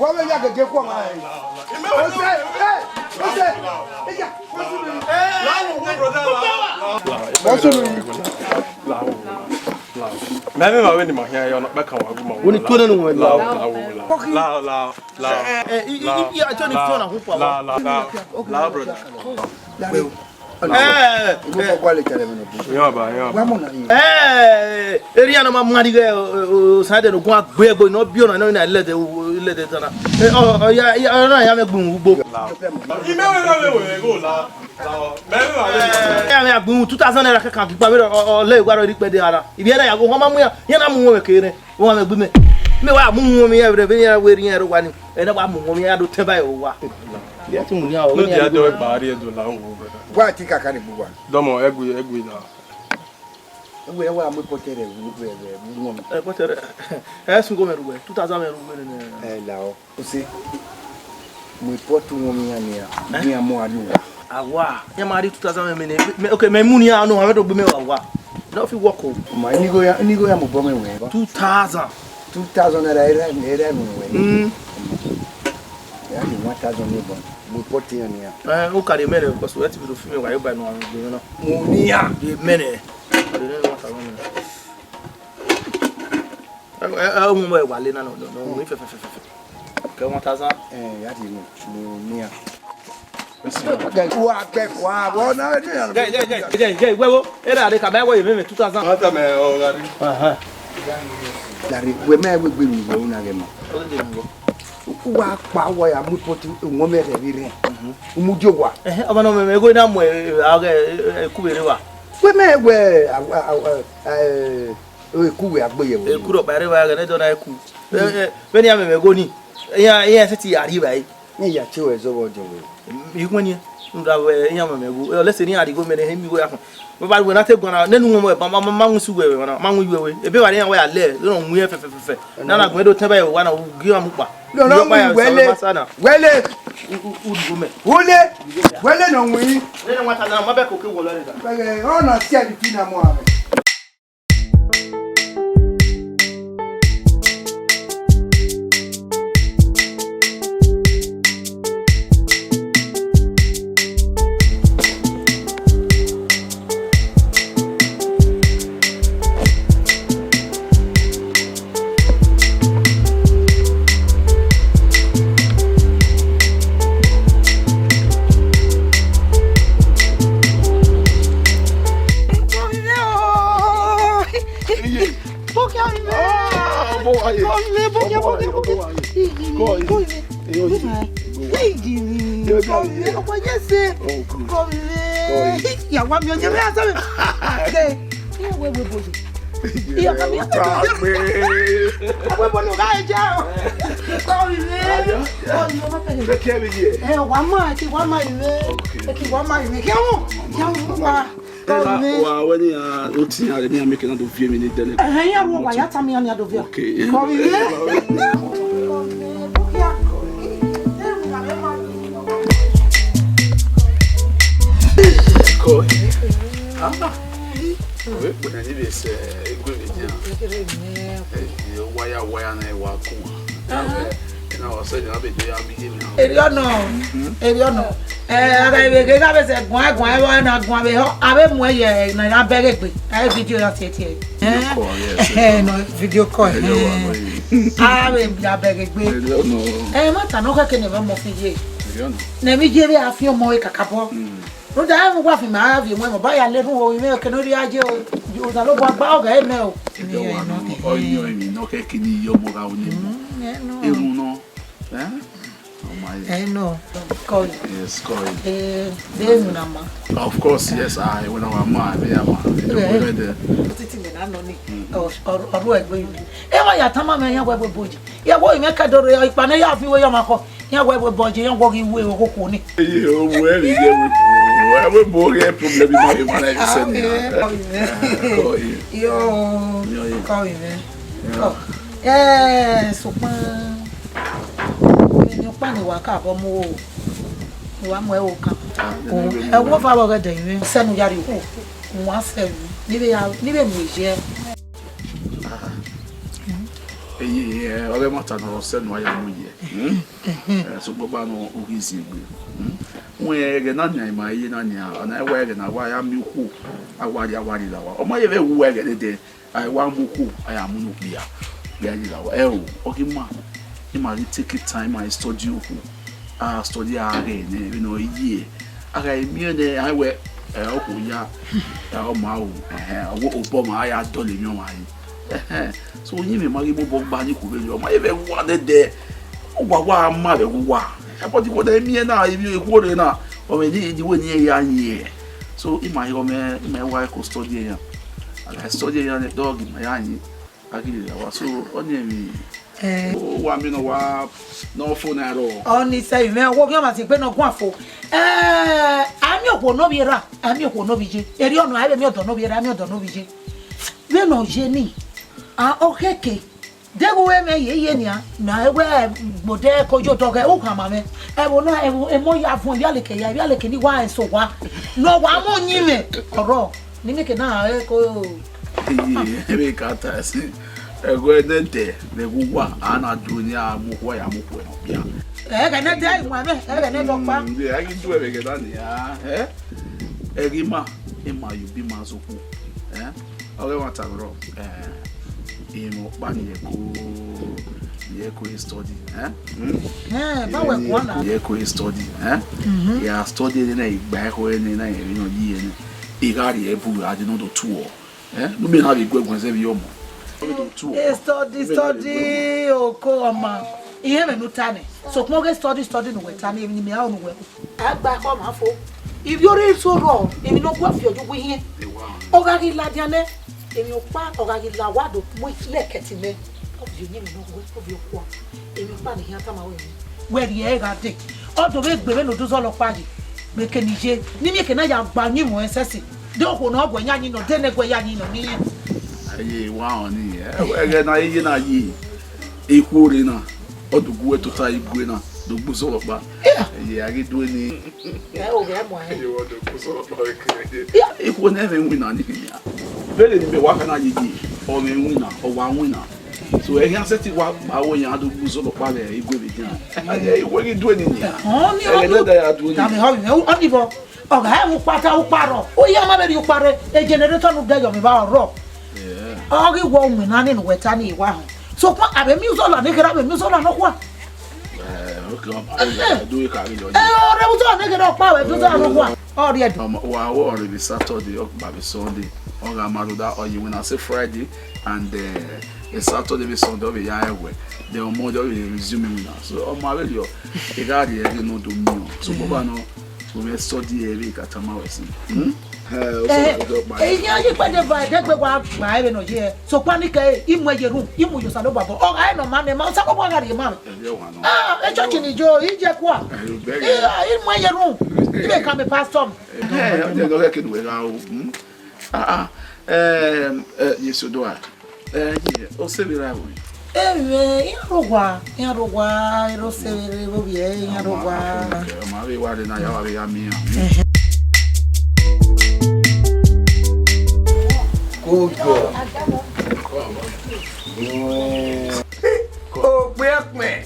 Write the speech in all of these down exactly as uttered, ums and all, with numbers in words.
Wọ́n bẹ yà gẹ̀gẹ̀ kú ọmọ rẹ̀. Ó ṣe, ẹ, ó ṣe, ẹ yà, wọ́n sùn lóyún. Wọ́n sùn lóyún. Mẹ vbe ma vbe ne ima khian ya ọnọ kpẹ kan wa gu ma. Wo ni tuẹ nene wọn la. La, la, la, la. Ẹ, ẹ, i, i, i, a tell you, if you wanna hoop, la, la, la, la, brother. Ẹ, ẹ, ẹ. Ibo kọ gualọ tẹrẹ mẹ nọ. Yan ba, yan ba. Wa mọ na yi. Ẹ, ẹ, ẹ, area na ma mari ghe, o, o, o, sa de no gua gbe gbe no bi ona no na lede, o, lede tana. Ẹ, ọ, ọ, ya, ya, ọ na ya me gbun ugbo. Ime we na we we go la. Ẹ, ẹ, ẹ, agbọn two thousand naira kẹkan gba vbe ọ, ọ, lẹ wa rọ ri kpẹdẹ ara. Ibi ẹre ya go, ọ ma mu ya, ya na mu wọn kere. Wọn mẹ gbe mẹ. Mẹ wa mu wọn mi ẹvre, vbe ya wẹ ri ẹro wa ni. Ẹ na wa mu wọn mi ya do tẹ ba ẹro wa. Ya ti mu ya o. No dia do gba ri do la wo, brother. Wa ti kaka ni gbuwa. Dọmọ, ẹgui, ẹgui na. Ẹgui wa mu pote rẹ, wu, wu, wu, wu. Ẹ, pote rẹ. Ẹ sun go mẹ rugbe, two thousand mẹ rugbe nẹ. Ẹ la o. Ose, mu ipọtu wọn mi yan nia, mi a mu anu wa. Awa, ya ma ri two thousand mẹ, mẹ, mẹ, okay, mẹ mu nia anu, wa do gbe mẹ wa wa. No fit work o. Ma, inigho ya, inigho ya mu bọ mẹ wẹ ba. Two thousand. Two thousand naira era, era mu wẹ. Mm. Ya ni one thousand ni bọ. Mu ipọtu yan nia. Eh, o kare mẹ rẹ, because we ti bi do fi mẹ wa, yo ba no anu gbe na. Mu nia. Ye mẹ rẹ. Kare ne one thousand mẹ. Ẹ, ẹ, ẹ, ọmọ ẹ wa le na, no, no, no, no, fẹ, fẹ, fẹ, fẹ, fẹ. Kẹ one thousand. Ẹ, ya ti mu, mu nia. Wa gbẹ kua, wọ na, ẹ, ẹ, ẹ, ẹ, ẹ, wẹ wo, ẹ ra de ka mẹ wẹ yẹ mẹ two thousand. Mata mẹ, ọ, gari. Aha. Gari, wẹ mẹ wẹ gbe mi wẹ una gẹ ma. Ọ de mi wọ. U wa kpa wẹ ya mu pọti, wọn mẹ rẹ vbe rẹ. Mhm. U mu dio wa. Ẹhẹn, ọmọ na mẹ, mẹ go na mu, ẹ, ẹ, ẹ, ku vbe rre wa. Wẹ mẹ wẹ, a, a, a, ẹ, Eku wẹ agbe yẹ vbe. Eku rhọkpa rre vbe aghẹ ne dọ na eku. Vbe, vbe, vbene iran mwẹ gho ni, iran, iran sẹtin ya rri evbare. Ne ya tie ruẹ zọvbe ọdiọn wẹ. Iwẹn nian, rhunmwuda vbe iran mwẹ gho. Ọ lẹsẹ ne iran rhie igho mẹ ne emi igho ya fọn. Vbe a ru wẹ na te guan na, nene uwẹ ma, ma, ma, ma win isu wẹ, ma win iwẹ wẹ. Ebe evbare iran wẹ ya lẹ, ne ọ win ẹfẹfẹfẹfẹ. Na na gbẹn do tẹn ba ẹvbo wa na, u gie iran mu kpa. Nọ na win wẹ le. Wẹ le. U, u, u rhie igho mẹ. U le. Wẹ le nọ win. Nene wa ta na, ma bẹ ko ke wọ lọ re da. Wẹ le, ọ na si ẹre fi na mu amẹ. Bokia mi mẹ. Ah, ọmọ wa ye. Kọ mi mẹ, bokia, ọmọ wa ye, bokia, bokia. Ọmọ wa ye. Kọ ye. Kọ ye. Ọmọ ye se. Kọ mi mẹ. Ya wa mi oye mẹ asa mi. Ke. Iye we we boye. Iye ka mi. Ọta gbe. Awe bo no ga eja o. Kọ mi mẹ. Kọ mi mẹ. Ke ke mi ye. Ẹ wa ma, ke wa ma ire. Ke wa ma ire. Ke wo. Ke wo wa. Ẹna, wa wẹ ne iran ru otu iran rre, ne iran miẹn ke na do viọ emwi ne dẹnẹ. Ẹhẹn, iran ru ọwa ya tama iran ne iran do viọ. Okay. Kọ vbe ire. Kọ. Ah. Wẹ kpẹnẹ ni vbe sẹ egbe vbe nian. Eh, waya waya na wa kun. Ẹhẹn. Ena wa sẹ ne a vbe do ya vbe ye emwi na. Erriọ nọ, erriọ nọ. Eh, a gha vbe ghe gha vbe sẹ guan guan, ẹ na guan vbe họ, a vbe mu ẹre ye ne a bẹghe egbe, a e video ya tie tie. Video call, yes, eh, no, video call, video eh. Call, eh. A vbe ya bẹghe egbe. Erriọ nọ. Eh, ma ta nọ khẹke ne ẹmwẹ ọmọ fi ye. Erriọ nọ. Ne emwi ye vbe a fi ọmọ re kakabọ. Mm. Rhunmwuda, a wa fi ma a viọ emọ, ba ya le erhunmwu orinmwi, kene ọ rhie a ye o, Osanobua gba ọghe mẹ o. Ẹdẹ wa nọ, ọ yọ emwi nọ khẹke ne I ye ọmọ gha ru ne emọ. Mm, ẹ nọ. Erhunmwu nọ. Eh? Oh my. Ẹ nọ. Kọ. Yes, kọ. Eh, de emwi na ma. Of course, yes, I, when I was ma, I be a ma. Eh. Titi mẹ na nọ ni. Mm. Ọ, ọ, ọ ru ẹgbẹ yi. Ẹ wa ya tama mẹ yan wẹ wẹ boyi. Ya wẹ imẹ kẹdoro ikpa ne ya fi wẹ ya ma kọ. Iran wẹ vbe bọjẹ, iran wọ ghi ru oghokhuo ni. Eye, o, wẹ vbe ye, wẹ, wẹ, wẹ bo ghe problem ma vbe ma na vbe sẹ ni. Amen. Amen. Kọ ye. Yo. Yo, yo. Kọ ye. Yo. Kọ. Eh, sokpan, emwi ọkpa ne wa ka vbọ mu o. Wa mu ẹre okan. Ah, o, ne, ne, ne. Ẹ wo va vbe ọghẹdẹ mwẹ. Sẹ ne u ya rrie okhuo. Wa sẹ vbe. Ni vbe ya, ni vbe mu ye. Ah, Eye, ọghe ẹmwata ne ọ sẹ ne uwa ya mu ye. Hmm? Eh, sokpan ọba nọ, u ghi zin egbe. Hmm? Wẹ ẹghẹ na nian, ima ye na nian, ọna i wa ẹghẹ na wa ya miẹn okhuo, a wa rrie, a wa rrie la owa. Ọ ma ye vbe wu ẹghẹ dẹdẹ, a i wa mu okhuo, a ya mu ne okpia, ya rrie la owa. Ẹo, ọ ghi ma, ima ghi take time, ima ghi study okhuo. A study a ghe nẹ, vbene ọ ye, a gha miẹn nẹ, a wẹ, ẹ, okhuo ya, ẹ, ọ ma ru, ẹhẹn, ọ wẹ obọ ma ya dọlọ emwi ọmwa re. Ẹhẹn, so uyinmwẹ ma ghi mobọ gba ni kuvbe, ọ ma ye vbe wa dẹdẹ, uwa wa ma vbe uwa. Ẹbọ dikhuo na miẹn na, emwi ikhuo rre na, ọ mwẹ ni di wẹ ne irẹn ya yin. So, ima ghi ghe ọmọ, ima wa ko study eyan. A gha study eyan nẹ, dog, ima ya yin. A ghi rrie la owa, so, ọni emwi, eh, uwa miẹn ne ọ wa, ne ọ fo na rrọọ. Ọni sẹ, imẹ wo ghi ọmwa si gbe ne ọ guan fo. Eh, a miẹn okhuo ne ovbi erha, a miẹn okhuo ne ovbi iye. Erriọ nọ, a i vbe miẹn ọdọ ne ovbi erha, a miẹn ọdọ ne ovbi iye. Vbene ọ ye ni, a, ọ khẹke. Deghẹ uwẹ mwẹ ye iye nian, na wẹ gbodẹ ko yo dọghẹ, u khama mwẹ. Ẹvbo na, ẹvbo, emọ ya vuọn ivbialeke ya, ivbialeke ni wa rẹn sẹ owa. Ne ọ wa mu uyinmwẹ, ọrọ. Ne imẹ ke na re ko. Iye, vbe ka ta ẹse. Ẹghẹ nẹdẹ, vbe ẹghẹ uwa, a na du ni a mu okhuo, a ya mu okhuo nọ bia. Ẹghẹ nẹdẹ, iwan mwẹ, ẹghẹ nẹdẹ ọkpa. Mm, a ghi du ẹvbo ẹghẹ na nia, eh? Ẹghẹ ima, ima ye ubi ima zẹ okhuo, eh? Ọghe ẹmwata rrọọ, eh, emwi ọkpa ni irẹn ko, ni irẹn ko study, eh? Hmm? Eh, ba wẹ kuan na. Ni irẹn ko study, eh? Mhm. Ya study nẹ, igba ẹkhọ nẹ, na emwi nọ yi nẹ. I gha rhie ẹbu gha dee ne ọ do tuọ. Eh, ne u miẹn na vbe gu ẹguẹn zẹ vbe ọmọ. Ọ vbe do tuọ. Eh, study, study, oko ọmọ. Irẹn mwẹ ne u ta nẹ. Sokpan ọghe study, study ne uwẹ ta nẹ, emwi ne imẹ ra ru ne uwẹ ru. A gba ẹkhọ ọmọ fo. Ivbi ore eso rrọọ, emwi ne ọ gua fi ọyọ uwu ihiẹn. Ọ gha ghi ladian nẹ, emwi ọkpa, ọ gha ghi la owa do mu lẹkẹtin nẹ. Ọ viọ uyinmwẹ ne ọ guẹ, ọ viọ okua. Emwi ọkpa ne I khian tama ruẹ nẹ. Wẹ rhie ẹre gha dee. Ọ do vbe gbe vbene oduzọla ọkpa ye. Vbe eke ne I ye, ne I miẹn eke na ya gba uyinmwẹ ruẹ ẹsẹse. De okhuo ne ọ guẹ ya yin nọ, de ne guẹ ya yin nọ, ne I yin. Ẹye wa họn ni, ẹ, ẹghẹ ne a ye na ye, ikhuo rre na, ọ do gu wẹ tota igue na, do gbe uzọla ọkpa. Yeah. Ẹye, a ghi due ni. Ẹ, o ghẹ mu ẹ. Ẹye, wọ do gbe uzọla ọkpa vbe kere. Yeah. Ikhuo ne ẹmwẹ winna ni hia. Vbene ne imẹ wa khana ye ye, ọ mwẹ winna, ọ wa winna. So, ẹghẹ a sẹtin wa gba aro yan do gbe uzọla ọkpa vbe igue vbe edian. Ẹye, ikhuo ghi due ni nia. Ọ ni ẹghẹ ọ ne da ya due ni. Dame họvbe mwẹ, ọ ni vbọ. Ọ gha rẹn ukpa ta ukpa rrọọ, u ya ma vbe rhie ukpa rre, e generator ne u dẹ yọ vbe evba ọrọọ. Yeah. Ọ ghi wẹ winna ni ne uwẹ ta ni wa họn. Sokpan a vbe miẹn uzọla ne kherhe, a vbe miẹn uzọla nọkhua. Eh, okay, ọ, eh, do we ka ghi yọ. Eh, ọ rre uzọla ne kherhe ọkpa vbe uzọla nọkhua. Ọ rrie do. Um, wa wo ọre vbe Saturday, ọ gba vbe Sunday. Ọ gha ma rhunmwuda, ọ ye winna sẹ Friday and, eh, Saturday vbe Sunday ọ vbe ya ẹwẹ. Then on Monday ọ vbe resume winna. So, ọ ma vberriọ, I gha rhie ẹre ne ọ do miẹn. So, bọba nọ, Wẹ study ẹre ka tama wẹ sin. Hmm? Eh, o sọ ọdọ kpa. Eh, iran ye kpẹdẹ va ẹdẹgbe wa gba ẹvbo nọ ye. Sokpan ni kẹ, I mu ẹre ye erhunmwu, I mu ye Osanobua obọ. Ọ gha re ne ọ ma nẹ ma, Osanobua gha rhie ma. Ẹvbo wa nọ. Ah, e church ni jo, I je kua. Ẹvbo bẹghe. I, I mu ẹre ye erhunmwu. I vbe ka mẹ pastor. Eh, ọ jẹ nọ ghẹ ke nu wẹ gha o. Hmm? Ah, ah. Eh, eh, Yesu do a. Eh, ye, o se vbe ra ẹvbo? Ẹmwẹ, iran rre owa, iran rre owa, erha ose vbe rre vbe ovbi ẹre, iran rre owa. Ọ ma vbe wa rre na, ya wa vbe ya miẹn iran. Ẹhẹn. Kojọ. Okpia ẹkpẹn.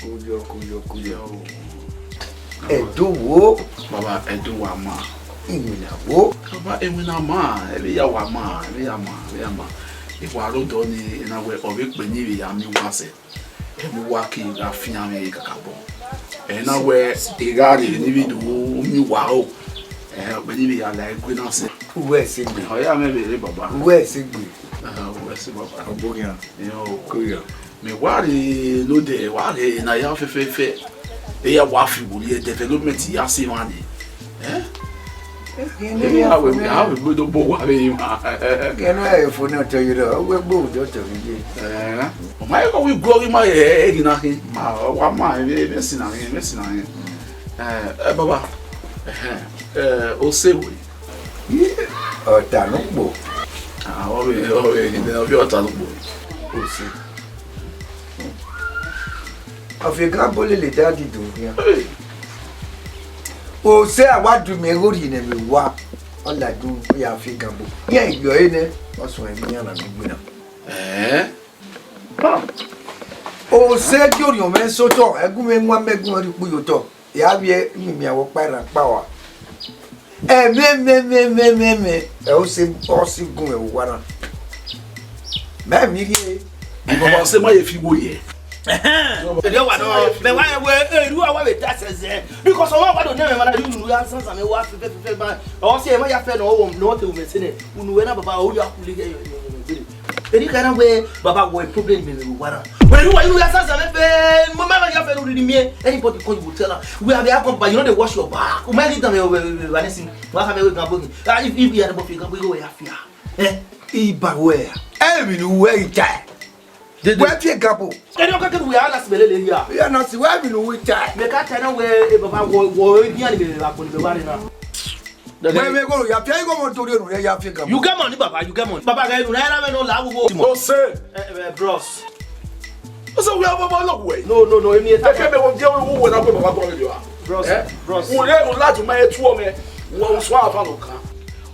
Kojọ, kojọ, kojọ. Ẹdo wo. Baba, Ẹdo wa ma. Iwinna wo. Baba, iwinna ma, ẹvbo ya wa ma, ẹvbo ya ma, ẹvbo ya ma. Ewa rre odọ ni, ena wẹ, ọ vbe kpe ni vbe ya miẹn uwa sẹ. Ẹvbo uwa ke gha fian mwẹ kakabọ. Ena wẹ, I gha rre ni vbe do miẹn uwa o. Eh, ọ kpe ni vbe ya la ẹgue na sẹ. Uwẹ ẹse gbe. Ọ ya mwẹ vbe rre, baba. Uwẹ ẹse gbe. Ah, uwẹ ẹse, baba. Ọbọ khian. Iyo. Kojọ. Mẹ wa rre nodẹ, wa rre na ya fẹfẹfẹ. Eya wa fi wori development ya se emwa ni. Eh? Eya we, a we gbe do bo wa vbe emwa. Kẹ nọ ẹ fo ne ọtọ yi rọ, ọ wẹ gbe odẹ ọtọ yi ye. Eh? Ọ ma ye kọ wi guọ ghi ma ye, ẹ, ẹ, ẹ, ghi na khin. Ma, wa ma, ẹ, ẹ, ẹ, si na khin, ẹ, si na khin. Eh, eh, baba. Eh, eh, o se we. Ọtanukpo. Ah, ọ vbe, ọ vbe, ọ vbe Ọtanukpo. Ose. Ọ vbe ga bọ lele dadi do khian. Hey. Ose a wa du mẹ gho rhie nẹ vbe wa. Ọ la du ya fi ga bọ. Iran yọ ẹre nẹ, ọ suẹn emwi iran na gbe na. Eh? Ose gie orhiọn mwẹ sotọ, ẹgu mwẹ wan mẹ gun ẹre ukpu ye otọ. Ya vbiẹ mimian vbe ọkpa erhan kpa ua. Ẹmwẹmwẹmwẹmwẹmwẹ, ẹ, ose, ọ si gun mwẹ vbe owa na. Mẹ miẹn rhie. Because wa sẹ ma ye fi wo ye. Ẹdẹ wa nọ, mẹ wa wẹ eru wa vbe ta sẹsẹ. Because ọmwa wa do ne mẹ ma na ri unu ya sansan mẹ wa fẹfẹfẹfẹ ba. Ọ si ẹ ma ya fẹ nọ, ọ nọ te u mẹ sẹ nẹ. Unu wẹ na baba, ọ ya kule ye ye ye ye. Eni ka na wẹ baba wọ problem mẹ vbe owa na. Wẹ ru wa inu ya sansan mẹ fẹ, ma ma ya fẹ ru ni miẹn. Anybody call you will tell am. We have a gun, but you know they wash your back. U ma need them, eh, eh, eh, anything. Wa ka mẹ we gan bo ni. Ah, if, if you are the boy, you gan bo, you go where you fear. Eh? Iba wẹ. Ẹ vbe ne uwẹ i tae. Dede. Wẹ fi egabo. Eni ọkọ kẹdu wẹ a na si mẹ lele hia. Ya na si wẹ vbe ne uwẹ i tae. Mẹ ka tae na wẹ, e baba, wọ, wọ, e bian ni mẹ vbe agbọn ni mẹ wa re na. Wẹ vbe goro ya fi igho mo tori enu ya fi egabo. You get money, baba, you get money. Baba, ga enu na era mẹ no la wo wo. Ose. Eh, eh, bros. Ose, wẹ a baba lọ wẹ. No, no, no, emi eta. Eke mẹ wo je wo wẹ na gbe baba gọ le wa. Bros, eh? Bros. Wo le, wo la ju ma e tuọ mẹ. Wo swa afa no kan.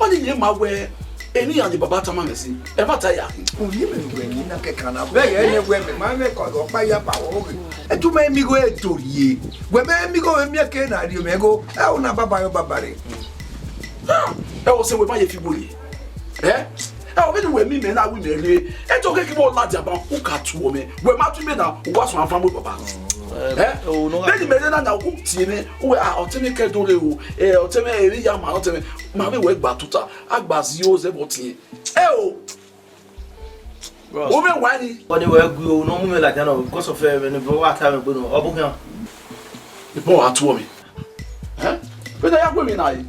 Ọni ye ma wẹ, eni iran ni baba tama mwẹ si, ẹmwata ya khin. Uyi mẹ wẹ ni na kẹkan na. Vbe ye ne wẹ mẹ, ma mẹ kọ ọkpa ya ba wọ ghe. Ẹtu mẹ mi gho e dorie. Wẹ mẹ mi gho mẹ ke na rio mẹ gho. Ẹ o na baba yo baba re. Ah, ẹ o se wẹ ma ye fi gbo ye. Eh? Ẹ o vbene wẹ mi mẹ na wi mẹ rre. Ẹ to keke wẹ ladian ba u ka tuọ mẹ. Wẹ ma tu mẹ na, u wa sọn avan mu baba. Eh? Eh, o no. Vbene mẹ rre na na u tie mẹ. Uwẹ, ah, ọtẹn mwẹ kẹ do rre o. Eh, ọtẹn mwẹ, emwi ya ma ọtẹn mwẹ. Ma vbe wẹ gba tuta, a gba zio zẹ vbe ọtiẹn. Ẹ o. Bros. Wo mẹ wa ni. Ọ ni wẹ gui o, no mu mẹ ladian nọ, because of, eh, ne bro wa ta mẹ gbe nọ, ọ bu khian. Bro wa tuọ mẹ. Eh? Vbene ya gu emwi na re.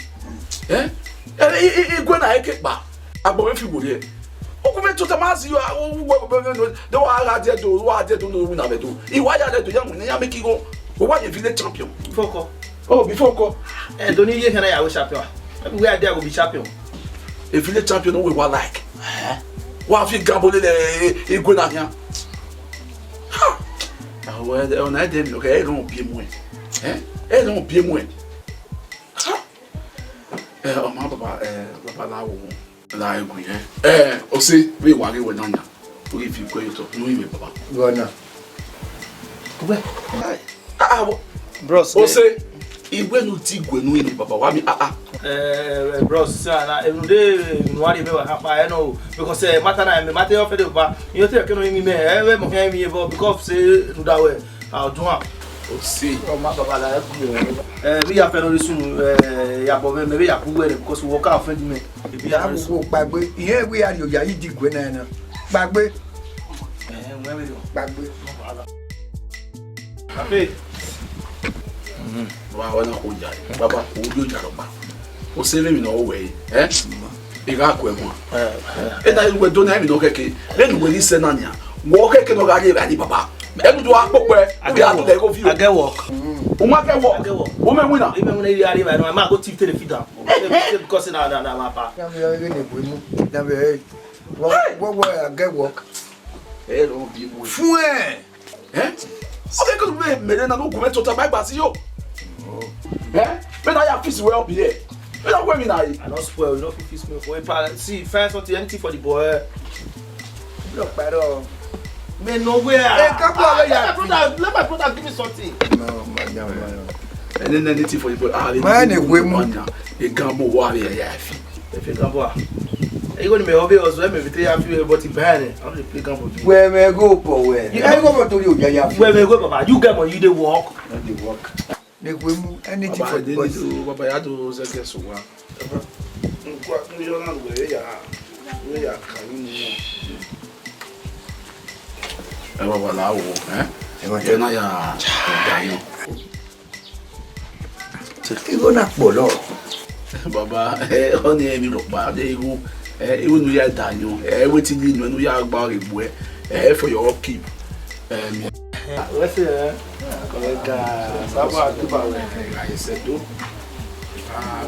Eh? Eh, i, i, i gue na eke kpa. Agbọn mwẹ fi wo rre. Uku mwẹ tota ma zio, a, u, u, u, u, u, de wa gha die do, wa die do, no, na vbe do. I wa ya die do, ya mu ne ya make igho. Wo wa ye village champion. Before kọ. Oh, before kọ. Eh, do ni ye khana ya we champion. Everywhere I dey, I go be champion. A village champion, no way wa like. Eh? Wa fi gambole le, eh, eh, igwe na hian. Ha! Ah, well, eh, na dem, okay, I don't be more. Eh? I don't be more. Ha! Eh, oh, my baba, eh, baba, la wo. La egui, eh. Eh, o se, vbe wa ghe wẹ na yan. U ghi fi kue ye otọ, nu ime baba. Gọna. Wẹ. Ah, ah, wo. Bros, o se, iwẹ nu ti gue nu ime baba, wa mi, ah, ah. Eh, eh, bros, sa na, enu de, enu wa ri eme wa ha pa, eh, no, because, eh, matter na, eh, matter of the ba, you take no imi me, eh, we mo he imi, but because say, nu da we. I'll do am. O se. Ọ ma baba la ẹkun yẹn. Eh, mi ya fẹ no listen, eh, ya bọ mẹ, mẹ ya ku wẹ because work out friend me. Ibi ya wo kpagbe, iye we ya rio ya yi di gwe na na. Kpagbe. Eh, wẹ we do. Kpagbe. Ape. Wa wa na ko ja. Baba, o yo ja lo pa. O se le mi no we. Eh? I gha ku ẹmwẹ. Ena iwẹ do na emwi nọ kẹke. Vbene uwẹ ni sẹ na nian. Wọ kẹke nọ gha rrie evbare baba. Ẹnu do a kpokpẹ. Age work. Age work. U ma age work. Age work. U mẹ winna. Ime winna, I rrie evbare nọ, ma go tip telefi down. Because na, na, na, ma pa. Na me ghe ne bu mu. Na me, wọ, wọ, wọ, age work. Ẹ rọ bi mu. Fun ẹ. Eh? Okay, 'cause me, me na no go me tota my gbasi yo. Eh? Me na ya fix well up here. Me na go me na. I don't spoil, you don't fix me. Boy, pa, see, find something, anything for the boy. Look, pero. Me no way. Hey, come on, let my brother, let my brother give me something. No, man, no, man. And then anything for the boy. Ah, man, we mu. E gambo wa ya ya fi. Efe gambo a. Ego ni me obvious, we me vite ya fi, but he ban it. I'm the play gambo. Wẹ mẹ go for where? You, I go for to you, ya ya. Where me go, Baba? You get money, you dey work. No dey work. Make we move anything for the boys. Baba, ya do zeke so wa. Nkwa, nkwa na we ya. We ya ka ni mu. Ẹ baba la wo, eh? Ẹ baba. Ẹ na ya da yo. Igho na kpọlọ. Baba, eh, ọni emwi rhọkpa, de igho, eh, igho ne u ya da yan, eh, wetin need nu, ne u ya gba ghe gbuẹ, eh, for your upkeep. Eh, mi- Wẹ se, eh, ẹ ga, baba, tuba wẹ. Ẹ ga, ẹ sẹ do. Ah,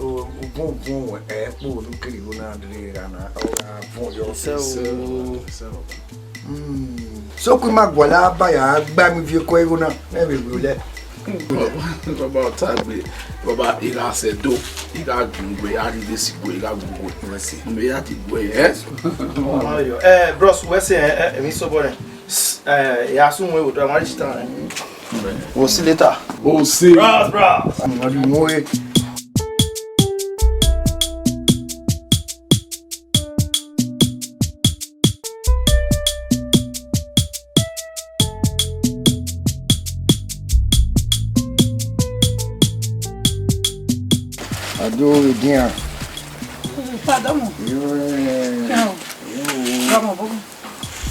o, o, gun, gun, eh, kpo, nu kiri igho na, de ra na, o, a, gun, yo. Ẹ sẹ o. Ẹ sẹ o. Mm. Sokun ima gualọ aba ya gba mi viọ eko igho na, mẹ vbe ru lẹ. Baba, ọta gbe, baba, I gha sẹ do, I gha gun gbe, a rhie vbe si gbe, I gha gun gbe. Wẹ sẹ. Mẹ ya ti gbe, eh? Ọmọ yo. Eh, bros, wẹ sẹ, eh, eh, emwi sobọ nẹ. Eh, ya sun wẹ, wo do, ma ji tan. We'll see later. We'll see. Bros, bros. I'm gonna do more. Ado edian. Padọmọ. Yo. Yo. Padọmọ bogun.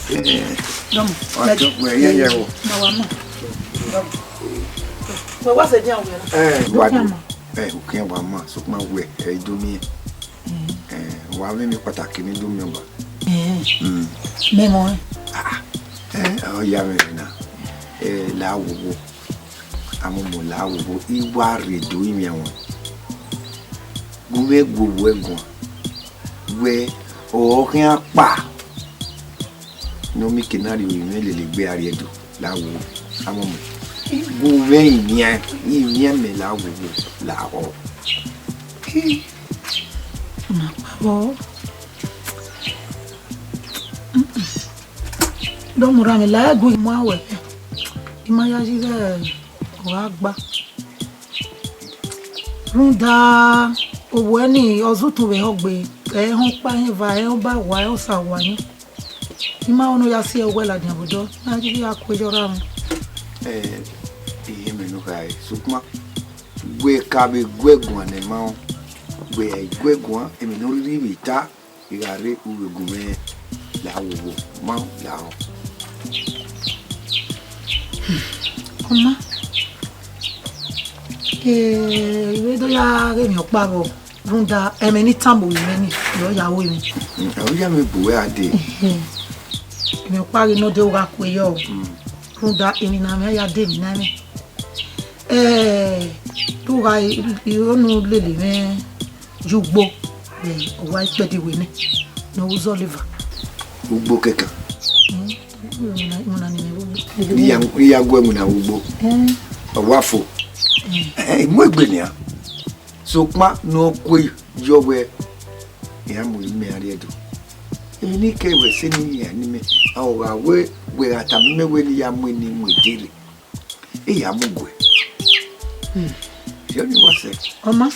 Padọmọ. Wa to gbe ye ye wo. Na wa ma. Padọmọ. Wẹ wa sẹ edian wẹ. Eh, wa do. Eh, ukian wa ma, sokpan wẹ, eh, do mi. Eh, wa vbe emwi kpataki ne I do miẹn ọba. Eh, Mm. Mẹ mọ ẹn. Ah, eh, ọ ya mwẹ na. Eh, la wowo. Amomo la wowo. I wa rre do ivbiẹmwẹ. Gu mwẹ gu owẹ guan. Wẹ ọ khian kpa. Ne ọ mieke na rhie orinmwẹ lele egbe a rrie Ẹdo la wo, amọmọ. Gu mwẹ ivbiẹn, ivbiẹn mẹ la wo, la họ. Ma kpa vbọ. Dọmọ ra mẹ la gu ima wẹ. Ima ya yi ghẹ ọ gha gba. Rhunmwuda, owẹ ni, ọ zẹ utun vbe ehọ gbe, ẹ i họn ọkpa hin eva, ẹ i họn ọba wa, ẹ i họn osa wa yan. I ma ho ne ọ ya si ẹre owẹ ladian vbe odọ, ne a ghi ya ku eyo ra mwẹ. Ẹ, ihe mwẹ ne u khare, sokpan wẹ ka vbe gu ẹguan ne ma rẹn, wẹ i gu ẹguan, emwi ne u rhirhi vbe ta, I gha rre u vbe gu mwẹ la wowo, ma la họ. Ọma, eh, I vbe do ya ghe emwi ọkpa vbọ, rhunmwuda ẹmwẹ ne I tama orinmwẹ ni, ọ ya ru emwi. Ọ ya mwẹ bu wẹ a dee. Ẹhẹn. Emwi ọkpa ghi nọ dee, u gha kue yọ. Mm. Rhunmwuda emwi ne a mwẹ ya dee emwi ne a mwẹ. Eh, te u gha i, i, i, unu lele mwẹ ye ugbo vbe owa ikpẹdẹ iwẹ nẹ, ne ọ ru zọlọ eva. Ugbo kẹkan. Mm, iwinna, iwinna ni mwẹ vbe ugbo. Ne I ya, ne I ya gu ẹwinna vbe ugbo. Eh. Ọ wa fo. Eh. Eh, I mu egbe nian. Sokpan ne ọ kue yọ wẹ, iran mu imẹ a rrie Ẹdo. Emwi ne I ke wẹ sẹ ne I yan ne imẹ, ọ gha wẹ, wẹ gha tama imẹ wẹ ne I ya mu eni mu ede rre. E ya mu guẹ. Hmm. Yọ ni wa sẹ. Ọma,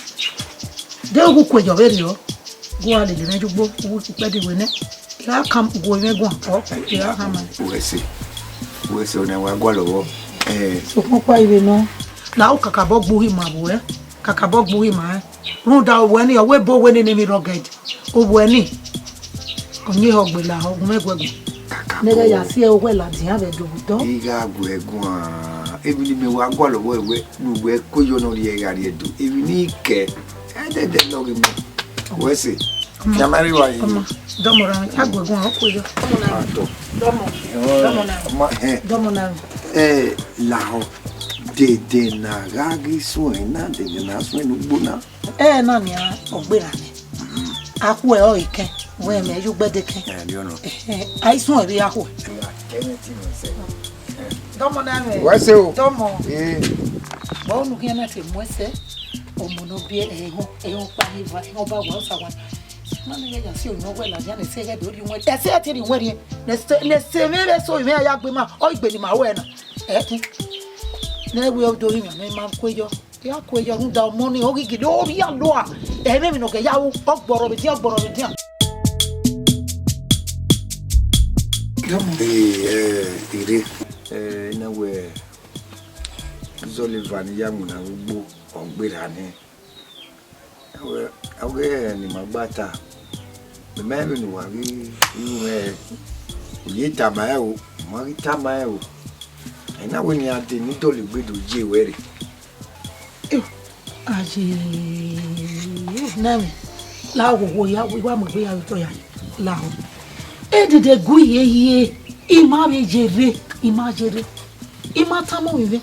de u gu kue yọ vberriọ, gu a lele mwẹ ye ugbo, u gu ikpẹdẹ iwẹ nẹ. I gha kan gu mwẹ guan, ọ, I gha kan ma. Wẹ sẹ, wẹ sẹ, ọna wa gualọ vbọ. Eh. Sokpan ọkpa ivbe nọ, la u kakabọ gbe uhi ma vbe uẹ, kakabọ gbe uhi ma rẹn. Rhunmwuda owẹ ni, ọ wẹ ebe owẹ nene emwi rugged. Owẹ ni, ọ yin ehọ gbe lahọ, gu mwẹ guẹ gu. Kakabọ. Ne ghẹ ya si ẹre owẹ ladian vbe Ẹdo vbe odọ. I gha guẹ guan, emwi ne imẹ wa gualọ vbọ ẹwẹ, ne uwẹ kue yọ ne ọ rhie gha rrie Ẹdo. Emwi ne I kẹ, ẹdẹdẹ lọghe mẹ. Wẹ sẹ, ọma, ya ma rri wa yi. Ọma, dọmọ ra, a guẹ guan, ọ kue yọ. Dọmọ na. Atọ. Dọmọ. Dọmọ na. Ọma, hẹn. Dọmọ na. Ẹ, lahọ, dede na gha ghi suẹn na, dede na suẹn ne ugbo na. Ẹ na nian ọgberra nẹ. A khuẹ ọre kẹn, wẹ mẹ ye ugbẹde kẹn. Ẹ, riọ nọ. Ẹhẹn, a i suẹn vbe a khuẹ. Dọmọ na mwẹ. Wẹ sẹ o. Dọmọ. Ee. Vbe unu khian na te mu ẹsẹ, ọmọ ne ọ biẹ ẹhọn, ẹhọn ọkpa hin eva, ẹhọn ọba wa, osa wa. Ma ne ya si oyin ọwẹ ladian ne ẹsẹ ghẹ do rhie iwẹn. Ẹsẹ ẹ te rhie iwẹn rhie. Ne ẹsẹ, ne ẹsẹ mwẹ vbe so mwẹ ya gbe ma, ọ igbe ni ma ruẹ na. Ẹ kun. Ne wẹ do rhie iwẹn, ne ma kue yọ. Ya kue yọ rhunmwuda ọmọ ni, ọ ghi gele, ọ rhie alua. Ẹ mwẹ emwi ne ọ gẹ ya ru, ọ gbọrọ vbe edian, ọ gbọrọ vbe edian. Ee, ẹ, ire. Ẹ, na wẹ, zọlọ eva ne I ya winna vbe ugbo, ọ gberra nẹ. Ẹ wẹ, ọ ghe ne ima gba ta. Mẹ ma rẹn vbene uwa ghi ru mwẹ, u ye tama ẹre o, u ma ghi tama ẹre o. Ẹ na wẹ ne iran dee ne I dọlegbe do ye wẹ rre. Aye, na mwẹ, la wo wo ya, wa mu egbe ya vbe otọ ya, la o. E dede gu iye hie, I ma vbe ye rre, I ma ye rre. I ma tama ovbi mwẹ.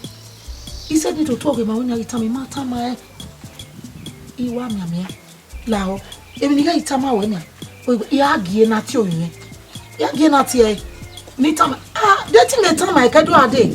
I sẹ ne I toto ọghe ma wẹ ne a ghi tama, I ma tama ẹre. I wa mianmian. Lahọ, emwi ne I ghẹ tama ruẹ nian, I a gie na tie orinmwẹ. I a gie na tie ẹre. Ne I tama, ah, de te imẹ tama ẹkẹdua dee.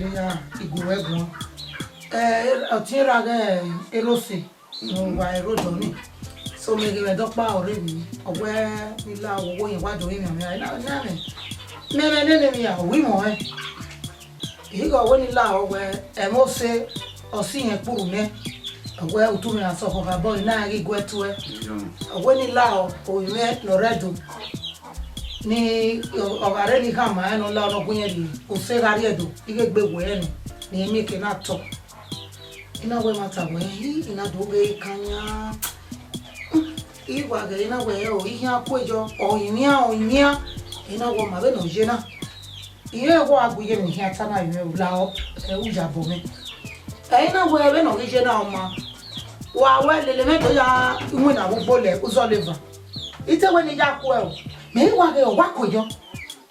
vbe ya igue ruẹ guan. Ẹ, ọtiẹn ra ghẹ erose, ne uwa ẹ rre odọ nii. So, mẹ ghe mwẹ dọkpa ọre emwi, ọ wẹ ne I la owowo yẹn wa do rinmwian mwẹ, a i na, na mwẹ. Mẹ mwẹ nene emwi a, ọ wi mwẹ ọnrẹn. I ghe ọ wẹ ne I la ọ wẹ, ẹmwẹ ose, ọ si irẹn kpurhu nẹ, ọ wẹ utu mwẹ a sẹ ọkhọ khabọ, I na ghi gu ẹe tuẹ. Ọ wẹ ne I la ọ, ovbi mwẹ ne ọ rre Ẹdo, ne ọ gha rre ne I khama ẹn ne ọ la ọ ne ọ gu irẹn rrie, ose gha rrie Ẹdo, I ghe gbe wẹ ẹn nọ, ne irẹn miẹn eke na tọ. I na wẹ ẹmwata wẹ, I na do ghe kan yan. I wa ghẹ, I na wẹ o, I khian ku eyọ, ọ rinmwian, ọ rinmwian. I na wẹ ọ ma vbene ọ ye na. I rẹn wa gu iye mwẹ khian ta na, I mwẹ la ọ, ẹ, u ya bọ mwẹ. Ẹ, I na wẹ vbene ọ ghi ye na, ọ ma. Wa wẹ lele mwẹ do ya winna vbe ugbo lẹ uzọla eva. I te wẹ ne I ya ku ẹe o. Mẹ i wa ghẹ, ọ wa ku eyọ.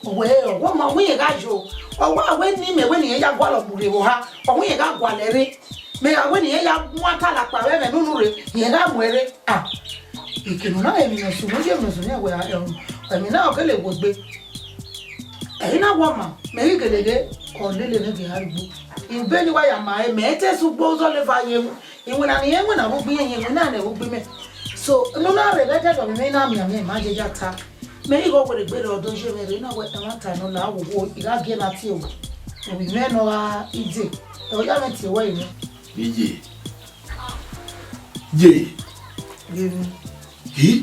Ọ wẹ, ọ wẹ ma wẹ irẹn gha yo. Ọ wa wẹ ne imẹ wẹ ne irẹn ya gualọ mu rre vbe oha, ọ wẹ irẹn gha gualọ rre. Mẹ gha wẹ ne irẹn ya mu ata la kpa vbe ẹmwẹ ne unu rre, irẹn gha mu ẹre. Ah, ekene na emwi ne ọ sunu, ye emwi ne ọ sunu, ya wẹ, emwi na ọ gele wegbe. Ẹ i na wẹ ọ ma, mẹ ghi gele ghe, ọ lele mwẹ ghe arhugbo. Ebe ne I wa ya ma ẹre, mẹ i te sẹ ugbo uzọla eva ye. Iwinna ne irẹn winna vbe ugbo irẹn, iwinna nẹ vbe ugbo imẹ. So, ne u na rre vbe ẹdẹdẹ ọmwa, imẹ na miẹn mwẹ, ma ye ya ta. Mẹ i ghe ọ wẹ rhe gbe rre, ọ do ye mwẹ rre, I na wẹ ẹmwata ne ọ la owowo, I gha gie na tie ruẹ. Ovbi mwẹ ne ọ gha idẹ, ẹ, ọ ya mwẹ tie ruẹ imẹ. Iye. Ye. Ye mwẹ. Hi.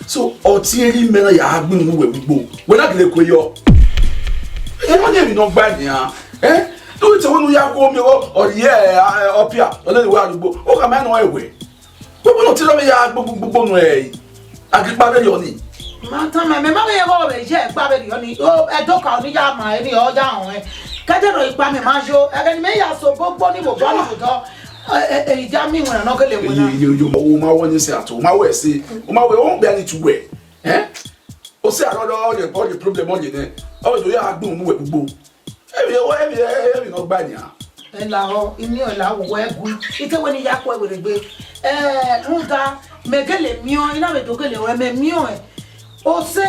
So, ọtiẹn ghi mẹ na ya gbe unu wẹ vbe ugbo. Wẹ na gele ku eyọ. Ẹ ma ne emwi ne ọ gba nian. Ẹ? Do we te wẹ ne u ya gu omiẹn ọ, ọ rhie, ẹ, ọpia, ọ lele wẹ arhugbo. U khama nọ ẹwẹ. Gbogbo ne ọ te rọ vbe ya gbogbogbogbo nu ẹ, a ghi kpa vberriọ ni. Ma tama, mẹ ma vbe ghẹ vbe ye ẹkpa vberriọ ni. O, ẹdoka ni ya ma emwi ọ ya họn ẹn. Kẹdẹ rọ ikpa mẹ ma yo. Ẹghẹ ne mẹ ya so gbogbo ni vbe obọ ni vbe odọ. Ẹ, ẹ, ẹ, I da miẹn iwinna ne ọ gele winna. Yo, yo, yo, o ma wẹ ọni sẹ ato, o ma wẹ ẹse, o ma wẹ, o gbe ani tu wẹ. Ẹ? O sẹ arọ, ọ ye, ọ ye problem, ọ ye nẹ. Ọ do ya gbe unu wẹ gbogbo. Emwi, emwi, emwi ne ọ gba nian. Ẹ lahọ, I miẹn ọ lahọ, wẹ gu. I te wẹ ne I ya ku ẹe werriegbe. Ẹ, rhunmwuda, mẹ gele miẹn ọẹn, I na vbe do gele ruẹ, mẹ miẹn ọẹn. Ose,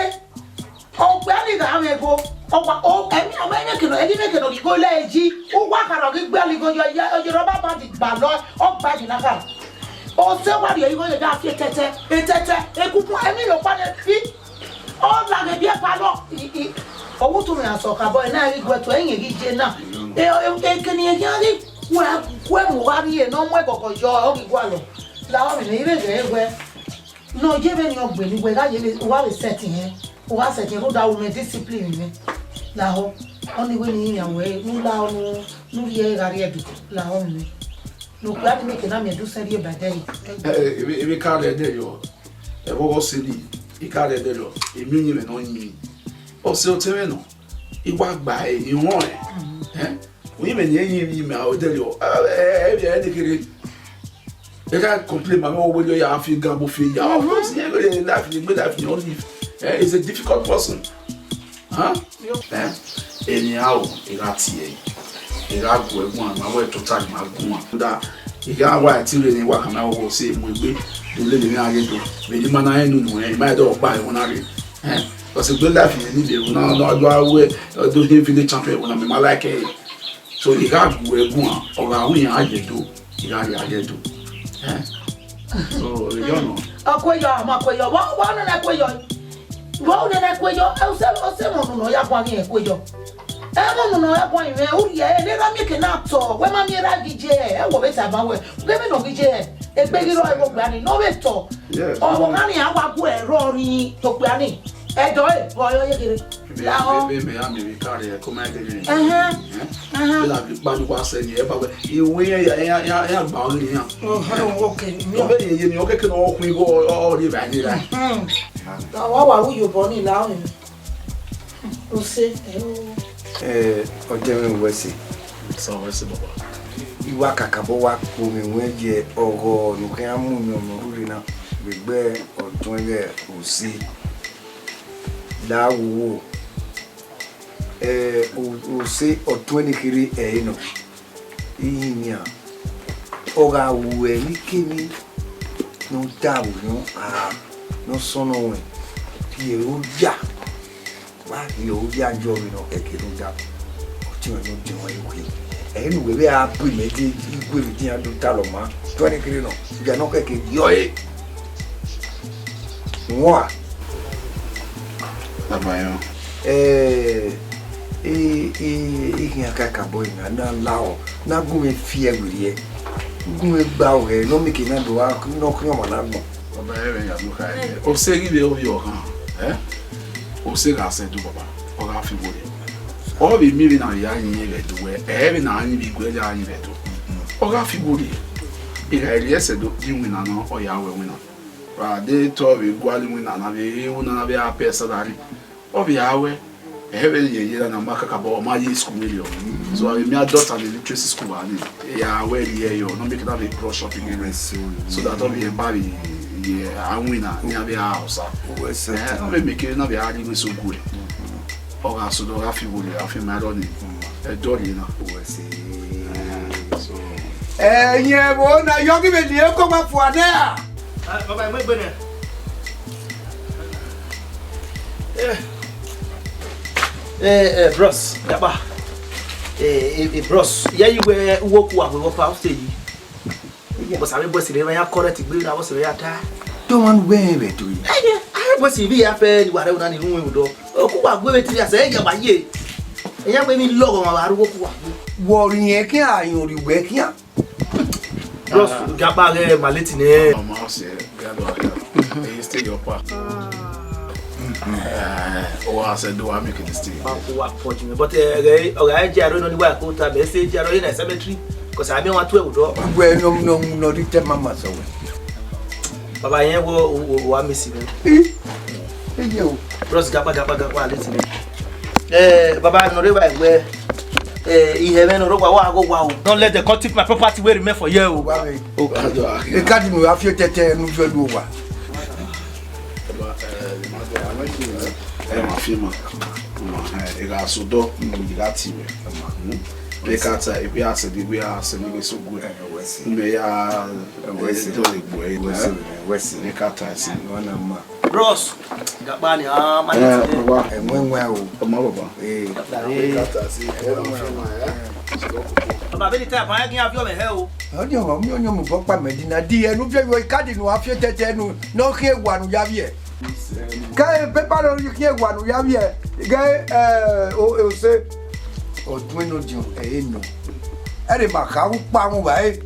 okpia ni gha mwẹ igho. Ọ wa, o, ẹmwẹ, ọmọ ẹmwẹ kene, ẹmwẹ kene ọ ghi gho lẹ eji. U wa kharọ ghi gbe igho yọ, ye, ye rọba bandi gbalọ, ọ gba yi na kha. Ose wa rhie igho ye da fi etẹtẹ, etẹtẹ, ekuku, ẹmwẹ rhọkpa nẹ fi. Ọ laghe biẹ palọ. I, i, ọ wu utu mwẹ a sẹ ọkhabọ, ẹ na ghi gu ẹe tuẹ, ẹ i ghi ye na. E, e, ekene irẹn khian ghi ku ẹe, ku ẹe mu gha rrie ne ọ mu ẹgọgọ yọ, ọ ghi gualọ. Lahọ, mẹ ne I vbe ghẹ wẹ. Ne ọ ye vbene ọ gbe ne uwẹ gha ye vbe, u gha vbe sẹtin hẹn, u gha sẹtin rhunmwuda u mwẹ discipline mwẹ. Lahọ, ọni wẹ ne I yan wẹ, ne u lahọ, ne u, ne u rhie gha rrie Ẹdo, lahọ mwẹ. Ne okpia ni miẹn eke na miẹn do sẹ rhie ba ẹdẹrriọ. Ẹ, ẹ, emwi, emwi ka rre ẹdẹrriọ, ẹvbo ọghe Ọse ni, I ka rre ẹdẹrriọ, emwi uyinmwẹ ne ọ yin. Ọse ọtẹn mwẹ nọ, I wa gba ẹre, I rẹn ọnrẹn. Ẹ? Uyinmwẹ ne irẹn yin emwi uyinmwẹ ẹdẹrriọ, ẹ, ẹ, ẹ, ẹ, ẹ, ẹ, ẹ, ẹ, Ẹ ka complain ma, mẹ wẹ ya fi gan bo fi ya. Of course, yeah, life ni, life ni, life ni, all live. Eh, is a difficult person. Huh? Eh? Eni a o, I gha tie, I gha gu ẹre guan, ma wẹ tota ma guan. Da, I gha wa ti rre ne wa kama wo se mu egbe, do lele ne a ghe do. Vbe ni ma na enu nu, eh, ma do kpa ẹre na ghe. Eh? Because egbe life ni ni de, na, na do a wẹ, do he village champion, na me ma like it. So I gha gu ẹre guan, ọ gha ru iran ye do, I gha rhie a ye do. Eh? So, you know. Ọ kue yọ, a ma kue yọ. Vbọ, vbọ nene kue yọ? Vbọ nene kue yọ? Ẹ, ọse, ọse mọ unu nọ ya guan ghi rẹn kue yọ. Ẹ mọ unu nọ ya guan ivẹn, u rhie ẹre, ne erha miẹn eke na tọ, wẹ ma miẹn erha ghi je ẹre, ẹ wọ vbe tama wẹ, ghe vbene ọ ghi je ẹre, egbe ghi rrọọ ẹre okpia ni, ne ọ vbe tọ. Yes. Ọ vbe ọna ni a wa gu ẹre rrọọ rin tokpia ni. Ẹdọ ẹre, vbe ọ ye kherhe? Vbe, vbe, vbe mẹ ya miẹn vbe ka rre ẹko ma gele. Ẹhẹn. Ẹhẹn. Vbe la vbe kpa ni wa sẹ ni, ẹ ba wẹ. Iwẹ ya, ya, ya, ya gba ọghe iran. Ọhẹn, okay. Ọ vbe ye, ye ni, ọ keke ne ọ khuan igho, ọ, ọ, ọ rhie vbe a ni ra. Hmm. Wa, wa ru iyobọ ni la ọnrẹn. Ose, ẹ o. Eh, ọtẹn mwẹ wẹ ẹse. Sa wẹ ẹse, baba. I wa kakabọ wa kpe mwẹ wẹ ye ọghọ ne u khian mu unu nọ rhurhi na, vbe egbe ọtuẹn ghẹ Ose. La wowo, eh, o, Ose ọtuẹn ni kherhe ẹre nọ. Ihin nian, ọ gha ru ẹmwẹ kemwi ne ọ da vbe orhiọn, a, ne ọ sọnnọ ruẹn, rhie ro ya. Wa rhie ro ya yọ vbene ọ kẹkẹ ne ọ da. Ọtẹn mwẹ ne ọ diọn ẹre uhi. Ẹre ne uwẹ vbe a bu imẹ de, igue vbe idian do talọ ma, ọtuẹn ni kherhe nọ, ya ne ọ kẹkẹ yọ ẹre. Wan. Baba yọ. Eh, i, i, I khian kakabọ na, na lahọ, na gu mwẹ fi ẹe werriẹ, gu mwẹ gba ọghẹ, ne ọ mieke na do gha, ne ọ khian ọmwa na gbọn. Baba, ẹ vbe ya do kha ẹre. Ose ghi vbe ovbi ọhan, eh? Ose gha sẹ do, baba, ọ gha fi wo rre. Ọ vbe miẹn vbene a ya yin vbe do wẹ, ẹ vbene a yin vbe igue ya yin vbe do. Ọ gha fi wo rre. I gha rhie ẹsẹ do, di iwinna nọ, ọ ya ru ẹwinna. Wa de tọ vbe gualọ iwinna na vbe ru na na vbe a pay salary. Ọ vbe a wẹ, ẹ vbe ye ye na ma kakabọ, ọ ma ye school vberriọ. So, a vbe miẹn adult and literacy school vbe a ni. Ya wẹ rhie yọ, ne ọ mieke na vbe brush up again. So that ọ vbe ba vbe ye a winna, ne a vbe a osa. Ẹ, ọ vbe mieke na vbe a rhie iwinna so gu ẹe. Ọ gha so do, ọ gha fi wo rre, a fi ma rọ ni. Ẹ dọ rhie na. Ẹ, so. Ẹ, yẹn vbo na, yọ ghi vbe ni eko ma fua nẹ a? Ah, baba, ẹ mu egbe nẹ. Eh. Eh, eh, bros, dapa. Eh, eh, eh, bros, ya yi wẹ uwu oku wa vbe vbọ pa, ọ te yi. Bọsa vbe bọsi rẹ ya correct gbe na, bọsi rẹ ya ta. Tọmọ nu wẹ vbe to yi. Eye, a bọsi bi ya fẹ ni wa rẹ una ni ru wẹ do. Oku wa gbe vbe three years, ẹ ya wa ye. Ẹ ya gbe mi lọghọ ma wa ru oku wa. Wọ ri yẹn khian, ayọn ri wẹ khian. Bros, gaba ghe ma leti nẹ. Ọmọ ọsẹ, gado aya. Eyi stay your pa. Eh, o wa sẹ do wa make the stay. Ma ko wa pọ ju mi. But, eh, ọghe, ọghe a je aro nọ ni wa ko ta, mẹ se je aro ye na cemetery. 'Cause a mi wa tu ẹwu dọ. Wẹ nọ, nọ, nọ ri tẹ mama sọ wẹ. Baba yẹn wo, wo, wo, wa miss mi. Ẹ, ẹ yẹ o. Bros, gaba, gaba, gaba, leti mi. Eh, baba, nọ re wa wẹ. Eh, ihe mwẹ nọ ro wa, wa go wa o. Don't let them come thief my property wey remain for here o. Wa me. Okay. E ka di nu a fi tẹtẹ nu fi lu wa. Ẹ ma fi ma. Ma, eh, e gha so do, e gha ti wẹ. Ẹ ka ta, e bi a sẹ di, e bi a sẹ ni so gu. Ẹ wẹ si. Me ya, ẹ wẹ si. Do le gbo, ẹ wẹ si, ẹ wẹ si. E ka ta si. Wa na ma. Bros, gakpa ni a ma. Eh, baba. Ẹ mu ẹwẹn o. Ọmọ baba. Eh. Gakpa ni. E ka ta si, ẹ ma fi ma, eh. Baba, vbene time, ma ghi a viọ mwẹ hẹ o. Ọ di ọmọ mi, ọyọnmọ bọ kpa Medina, di ẹnu viọ, ẹ ka di nu a fi tẹtẹ nu, ne ọ khian wa nu ya viẹ. Ka e pepa ro khian wa nu ya viẹ, ghe, eh, o, o se. Ọdun eno diọn, ẹ, eno. Ẹre ma kha ru kpa mu vba e,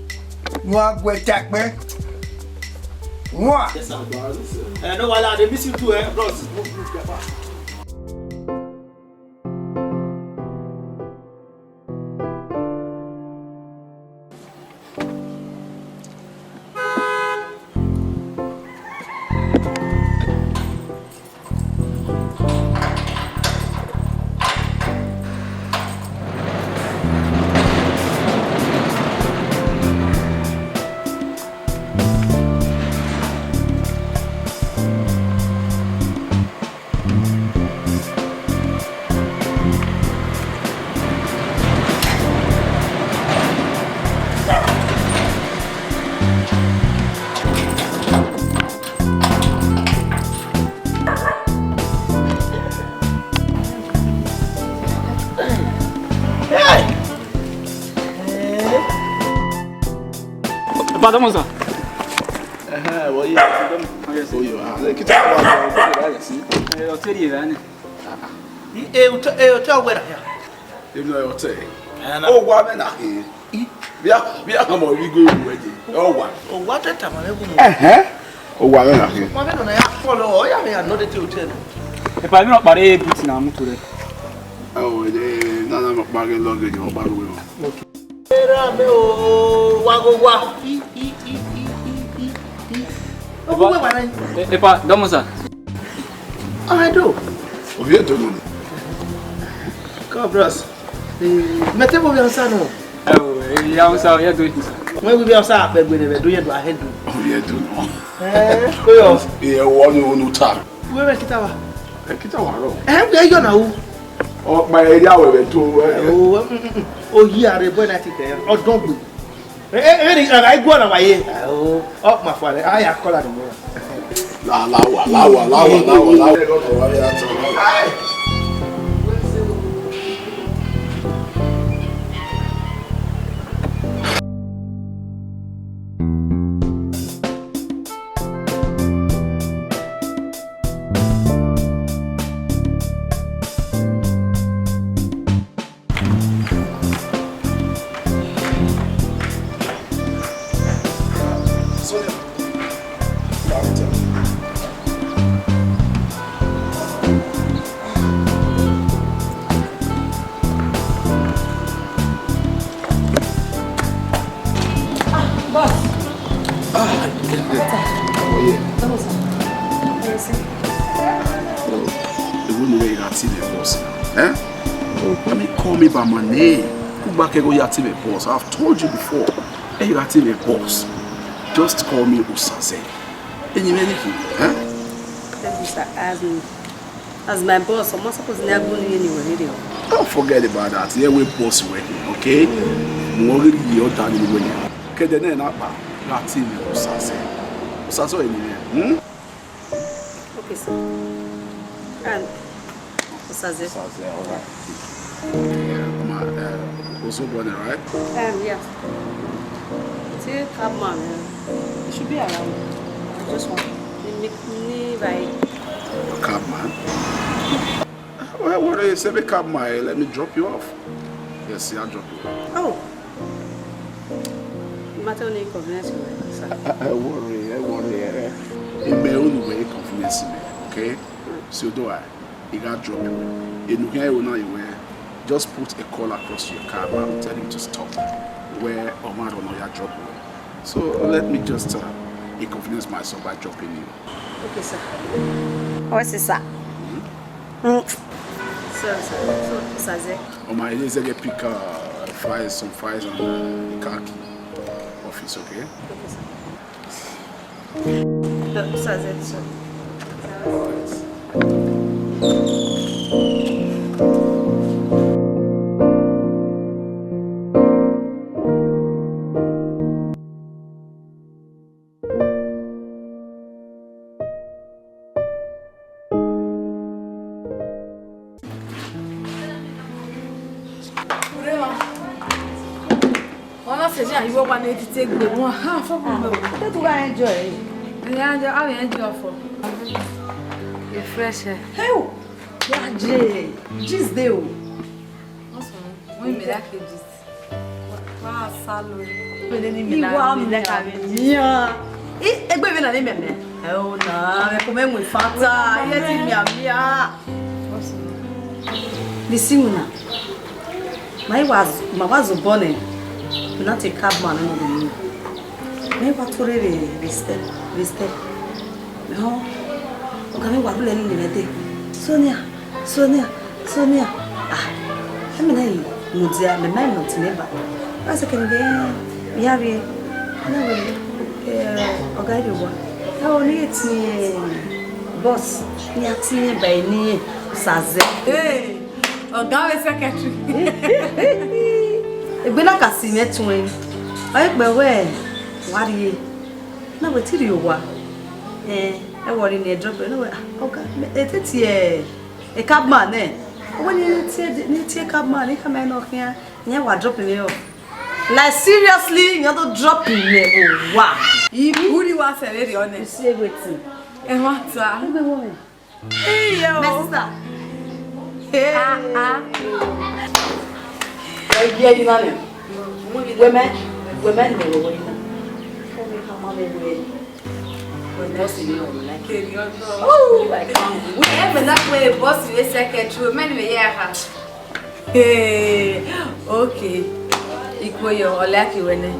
nu a gu ẹta ẹkpẹn. Wan. Yes, sir. Eh, no wahala, I dey miss you too, eh, bros. Pardon, sir. Ẹhẹn, wọ ye. Oh, yes, sir. Oh, yo, ah, le kita wa, wa, wa, wa, yes. Eh, hotel ye, man. Ah, ah. I, eh, hotel, eh, hotel where here? Inu hotel. Eh, na. Oh, wa me na he. I. Bia, bia, come on, we go, we go. Oh, wa. Oh, wa te tama me gu mo. Ẹhẹn. Oh, wa me na he. Wa me no na ya follow. Oh, ya me another hotel. Epa, mi no pare but na mutu re. Oh, eh, na, na, ma pare luggage, mo pare we. Okay. Era me o, wa go wa. I, i, i, i, i, i, i. Ogun we wa na. E-, epa, dọmọ sir. I do. Ovie do nọ ni. Come, bros. Eh, mẹ te vbe ovbi Hausa nọ. Ẹ o, eh, ya Hausa, ya do it, sir. Wẹ vbe ovbi Hausa, akpẹ gbe ne vbe do ye do ahe do. Ovie do nọ. Eh, ko yo. Iye wọ ni unu ta. Wẹ vbe kita wa. Ẹ kita wa rọ. Ẹ, wẹ yo na u. Ọkpa ẹ ya wẹ vbe to, ẹ. O, mm, mm, mm. O yi are boy na ti kẹ. Ọdọn gbe. E, e, e, a ga iguọ na wa ye. O, ọ ma fua rẹ, a ya kọla ni mo. La, la wa, la wa, la wa, la wa, la wa. Ah, boss. Ah, yeah, yeah. How are you? That was The one where you got to the boss, eh? When you call me by my name, go back and go ya to the boss. I've told you before. Hey, you got to the boss. Just call me Osaze. Any anything, eh? Thank you, sir. As, as my boss, I'm not supposed to have money anywhere, really. Don't forget about that. Yeah, we boss working, okay? Mo rí yìí ọ̀dà nínú wẹ̀yẹ̀. Kẹ̀dẹ̀ náà náà pa láti ní Osaze. Osaze ò ní rẹ̀. Hmm? Okay, sir. And Osaze. Osaze, all right. Yeah, ma, uh, also brother, right? Um, yeah. See, cabman, uh, he should be around. I just want to meet me by. Cabman? Well, what do you say, cabman? Let me drop you off. Yes, see, I'll drop you off. Oh. Matter only inconvenience you, sir. I, I, I worry, I worry. Eh? It may only way inconvenience me, okay? So do I. He got drop you. In here, you know, you were just put a call across your car, man. Tell him to stop. Where Omar Onoya drop you. So let me just uh, inconvenience myself by dropping you. Okay, sir. What's it, sir? Hmm? Mm. Sorry, sir. So, Osaze. Oh my, it is a pick uh, fries, some fries and uh, the car key office, okay? Okay, sir. Osaze, sir. Ọna sẹ ne a ru ọkpa ne edit egbe wọn ha fọ bu mẹ o. Te tu gha enjoy. Ya enjoy, a vbe enjoy fọ. Refresh. Hey, ya je, gist dey o. What's wrong? When me like gist. Wa salo. Iwa mi like a vbe nian. I egbe vbe na ni mẹmẹ. Ẹ o na, ẹ ko mẹ mu fanta, iye ti mi a mi a. Listen una. Ma i wa, ma wa zobọ nẹ. Na te cabman nọ vbe ni. Ma i wa to rre vbe step, vbe step. Mẹ họn, ọga mwẹ wa rhulẹ ne mẹ dee. Sonia, Sonia, Sonia. Ah, ẹmwẹ na i mudia, mẹ ma nọ ọtẹn eba. Wa sẹ kẹ ne I ya rrie, na wẹ, eh, ọga rrie owa. Ẹ o, ne I tie boss, ne I tie ba eni Osaze. Hey, ọga vbe secretary. Egbe na ka si mwẹ tuẹn. Ọ i kpẹ wẹ, wa rrie. Na wẹ te I rrie owa. Eh, ẹ wọ rre ne ẹ drop ẹ, na wẹ, ah, ọga, mẹ, e te tie, eh, cabman nẹ. Ọ wẹ ne I tie, ne I tie cabman, ne I khama ẹre ne ọ khian, ne I wa drop mwẹ off. Like, seriously, you don't drop in me. Wow. Ibu ni wa sẹ vberriọ nẹ. You say wetin? Ẹ ma ta. Hey, yo. My sister. Hey. Ah, ah. Ẹ yẹ yín lánàá. Wẹ́mẹ́, wẹ́mẹ́ ni mo wọ yín náà. Fún mi ká má lè wẹ̀. Wẹ́mẹ́ sì ni ọ̀rọ̀ náà. Kèrè ọ̀nà. Oh, I can't wait. Ẹ mẹ́ta pé bọ́ọ̀sì rẹ̀ secretary, mẹ́rin mi yẹ ha. Hey, okay. Ikwo yo, ọ like wẹ nẹ.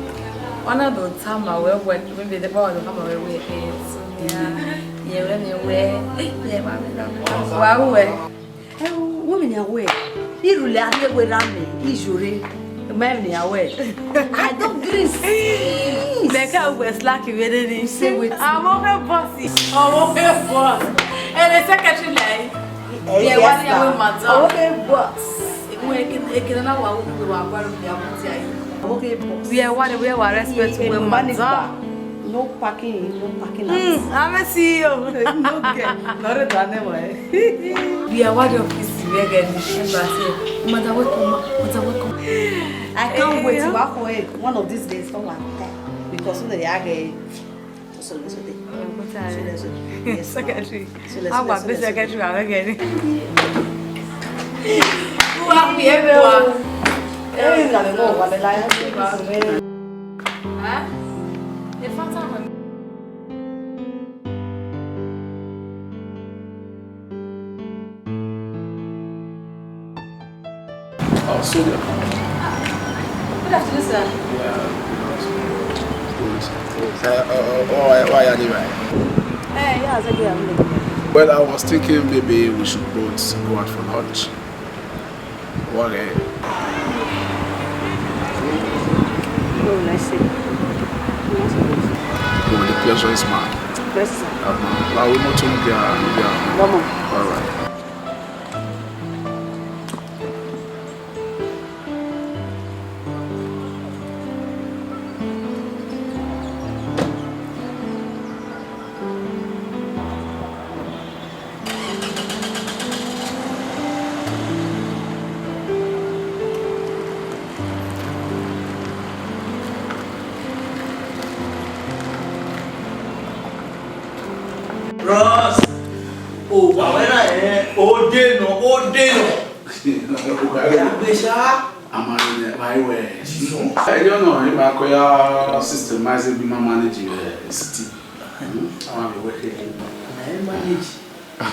Ọ na do tama wẹ wẹ, maybe the power do tama wẹ wẹ, eh, so, yeah. Ye wẹ mi wẹ, ye ma mi na. Wa wẹ. Ẹ wo, wo mi nia wẹ. Irhulẹ a rhie wẹ ra mẹ, iyore. Ma mi nia wẹ. I don't gree. Mẹ ka wẹ slack wẹ de ni. Say wetin? Ọmọ kẹ boss. Ọmọ kẹ boss. Ẹ lẹ secretary lẹ. Yes, yes, wẹ madam. Ọmọ kẹ boss. Ekene na wa wo kugbe wa gba ro ya buti aye. Ọmọ kẹ boss. Wẹ wa de, wẹ wa respect wẹ madam. No parking, no parking. Hmm, I'm a C E O. No get. No re da ne wa. Wẹ wa de office wẹ get ni embassy. Madam, welcome, ma. Madam, welcome. I can't wait. Wa ko e, one of these days, come and tell. Because we dey age. So, so dey. Yes, secretary. Awa be secretary wa wẹ gẹ ni. Wa mi e bua. Eh, la me mo wa me la ya. Huh? The fact I'm Oh, so there. Good afternoon, sir. Yeah, good afternoon. Good afternoon. Uh, uh, uh, oh, why, why are you right? Eh, yeah, I said, yeah, I'm Well, I was thinking maybe we should both go out for lunch. What, eh? Oh, I see. Oh, the pleasure is mine. Yes, sir. Uh, well, we want to be, uh, be, uh, Come on. All right. Bros, o wa wẹ na ẹ, o de nọ, o de nọ. Ya gbe sha. A ma rẹn ne wa i wẹ. Ẹjọ nọ, I ma ko ya systemize bi ma manage, eh, city. Hmm? Awa mi wẹ khe. Na ẹ manage.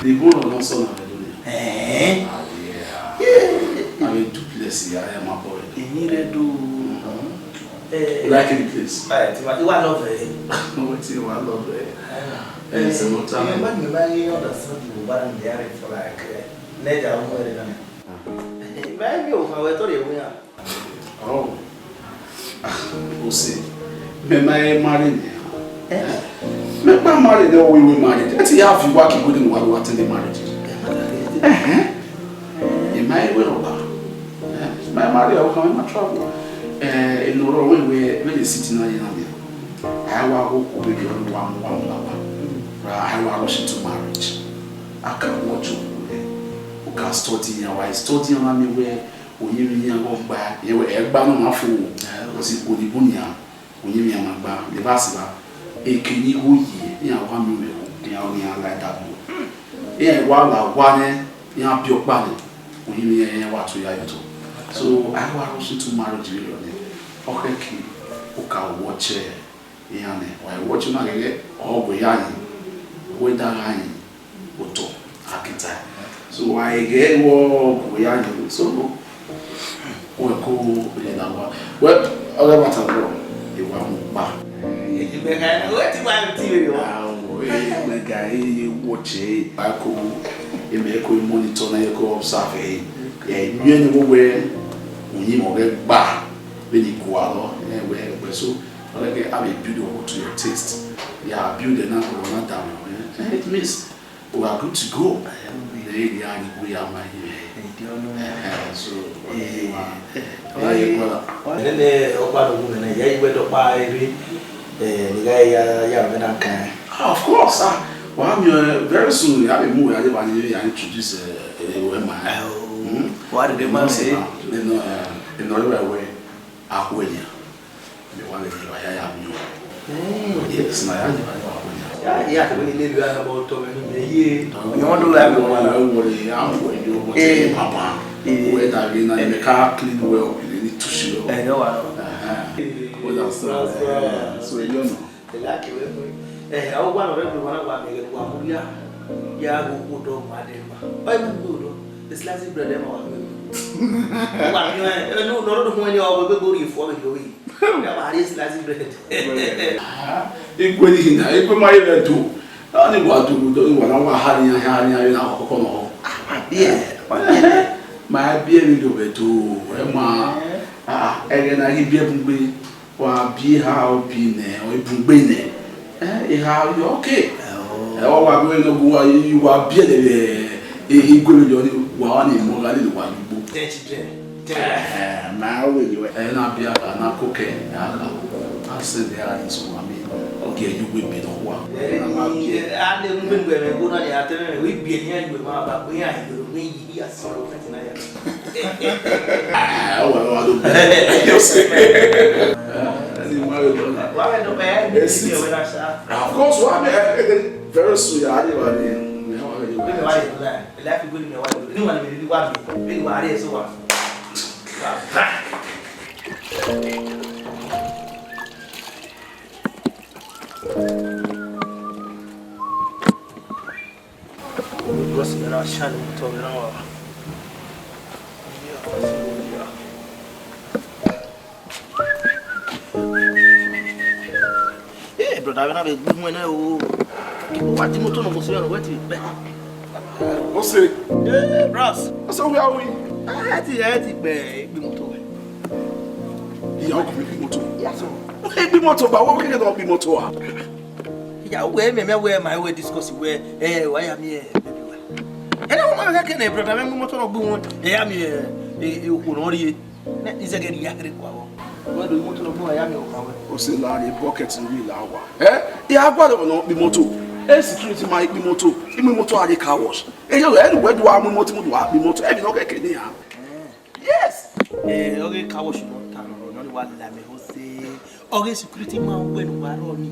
The whole of Nonso na vbe do nia. Eh? Ah, yeah. Yeah. I mean, duplex ya, ya ma boy. Eni rẹ do. Mm-hmm. Eh, you like the place? Eh, ti wa, you are love, eh? Wetin you want love, eh? Eh, it's a motor. Eh, man, you might understand the Yoruba and they are for like, eh, Niger, who are they? Maybe you have a story, we are. Oh. Ose, mẹ ma he marry nẹ. Eh? Mẹ kpa marry nẹ, we we marry. Ẹ ti ya fi wa ki wedding wa wa attend the marriage. Ẹhẹn. Ẹ ma he wẹ rọba. Eh, ma marry, I will come, ma travel. Eh, in order we we we the city na ye na me. I wa go ko we ke wa mu wa mu wa. Right, I wa rush into marriage. I can't watch you. U ka study yan, wa study yan na me wẹ Uyinmwẹ iran gha gba, ẹgba ne ọ ma fo, because onibu nian, uyinmwẹ iran ma gba, the verse ba, eke ne igho ye, iran wa miẹn mwẹ ho, iran ọnii iran la ẹdẹ agbọn. Iran wa la owa nẹ, iran biẹ ọkpa nẹ, uyinmwẹ iran wa to ya ye otọ. So, I wa rush into marriage vberriọ nẹ, ọ khẹke, u ka watch iran nẹ, wa watch na ghẹghẹ, ọ wẹ ya yin, wẹ da gha yin, otọ, a ke ta. So, wa ghẹ wọ, wẹ ya yin, so, wẹ ko rhie na wa. Well, ọghe ẹmwata nọ, I wa mu kpa. Imẹ kha, wẹ ti wa ti vbe yọ. Ah, wẹ, wẹ ga, e ye watch e, ba ko, e mẹ ko monitor na, e ko observe e. E miẹn ne wo wẹ, uyinmwẹ ọghẹ gba, vbene I gualọ, e wẹ, wẹ so, ọ lẹghẹ, a vbe build ọmọ to your taste. Ya build ẹ na, ọmọ na da mwẹ, eh, it means we are good to go. Ẹ i ghi gha ghi gbe ya ma yi. Ẹhẹn, so, eh, eh, brother. Nene ọkpa do wu nene, ya i wẹ dọkpa ere, eh, ni gha ya, ya vbe na kan. Ah, of course, ah, wa mi, eh, very soon, ya be mu ya de ba ni ya introduce, eh, eh, we ma. Oh. Hmm? Wa de ma se. No, eh, no, we, we, a ku ya. Mẹ wa vbe rhie evba ya ya miẹn. Yes, na ya ye evba ya wa ya. Ya, ya, te wẹ ne lele ya ba otọ mwẹ ne imẹ ye. Ọmọ do la mi wa. Ẹ wọrẹ, a wọrẹ yo, but Eh. Papa, Eh. Wẹ da ghe na, mẹ ka clean well up, you need to show. Ẹ, no wa. Uh-huh. Well, that's, uh, so, you know. Ẹ, a wa nọ rẹ do wa na wa mẹ ghe wa mu ya. Ya go go do ma de ma. Ba mu go do. The sliced bread ma wa. Wa mi, ẹ, no, no, no, no, ni o we go ri fo mi do wi. Ya wa ri sliced bread. Ikue ni hina, ikue ma ye vbe do. Ani wa do do, wa na wa ha ni, ha ni, ha ni na koko no. Yeah. Ma biẹ ni do vbe do. Ẹ ma, ah, ẹghẹ na ghi biẹ bun gbe. Wa biẹ eha obi nẹ, ọ i bun gbe nẹ. Eh, eha yo, okay. Ẹ, ọ wa gbe nọ gu wa, i wa biẹ lẹ vbe, e, igolo yọ ni, wa wa ni mọ gha lele wa lugbo. Ten children. Ten. Eh, ma wẹ yo, ẹ na bia ka na kokẹ, a ka, a sẹ de a ni so wa mi. Ọ gẹ yu we be nọ wa. Ẹ, a le mu be gbe me go na ni a te me, we bi ni a yu ma ba, we a yu, we yi a so fẹtin na ya. Ah, wa, wa do. Yes. Wa me no be. Yes. Of course, wa me, eh, eh, very soon, ya, wa me. Wa me wa. Life is good, me wa. Ni wa me, ni wa me. Ni wa re so wa. Bros, me na shine motor, me na wa. Eh, brother, me na be gbe wọn na o. Wa di motor no mo se ro we ti pe. Ose. Eh, bros. Ose, where are we? Ah, ti, eh, ti pe gbe motor we. Iya, o ko gbe motor. Yes, sir. O gbe motor, ba wo ke do gbe motor a. Iya, wẹ mẹ, mẹ wẹ ma wẹ discuss wẹ, eh, wa ya mi, eh, baby wa. Ẹ na wọ ma kẹ ne brother mẹ mu motor no gbe wọn, ẹ ya mi, eh, eh, eh, okhuo nọ rrie. Nẹ, izẹgẹ ne I ya kherhe kua vbọ. Wẹ do motor no gbe wa ya mi okhuo wẹ. O se la rrie bucket ni la wa. Eh? I a gua do no bi motor. E security ma bi motor. I mu motor a rrie car wash. E yo, ẹ nu wẹ do a mu motor, mu do a bi motor. Ẹ bi no kẹkẹ ni a. Yes. Eh, ọghe car wash nọ ta nọ, nọ ni wa la mẹ ho se. Ọghe security man wẹ ne uwa rrọọ ni,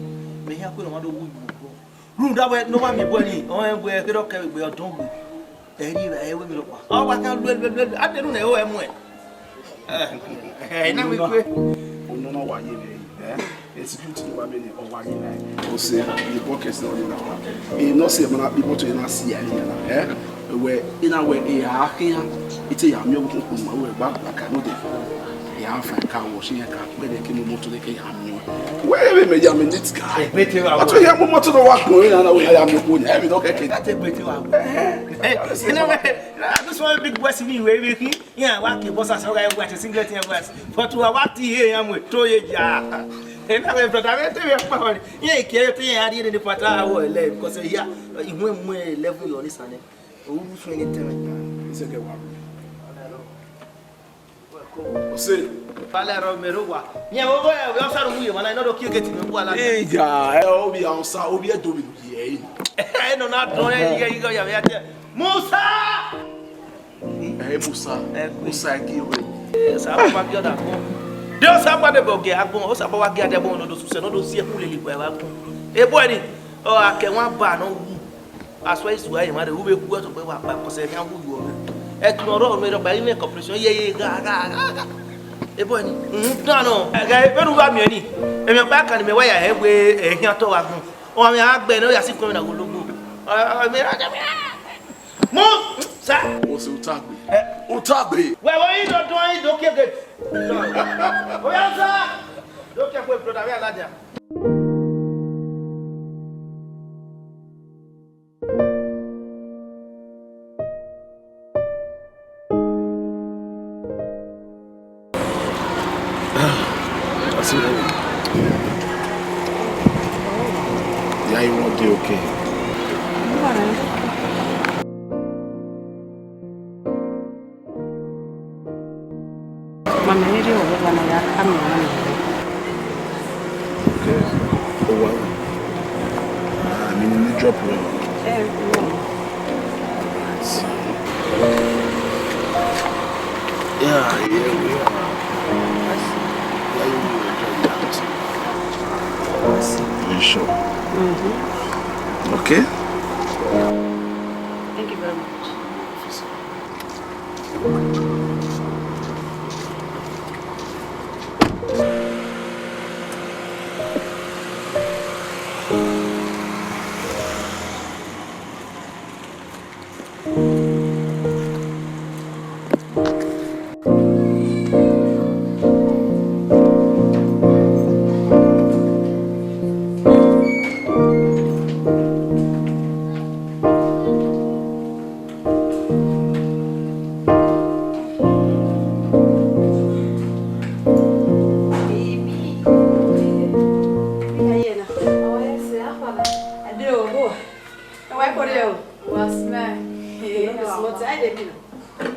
mẹ hia kue ne ọ ma do wu yu obọ. Rhunmwuda wẹ ne ọ wa miẹn obọ ni, ọ rẹn wẹ kherhe ọ kẹ vbe egbe ọdọn gbe. Ẹ rhie evbare, ẹ wẹ emwi nọkpa. Ọ wa khian lu, lu, lu, lu, a de ru ne ẹre mu ẹn. Ẹ, ẹ, ẹ, ẹ na wẹ ikue. Ono nọ wa ye vbe, eh? Security ne wa miẹn ni, ọ wa ye na. O se, ni bucket nọ ni na wa. E nọ se ma na bi motor na si ya ni na, eh? Wẹ, I na wẹ, e a khian, I te ya miẹn ọvbokhan ma wẹ gba gba ka no de. E a fa car wash, e ka kpẹdẹ ke mu motor de ke ya miẹn. Wẹ, e vbe mẹ ya mẹ neat guy. Egbe te wa. Ọtọ ya mu motor do wa gbọn, e na na wẹ ya miẹn okhuo ni, e vbe nọ kẹkẹ. That egbe te wa. Eh, eh, you know, this one big boy see me, wẹ, wẹ, wẹ. Iran wa ke boxers, ọ gha wa te singlet iran wa. But wa wa te ihe iran mu eto ye ya. Ena wẹ brother, wẹ te wẹ kpa wẹ. Iran ke te iran rhie ne pata awọ ẹlẹ, because ya, ihun mu eleven yọ ni sane. O ru sun ni tẹmẹ. Ise ke wa. O se. Pale ro me ro wa. Iran wo wo ya, wẹ ọsa ru ye wa na, no do kie gate me wa la. Iya, ẹ, obi a ọsa, obi ẹ do mi ye. Ẹ no na dọn ẹ, ighe, ighe, ya, ya, ya. Musa! Ẹ, Musa. Ẹ, Musa, ẹ gie wẹ. Ẹ, Osanobua gie ọdẹ agbọn. De Osanobua de bọ gie agbọn, Osanobua wa gie adẹ agbọn, no do suse, no do si ẹkun lele ikpẹ vbe agbọn. E boy ni, ọ, akẹ wan ba nọ wu. Asua isu a emwa de, u vbe ku ẹtọ gbe wa kpa, kọsẹ khian wu yu ọmọ. Ẹtu nọ rọ ọmọ rọgba, ivẹ corporation, ye, ye, gha, gha, gha, gha. E boy ni, uhun, dan nọ. Ẹ, gha, vbene u gha miẹn ni, emwi ọkpa kan ne mẹ wa ya hẹ wẹ, ẹ, khian tọ wa agbọn. Ọmwa mwẹ a gbe ne ọ ya si kọmẹ na ghologbo. Ọ, ọ, mẹ ra, mẹ ra. Mu, sa. O se u ta gbe. Ẹ. U ta gbe. Wẹ, wẹ, i do dọn, i do kie gate. Oya, sa. Do kie kue, brother, wẹ a ladian. That's it. Yeah, you won't be okay. Mama, ẹ rhie ọvbọkhan na ya ka miẹn ọmwa nẹ. Okay. Owa. Ah, I mean, you drop well. Eh, no. Yeah, yeah, we are. Yeah, you will enjoy that. Are you sure? Mm-hmm. Okay. Thank you very much.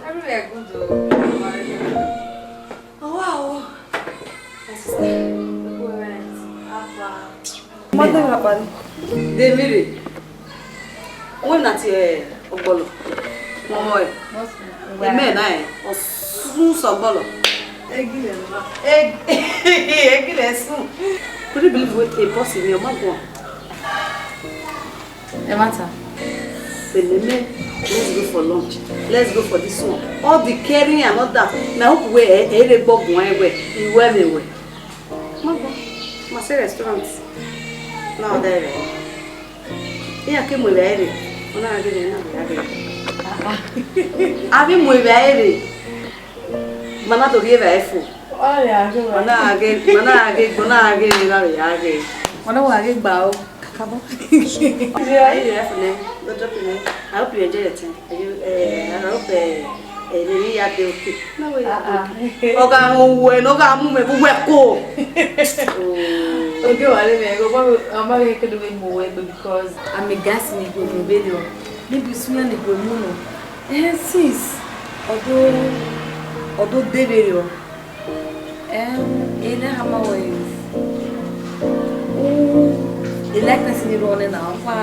Everywhere good o. Oh, wow. My sister. How far? Mother, Papa. Devire. Wẹ na tie ọgbọlọ. Ọmọ ẹ. Imẹ na ẹ, ọ sun sẹ ọgbọlọ. Egilẹ sun. Could you believe what a boss in your mouth? Ẹ ma ta. Ememe, let's go for lunch. Let's go for this one. All the caring and all that. Na hope we ẹ ẹ rẹ gbọ gun ẹ wẹ, iwẹ mẹ wẹ. Ma gbọ, ma sẹ restaurant. Na order rẹ. Iran ke mu evbare rre, ọ na gha ghe na ya ghe. A vbe mu evbare rre, ma na do rhie evbare fo. Ọ ya ghe. Ma na ghe, ma na ghe, ma na ghe ne na ya ghe. Ọ na wa ghe gba o, kakabọ. Ayi rẹ fo nẹ, do drop nẹ. I hope you enjoy your time. Are you, eh, I hope, eh, eh, they really have the okay. No way, ah, ah. Ọ gha mu wẹ, ne ọ gha mu mẹ vbe uwẹ ko. Oh. Oge wa le mẹ, ọ ma, ọ ma ghe ke do vbe mu wẹ gbe because I'm a gas ni gbe mu vbe do. Ni bi su ya ni gbe mu no. Eh, sis. Ọdo, ọdo de vbe rọ. Em, ena hama wẹ, u, e likeness ni rrọọ nẹ na, ọ kpa,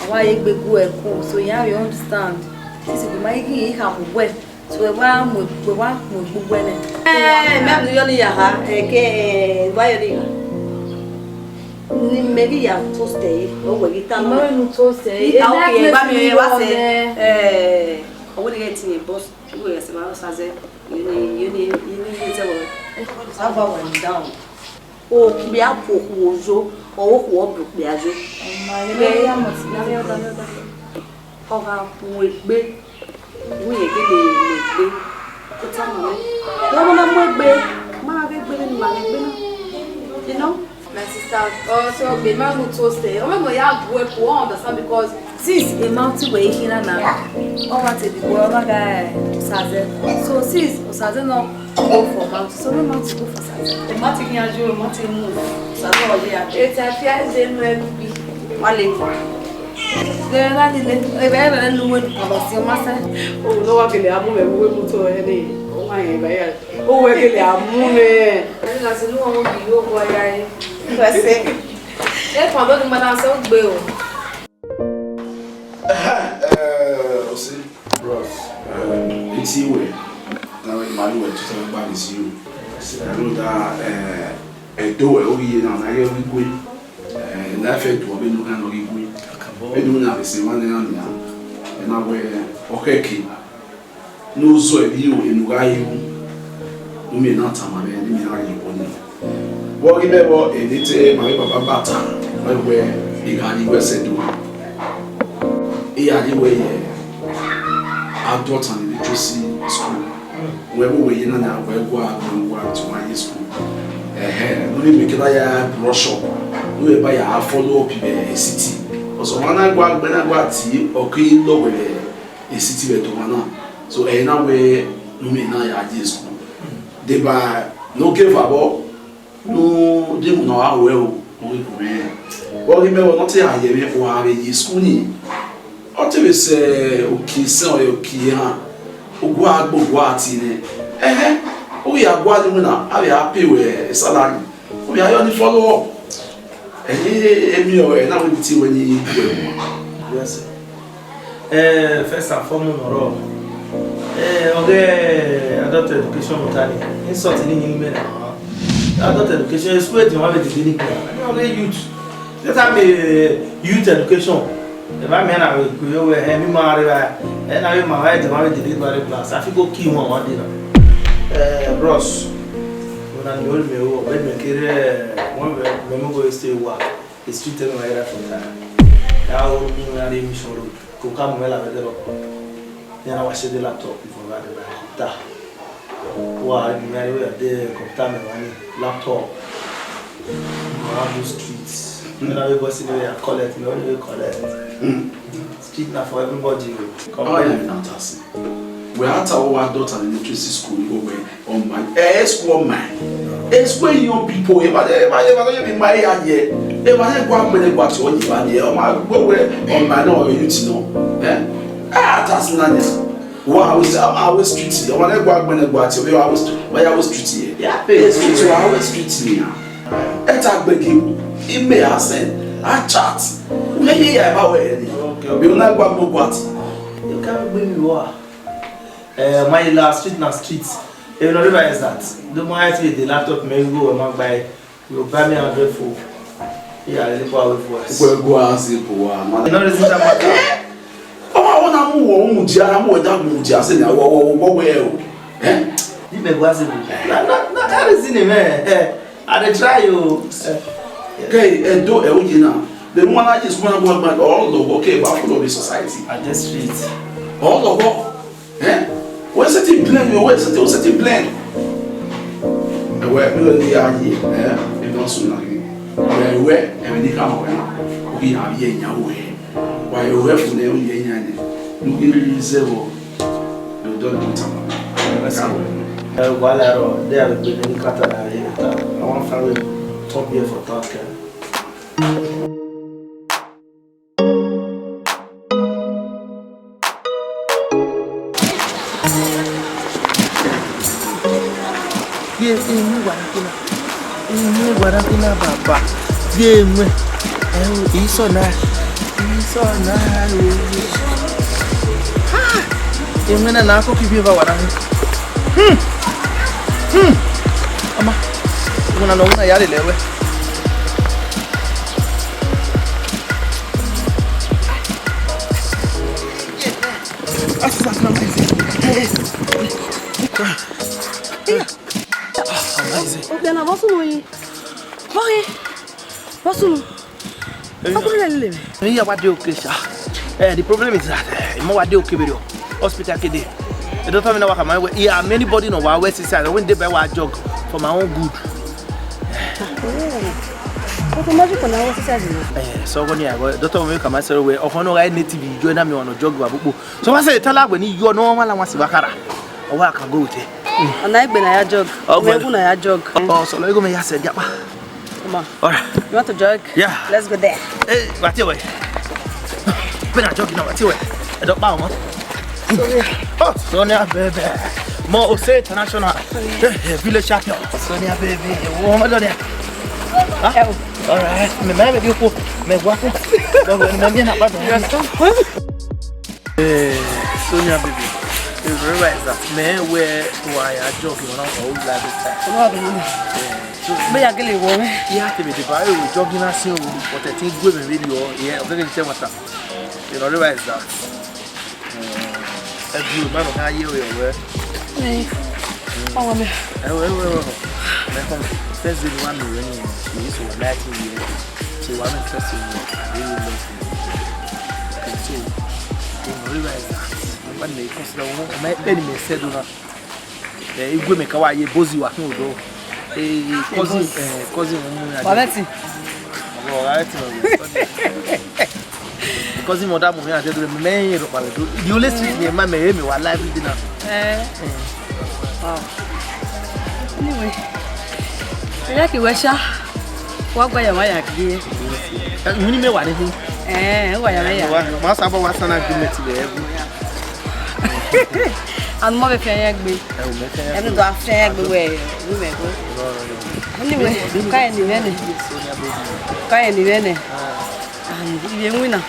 ọ wa ye egbe gu ẹko, so iran vbe understand. Sisi, ma ghi ghi khama uwẹ, so wẹ wa mu, wẹ wa mu egbe uwẹ nẹ. Eh, mẹ mu yọ ni ya ha, eh, ke, eh, wa yọ ni ya. Ni mẹ ghi ya toast ẹre, ọ wẹ ghi ta nọ. Mẹ nu toast ẹre. I ta, okay, ba mi wa sẹ. Eh, ọ wẹ ni ghe tin boss, u wẹ sẹ ma sa zẹ. Yeni, yeni, yeni, yeni zẹ wẹ. Ava wa down. Okpia bu okhuo yo, ọ okhuo bu okpia yo. Ọma, yẹ bẹ ya mọ ti na, yọ da, yọ da. Ọ gha mu egbe, wẹ gele mu egbe. Ọ tama mwẹ, ọ ma na mu egbe, ma gha ghe egbe ne ima ghe egbe na. You know? My sister, uh, so gbe ma mu toast, eh, ọ ma ya gu ẹko, I understand because since a man ti wẹ ikhin na na, ọ wa te bi wẹ ọ ma gha Osaze. So since Osaze no go for mouth, so we mouth go for Osaze. E ma ti yan ju, e ma ti mu Osaze ọ ye a. E ta fi a je nu ẹbi. Wale. Ghe na ni le, e bẹ, e bẹ nu we du kọlọ si ọ ma sẹ. O no wa gele a mu mẹ, we mu to ẹre ni, ọ wa yẹn ba ya. O wẹ gele a mu mwẹ. Ẹni na sẹ ne uwẹ bi yo kua ya ẹre. Wẹ sẹ. E kpando ni ma na sẹ ogbe o. Eh, Osi, bros. Eh, iti wẹ, na wẹ ma wẹ tutu gba ni si o. I know that, eh, Ẹdo wẹ o ye na, na ye o ghi gue. Eh, na fẹ do vbene u gha nọ ghi gue. Vbene u na vbe sẹ emwa ne iran nian. Ẹ na wẹ ọ khẹke. Ne u zọ emwi ro ne u gha ru, ne u miẹn na tama mwẹ, ne I miẹn na rhie obọ nii. Vbe ọ ghi mẹ vbọ, eni te ma vbe baba ba ta, wẹ wẹ, I gha rhie wẹ sẹ do. I gha rhie wẹ ye Adọtan Literacy School. Wẹ vbe wẹ ye na, na wẹ gua, wẹ gua to ma ye school. Ẹhẹ, ne u miẹn ke na ya brush up, ne u ba ya follow up vbe city. Ọsọ ma na gua, gbe na gua ti, ọ ke lọ wẹ vbe city vbe ẹdẹ ọmwa na. So, ẹre na wẹ ne u miẹn na ya ye school. Deba ne ọ ke vabọ, ne u de mu ne ọ gha ruẹ o, ọ ghi gu mwẹ. Vbe ọ ghi mẹ vbọ ne ọ te gha ye mwẹ, wa vbe ye school nii. Ọ te vbe sẹ oki sẹ ọre oki ehan, ogua gbe ogua tie nẹ. Ẹhẹn, u ya gua ni wina, a vbe a pay wẹ salary. U ya yọ ni follow up. Ẹhẹn, emi ọ, ẹ na wẹ bi tie wẹ ni gu ẹ mua. Yes, sir. Eh, first and foremost, nọrọ, eh, ọghe adult education mota ni, insult ni yin mẹ na. Adult education, school education, wa vbe dede ni kua. Ani ọghe youth. Let am be youth education. Eva mi na vbe kue wẹ, ẹ, mi ma rre ba. Ẹ na vbe ma wa, ẹ, ma vbe dede ba rre class. I fit go kill one one day now. Eh, bros. Una ni ol me o, me me kere, eh, one me me go stay wa. The street tell me right from time. Ya o, mi na re mission road. Ko ka mu la vbe de ro. Ya na wa se de laptop before wa de ba ta. Wa ni me re de computer me wa ni laptop. I wan do street. Me na we go see the way I collect, me only collect. Street na for everybody o. Come on. How you na tasi? Wẹ a ta wẹ wa dọta ne electricity school igho wẹ ọ ma, ẹ, school ọ ma. School young people, eva, eva, eva ye mi ma ya ye. Eva ye gua gbẹrẹ gua ti ọ yi ba ni, ọ ma wẹ wẹ ọ ma na, ọ youth nọ. Eh? A tasi na nia. Wa we, a we street, ọ ma ne gua gbẹrẹ gua ti ọ, wa we street, wa ya we street ye. Yeah, pay. Street, wa we street ni. Ẹ ta gbẹgi, email a send, a chat. Wẹ ye ya ba wẹ ni. Okay, okay. Bi una gua gbogbo ati. You can't bring me wa. Eh, my last street na street. You know, river is that. The more I see the laptop, me go, my buy. You buy me hundred for. Yeah, I live our voice. Well, go and see for one. You know, this is a matter. Ọ ma wọ na mu wọ mu dia, na mu wẹ da mu dia, sẹ ni wọ wọ wọ wẹ o. Eh? Ni me gua se bu. Na, na, na, that is in him, eh. Eh, I dey try you. Eh. Ke, eh, do, eh, oye na. The woman I just wanna go back, all the work, eh, back for the society. I just street. All the work. Eh? Wẹ sẹtin blend, wẹ sẹtin, wẹ sẹtin blend. Ẹwẹ, mi lọ ni ya yi, eh, e dọn sun na ni. Ẹwẹ, ẹwẹ ni ka mọ wẹ na. Obi ya ye nya wẹ. Wa ye wẹ fu ne o ye nya ne. Nu ke ri zẹ wọ. You don't do it. Ẹ, wàhálà rọ, de a gbe ni kata na ye ta. I wan find we top here for talk. Ye emu wa na kina. Emu wa na kina baba. Ye emu. Ẹ o, isọ na. Isọ na o. Ha! Emu na na ko ki bi ba wa na. Hmm. Hmm. Ama. Emu na no na ya le le we. Ọgbẹna, vbọ sunu yi? Vbọ ghi? Vbọ sunu? Vbọ sunu lele? Iya wa dey okay, sha. Eh, the problem is that, eh, mo wa dey okay very well. Hospital kede. The doctor mi na wa kama we, yeah, many body no wa we sisa, when dey by wa jog for my own good. But imagine for now, what is that? Eh, so when you go, doctor mi kama say we, ọkọ no ga native, you join me on jog wa gbogbo. So wa say tell her when you no wan la wan si wa kara. Or I can go with her. Ọna egbe na ya jog. Ọgbẹn. Ọmọ egwu na ya jog. Oh, so lo ego me ya se japa. Come on. All right. You want to jog? Yeah. Let's go there. Hey, wait here, wait. When I jog now, wait here. I don't bow, man. Oh, Sonia baby. Mo Ose International. Eh, eh, village champion. Sonia baby. Oh, my God. Huh? All right. Me, me, me, you go. Me, what? Don't worry, me, me, not bad. Yes, sir. Eh, Sonia baby, you realize that me where why I jog you know all that this time. Ọmọ ọdún mọ́ni. Eh, so bẹ́ẹ̀ yà gẹ́lẹ́ wọ mẹ́. Yeah, tẹ̀lé the bar, you jogging as you, but I think women really all, yeah, I'm going to tell what. You know, realize that. Eh, every man can hear you, well. Ẹ, ọmọ mi. Ẹ wẹ, ẹ wẹ, ẹ wẹ. Ẹ kàn, first day ni wà mí rẹ ni, mi yìí sọ wà láti yẹ. So wà mí trust you, I really love you. Okay, so, you know, realize that. Wà mí consider wọn, ọmọ ẹ pẹ́ ni mi ṣẹ́ dùn náà. Ẹ, igwe mi ka wa ye bozi wa kí n ò dọ́. Ẹ, cousin, ẹ, cousin wọn mú mi. Wà bẹ́ẹ̀ tì. Ọ̀rọ̀ ọ̀rọ̀ ẹ ti rọ̀ yìí. Because him mother move here and say, "Me, me, me, me, the only street me, my, me, me, wa live in dinner." Eh. Eh. Wow. Anyway, we like it, we sha. Wa gba ya, wa ya gbe. Eh, we ni me wa ni hu. Eh, wa ya, wa ya. Wa, ma sa ba wa sana agreement le. And mo be fe yan gbe. Eh, we fe yan. Every do fe yan gbe we, we me go. No, no, no. Anyway, ka ni we ne. Ka ni we ne. Ah. And you win. Mm.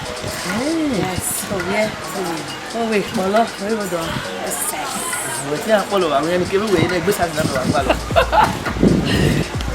Yes, so yeah. Mm. Oh, wait, my love, very well done. Yes, sir. Wẹ ti a kpọlọ wa, wẹ ni kebe wẹ ne gbe sa na wa gba lọ.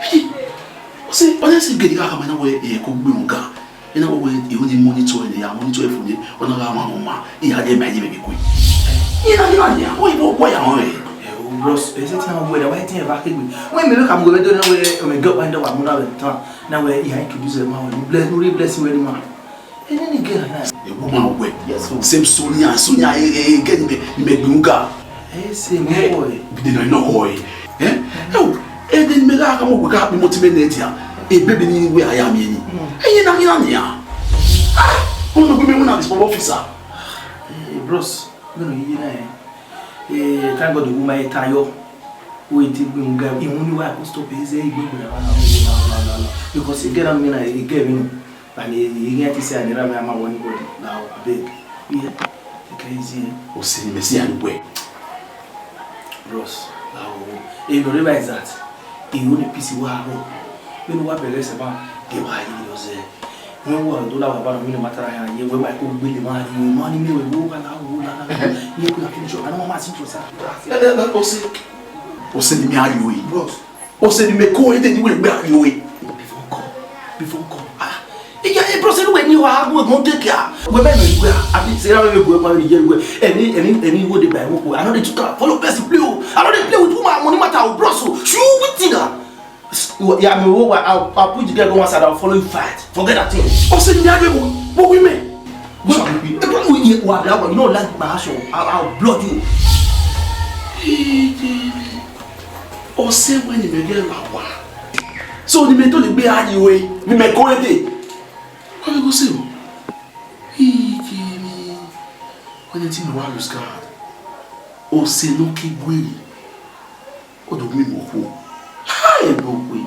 Hey, ọ sẹ, ọ sẹ gele gha khama na wẹ, eh, ko gbe unu ga. Ena wẹ, wẹ, I ho ni monitor ẹre, ya monitor ẹre fo ye, ọ na gha ma ma, I ya ye ma ye vbe kue. Ina, ina, ina, ọ i bo gua ya họn ẹre. Eh, oh, bros, ẹ sẹ te iran wẹ, wa te iran va kegbe. Wẹ mẹ vbe khama wẹ do na wẹ, ọ mẹ gẹ wa nda wa mu na vbe tan. Na wẹ, I ya introduce ma wẹ, bless, no really bless wẹ ni ma. Ene ni gẹ na. Ewu ma wẹ. Yes, sir. Same Sonia, Sonia, eh, eh, gẹ ni mẹ, ni mẹ gbe unu ga. Eh, same boy. Bi de na nọ khọ ẹre. Eh? Ẹ o, ede ni mẹ gha khama wẹ gha kpe imọtẹn mẹ nẹ dia. Ebebe ni wẹ a ya miẹn ni. Mm. Ẹ i na, i na nia. Ah, ọ na gbe mẹ wẹ na this police officer. Eh, bros, mẹ nọ iye na, eh. Eh, thank God, wẹ ma i ta yọ. Wẹ i te gbe unu ga, I unu ni wa ku stop, ẹ i zẹ igbe gbe na, na, na, na, na. Because e gẹ na mẹ na, e gẹ mẹ nọ. And he, he get to say, I never remember anybody. Now, I beg. Yeah, take it easy. O sẹ ni mẹ si ya ni wẹ. Bros, now, e no realize that. E only peace wa ro. When wa bẹghe sẹ ba, e wa yi yo ze. When wa do la wa ba no, mi no matter ya, ye we ma ko gbe le ma ri, ma ni mi we wo ka na wo la na. Ni ko ya finish up. I don't want my situation. Eh, eh, eh, o sẹ. O sẹ ni mẹ a yo yi. Bros. O sẹ ni mẹ ko e de ni wẹ gbe a yo yi. Before God, before God. Ah, iya, eh, bro, sẹ ni wẹ ni wa go go take care. Wẹ mẹ no wẹ, abi sẹ ra wẹ go ma ni ye wẹ. Any, any, any wo de ba wo ko. I no dey took am. Follow person play o. I no dey play with woman money matter o, bros o. Shoe we thing ah. Ya me wo wa, I'll, I'll put the girl go one side, I'll follow you fight. Forget that thing. O sẹ ni a de wo, wo wi mẹ. What shall we be? Eh, bro, you, you are that one. You don't like my action. I'll, I'll blood you. Ọ sẹ wẹ ni mẹ ghẹ la owa. So ni mẹ to ni gbe a yi ue, ni mẹ ko rede. Why you go say? He give me. When the thing wa lose guard. Ọ sẹ no ki gwe. Ọ do mi mo khuo. Hi, no way.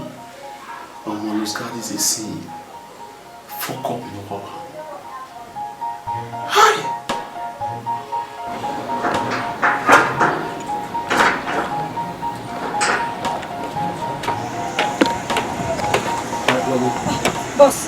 Ọmọ, lose guard is a sin. Fuck up, no power. Hi! Boss.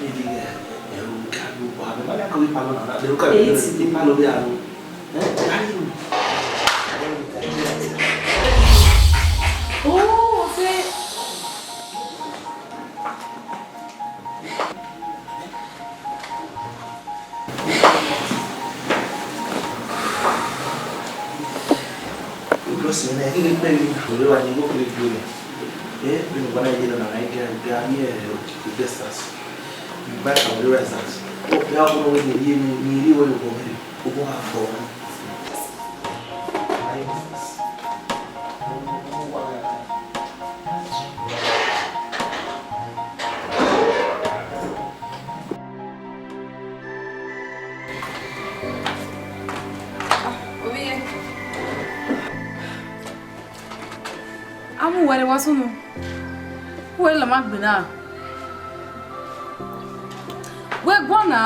Maybe, eh, eh, we can do, but I never go with Palo now. They look at me, Palo, they are, eh, can you? Oh, okay. Because you know, you need to pay me. You don't want to go to the, eh, you want to get on an idea, get on here, the best house. You buy some real house. Oh, you have to know when you need, you need what you want. You go have for. Ovbi mwẹ, a mu uwa rre vbe sunu, uwẹ la ma gbinna. Wẹ guan na.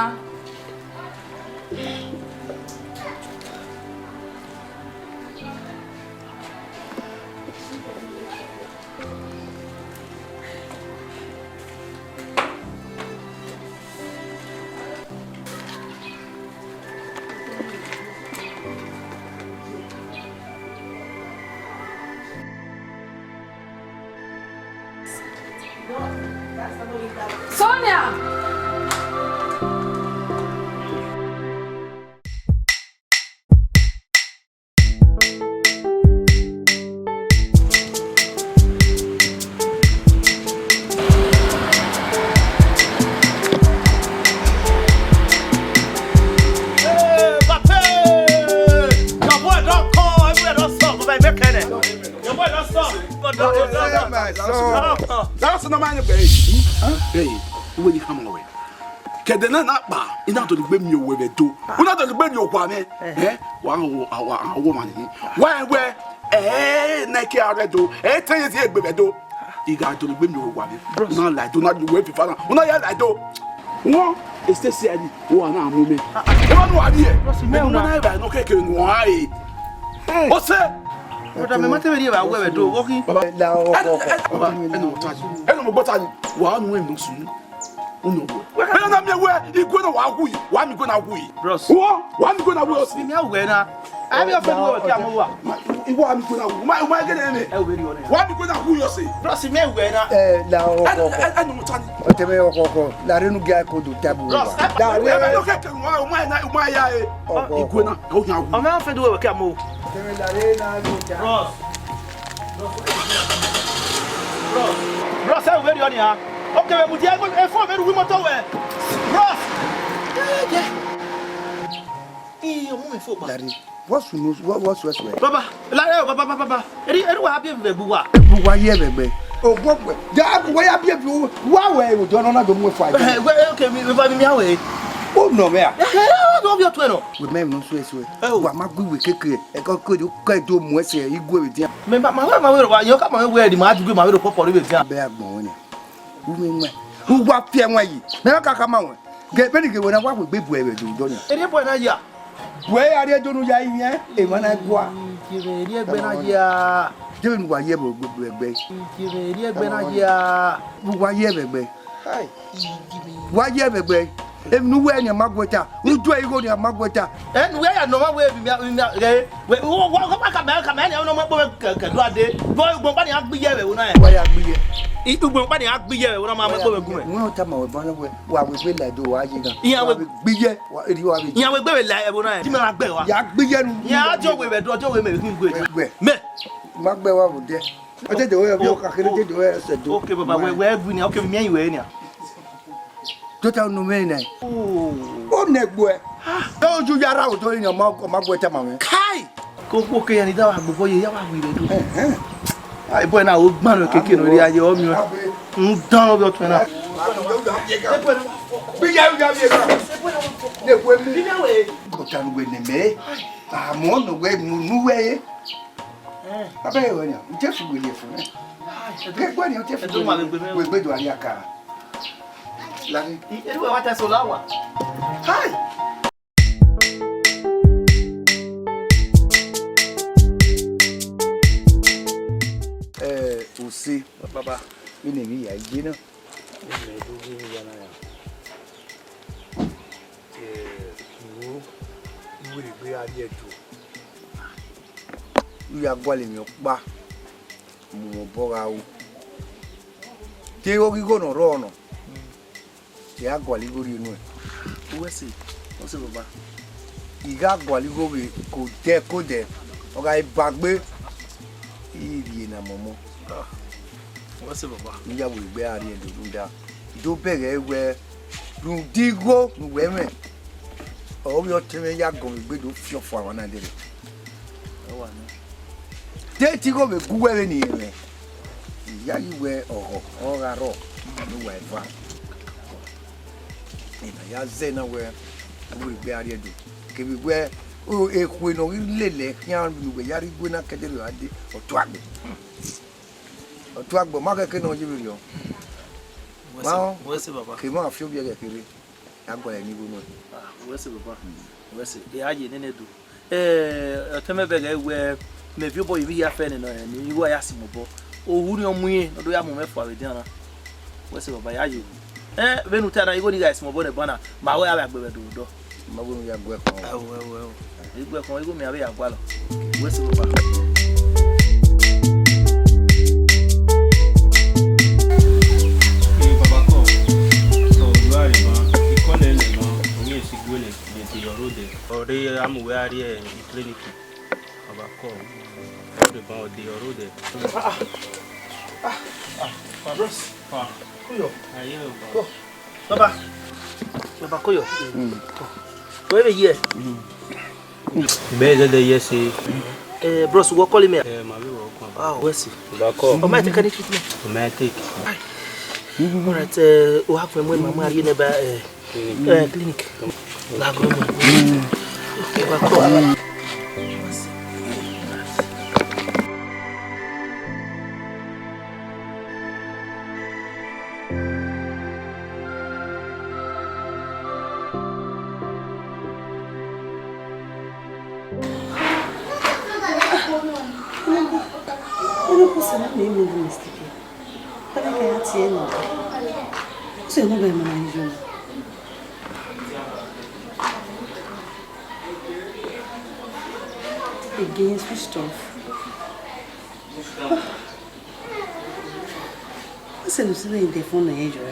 That's not my name, babe. Hey, uwe ni khama wẹ. Kẹdẹ na na kpa, I na dọlegbe miẹn owẹ vbe Ẹdo. U na dọlegbe miẹn owa mwẹ. Eh, wa wo, wa, wa wo ma ni. Wa wẹ, eh, na ke a rre Ẹdo. Eh, te ye egbe vbe Ẹdo. I gha dọlegbe miẹn owẹ owa mwẹ. Bros. U na la Ẹdo, u na lu uwẹ fifa na. U na ya la Ẹdo. Wọn, e state C I D, wa na mu mẹ. Ẹ wa nu a rrie. Bros, mẹ u na na wa. Eva no keke nu a e. Hey. Ose. Brother, mẹ ma te vbe rhie vbe awẹ vbe Ẹdo, wọ khin. Baba, la ọkọ, ọkọ. Ẹ, ẹ, ẹ, ẹ nọ ta ni. Ẹ nọ mo gbọ ta ni. Wa nu ẹ nọ sunu. Unu wo. Ẹ na miẹn wẹ, igue na wa hui, wa mi igue na hui. Bros. Wo, wa mi igue na hui ọse. Mi a wẹ na. A mi ọfẹ du wẹ ke a mọ wa. Iwọ wa mi igue na hui. Ma, ma gele ne. Ẹ wẹ ri ọnẹ. Wa mi igue na hui ọse. Bros, mi a wẹ na. Ẹ, la ọkọ, ọkọ. Ẹ, ẹ, ẹ nọ mo ta ni. Ọtẹn mwẹ ọkọ, ọkọ. La renu gia ko do tabu. Bros, wa. La ẹ, ẹ, ẹ, re. No keke wa, o ma na, o ma ya e. Ọkọ, ọkọ. Igue na, o yan hui. Ọmọ ọfẹ du wẹ ke a mọ. Ọtẹn mwẹ la re na ko ta. Bros. Bros, ẹ wẹ ri ọnii a. Okẹ vbe mudia efo vbe ru imoto wẹ. Bros. Ii, ọmọ efo kpa. Larry, what's your news? What, what's your swear? Baba, Larry, baba, baba, baba. Eri, eri wa bie vbe gbuwa. Gbuwa ye vbe gbe. Ogbogbe. Ja gbuwa ya bie vbe wa wẹ ojo nọ na do mu efo aje. Eh, we, okay, mi, mi, mi, mi, awe. O nọ mẹ a? Eh, eh, no bi otu ẹ nọ. Wẹ mẹ no swear swear. Eh, o. Wa ma gbe iwe keke. Ẹkọ kodi ukọ do mu ẹse igue vbe dian. Mẹ ma ma ma wẹ wa yọ ka ma wẹ di ma ju ma wẹ ro pọpọ ri vbe dian. Bẹ agbọn wẹ nẹ. U mi wẹ. U wa fiẹ wẹ yi. Mẹ ma ka ka ma wẹ. Ge beni ge wẹ na wa wẹ gbe bu ẹvẹ do do nia. Eri bọ na ya. Bu ẹ ya ri do nu ya yi yẹn. E ma na gua. Eri egbe na ya. Je nu wa ye bo gbe bu ẹgbẹ. Eri egbe na ya. U wa ye vbe ẹgbẹ. Hai. Wa ye vbe ẹgbẹ. Emwi ne uwẹ nian ma guẹta, udu ẹ igho nian ma guẹta. Ẹ ne uwẹ ya nọ ọmwa wẹ emwi mia, emwi mia, ghẹ, wẹ, wọ, wọ, wọ, ka mẹ, ka mẹ nian, nọ ọmwa kpọmwẹ kẹ, kẹ dua de. Vbe ugbọn ọkpa nian gbe iyẹ vbe ẹvbo na. Wa ya gbe iyẹ. I, ugbọn ọkpa nian gbe iyẹ vbe ẹvbo na, ma mẹ kpọmwẹ gun mẹ. Wẹ ọ tama wẹ ban wẹ, wa wẹ gbe la do wa ye na. Iran wẹ gbe iyẹ. Wa eri wa vbe. Iran wẹ gbe vbe la ẹvbo na. Ti ma na gbe wa. Ya gbe iyẹ nu. Iran ọjọ wẹ vbe do, ọjọ wẹ mẹ vbe khin gbe. Wẹ gbe. Mẹ. Ma gbe wa vbe odẹ. Ọ te do wẹ, ọ ka kere te do wẹ ẹsẹ do. Okay, baba, wẹ, wẹ gbe ni, okay, mi ẹn wẹ ni. Tota unu mwẹ nẹ. O nẹ gbuẹ. Ẹ oju ya ra otọ ni ọma, ọma gbuẹ tama mwẹ. Kai! Ko kpo ke ya ni da wa gbobọ ye, ya wa wi rẹ do. Ẹhẹn. Ai, boy na o gban keke no ri aye o mi. N dan o bi otọ na. Bi ya ya bi ga. Ne gbuẹ mu. Ko ta nu gbe ne mẹ. Amọ no wẹ mu nu wẹ. Abẹ wẹ ni, n te fu wẹ ye fu nẹ. Ke gbuẹ ni, n te fu wẹ ye. Wẹ gbe do ari aka. Lani. I, eru wa ta so la wa. Hai! Eh, Usi. Baba. Ine mi ya je na. Ine mi ya na ya. Eh, wo, iwe egbe a rrie do. U ya gualọ emwi ọkpa, mu mwẹ obọ gha ru. Te igho ghi igho ne ọ rrọọ nọ, te a gualọ igho rhie nuẹn. Uwẹ sẹ, ọ sẹ baba. I gha gualọ igho vbe ke odẹ ke odẹ, ọ gha ba gbe, I rhie ne a mọmọ. Uwẹ sẹ baba. Ne u ya wẹ egbe a rrie do rhunmwuda, I do bẹghe wẹ, rhunmwuda igho ne uwẹ mwẹ, ọ vbe ọtẹn mwẹ ya gọmwẹ egbe do fi ọfua mwa na dede. Ẹ wa nẹ. De te igho vbe gu uwẹ vbene irẹn mwẹ, I yayi wẹ ọghọ ọ gha rrọọ ne uwa eva. Ena ya zẹ na wẹ, u wẹ egbe a rrie do, kevbe wẹ, o, ekhue ne ọ ghi lele khian ne uwẹ ya rre igue na kẹdẹrriọ gha dee, ọ tuagbe. Ọ tuagbe, ọ ma khẹke ne ọ ye vberriọ. Uwẹ sẹ, ma uwẹ sẹ, baba. Ke ma fi obiẹghẹ kherhe, a gualọ ne igho nuẹn. Ah, uwẹ sẹ, baba. Uwẹ sẹ, e a ye nene do. Eh, ọtẹn mwẹ bẹghe wẹ, mẹ viọ obọ ye vbe hia fẹ nene, ne igho a ya si mẹ obọ. Ohu ni ọ mu irẹn, ne ọ do ya mu mwẹ fua vbe edian na. Uwẹ sẹ, baba, ya ye ohu. Eh, vbene u ta na, igho ni gha si mẹ obọ nẹ ban na, ma wẹ a vbe gbe vbe do odọ. Ma wẹ ne u ya gu ẹkhọn. Ẹo, ẹo, ẹo. I gu ẹkhọn, igho mẹ a vbe ya gualọ. Uwẹ sẹ, baba. Ee, baba kọ. Ọ, ọ gha rre ban, ikọlẹ lẹ ban, ọ ghi si gu ẹre, de ọrhodẹ. Ọ rre a mu wẹ a rrie ikliniki. Baba kọ. Ọ rre ban, ọ de ọrhodẹ. Ah, ah, ah, ah, bros. Pa. Kuyo. Aye o. Ko. Baba. Baba, koyo. Mm. Ko. Ko ebe ye. Mm. Be dede ye se. Eh, bros, wọ call me? Eh, ma vbe wọ call. Ah, wẹ si. Bakọ. Ọ ma take any treatment? Ọ ma take. All right, eh, u ha fẹ mu ma mu a rhie nẹ ba, eh, clinic. Eh, clinic. La go mu. Okay, bakọ. Unu khusu na mẹ mu mistake. Kpẹdẹkẹ ya tie nọ. Sẹ ne ọ bẹ ma na yo. Again, switched off. Sẹ ne u sẹ ne the phone na yo.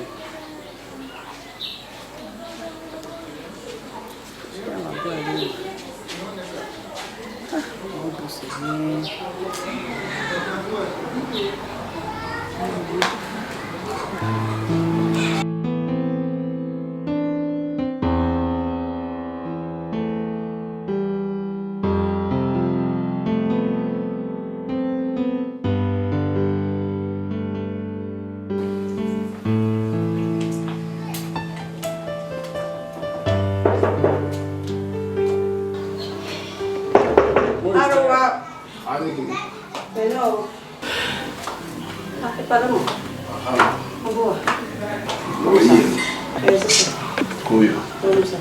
Arowa. Hello. Ah, ẹ palẹmọ. Ọbọ wa. Oye. Ẹ sọ. Koyo. Koyo sir.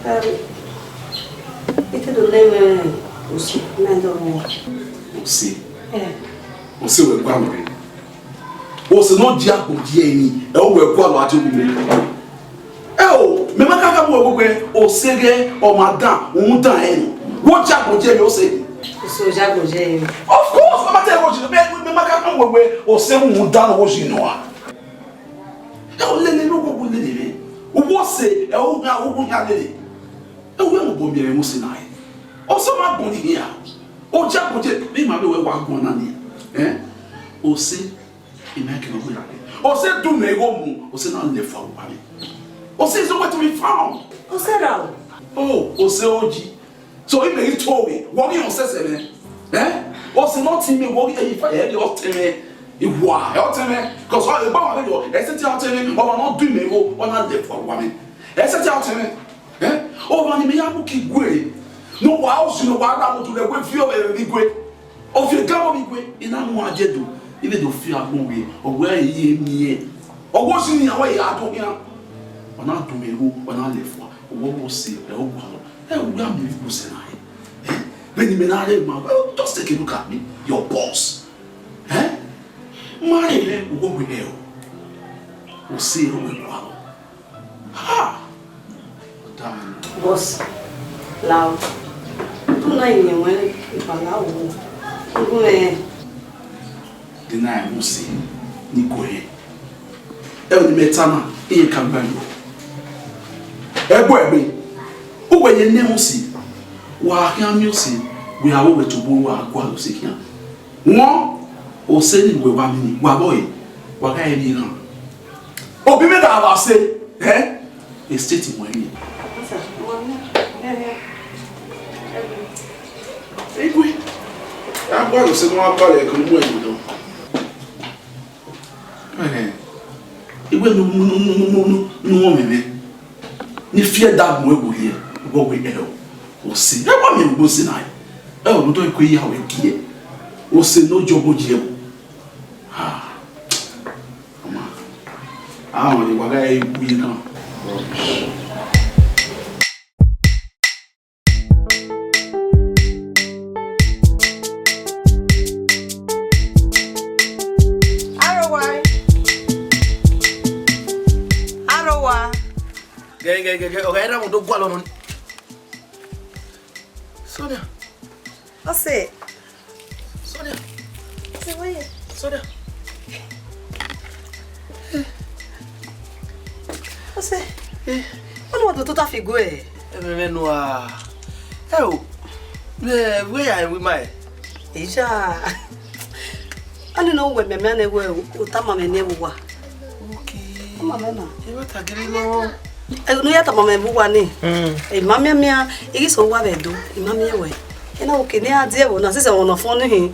Um, ite do le me osi, me do mo. Osi. Eh. Osi wẹ gua wẹ. Osi no dia ko die ni. Ẹ o wẹ gua lọ ati obi me. Ẹ o, mẹ ma ka ka mu ẹvbo gbe, Ose ghẹ ọ ma dan, uhunmwu dan ẹre nọ. Wo jagbọn ye emwi Ose. Ose ọ jagbọn ye emwi. Of course, mẹ ma te ẹvbo jẹ, mẹ, mẹ ma ka ka mu ẹvbo, Ose uhunmwu dan ne ọvbo jẹ nọ a. Ẹ o, lele ne uwu lele mwẹ. Uwu Ose, ẹ o gha, uwu gha lele. Ẹ o, ẹ mu obọ miẹn mwẹ Ose na ẹ. Ose ma gbọn ni hia. Ọ jagbọn ye, vbe ima vbe wẹ wa guan na nia. Ẹ? Ose, I ma kẹ ne ọ gberra nẹ. Ose du mẹ igho mu, Ose na lẹ fua vbe uwa mwẹ. Ose is nowhere to be found. Ose ra o? Oh, Ose oji. So, imẹ ghi to vbe, wọ ghi họn sẹsẹ mwẹ. Eh? Ose ne ọ tẹn mwẹ, wọ ghi, eh, ifa, eh, ọ tẹn mwẹ. Iwa, eh, ọ tẹn mwẹ. 'Cause ọ, egbe ọmwa vbe yọ, ẹ sẹtin ọ tẹn mwẹ, ọmwa ne ọ du mẹ igho, ọ na lẹ fua vbe uwa mwẹ. Ẹ sẹtin ọ tẹn mwẹ. Eh? Ọmwa ne imẹ ya mu ke igue. Ne uwa, osi ne uwa ra mu tu lẹ, wẹ viọ vbe igue. Ọ viọ ga vbe igue, I na mu a je do, I vbe do fi agbọn vbe, ọ wẹ I ye miẹn. Ọ wẹ osi ne iran wẹ ya do khian. Ọ na du mwẹ igho, ọ na lẹ fua, ọ wẹ Ose, ẹ o gualọ. Ẹ, u ya miẹn vbe Ose na rre. Eh? Vbene imẹ na rre ma, well, just take a look at me, your boss. Eh? Ma rre mwẹ, u wẹ ẹ o. Ose, ẹ o wẹ gualọ. Ha! Boss, lao. Tu na yin wẹ ipa la wo. Ngu mẹ. De na emu si ni ko he. Ẹ ni mẹ ta na, iye ka gba yo. Ẹ gbọ ẹgbe. U wẹ ye ne emu si. Wa khian miẹn Ose, wẹ a wo wẹ tobọ wa gua Ose khian. Wọn, Ose ni wẹ wa mi ni, wa bọ e, wa gha ẹre rhan. Obi mẹ da vba se, eh? Estate mu ẹre. Igwe, a gua Ose ne wa bọ e, ko mu ẹre do. Ẹhẹn. Igwe nu, nu, nu, nu, nu, nu, nu, nu, ọmwẹmwẹ. Ne I fi ẹdẹ agbọn ẹvbo rhie, vbe ọ wẹ ẹ o, Ose. Ẹ wa miẹn ugbo Ose na, ẹ o, ne ọ dọ ẹko ya wẹ gie. Ose ne ọ jọ ọbọ ye ẹvbo. Ah, ọma. Ahọn ni wa gha ru iran. Rubbish. Arowa. Arowa. Gẹ, gẹ, gẹ, gẹ, ọ gha ra mu do gualọ nọ. Sonia. Ose. Sonia. Ose, wẹ ye? Sonia. Ose. Eh. Ọ na wa do tota fi gue? Ẹmwẹ mwẹ nua. Ẹ o. Vbe, vbe ya wi ma ẹ? Eya. Ani no wẹ mẹ mẹ ne wẹ o tama mẹ ne wa. Okay. Tama mẹ na. Ẹ wẹ ta gere nọ. Ẹ, ne u ya tama mẹ vbe uwa ni. Mm. Ẹ, I ma mianmian, I ghi sẹ owa vbe Ẹdo, I ma miẹn wẹ. Ena oke ne a die ẹvbo na, sisẹ ọmwa ne ọ fọn ni hin,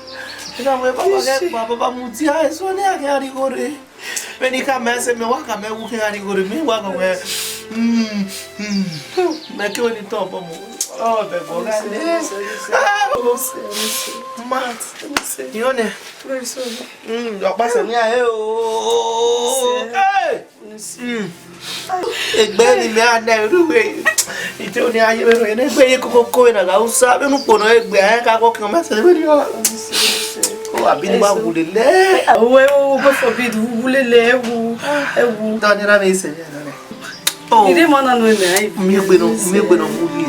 Ena wẹ baba ghẹ gba, baba mudia, eso ne a ghi a rhie igho rre. Vbene I khama ẹse mẹ, wa khama ẹwu khian gha rhie igho rre, mẹ wa khama wẹ, mm, mm, mẹ ke wẹ ne I tọ obọ mu. Ọ, bẹ bọ gha le. Ah, ma. Very sorry. Mm, ọkpa sẹ ne a he o. Hey! Mm. Egbe ni mẹ a na ru we. Ite oni a ye vbe ro, ene egbe ye koko ko na ga usa, vbene ukpo nọ egbe, a ka gọ kian ma sẹ vbe ni o. O, abi ni wa wu lele. Owe, o, God forbid, wu lele, ẹwu, ẹwu. Dọ ni ra vbe sẹ ya na. Oh. Ide ma na no eme ai. Mi egbe no, mi egbe no mu yi.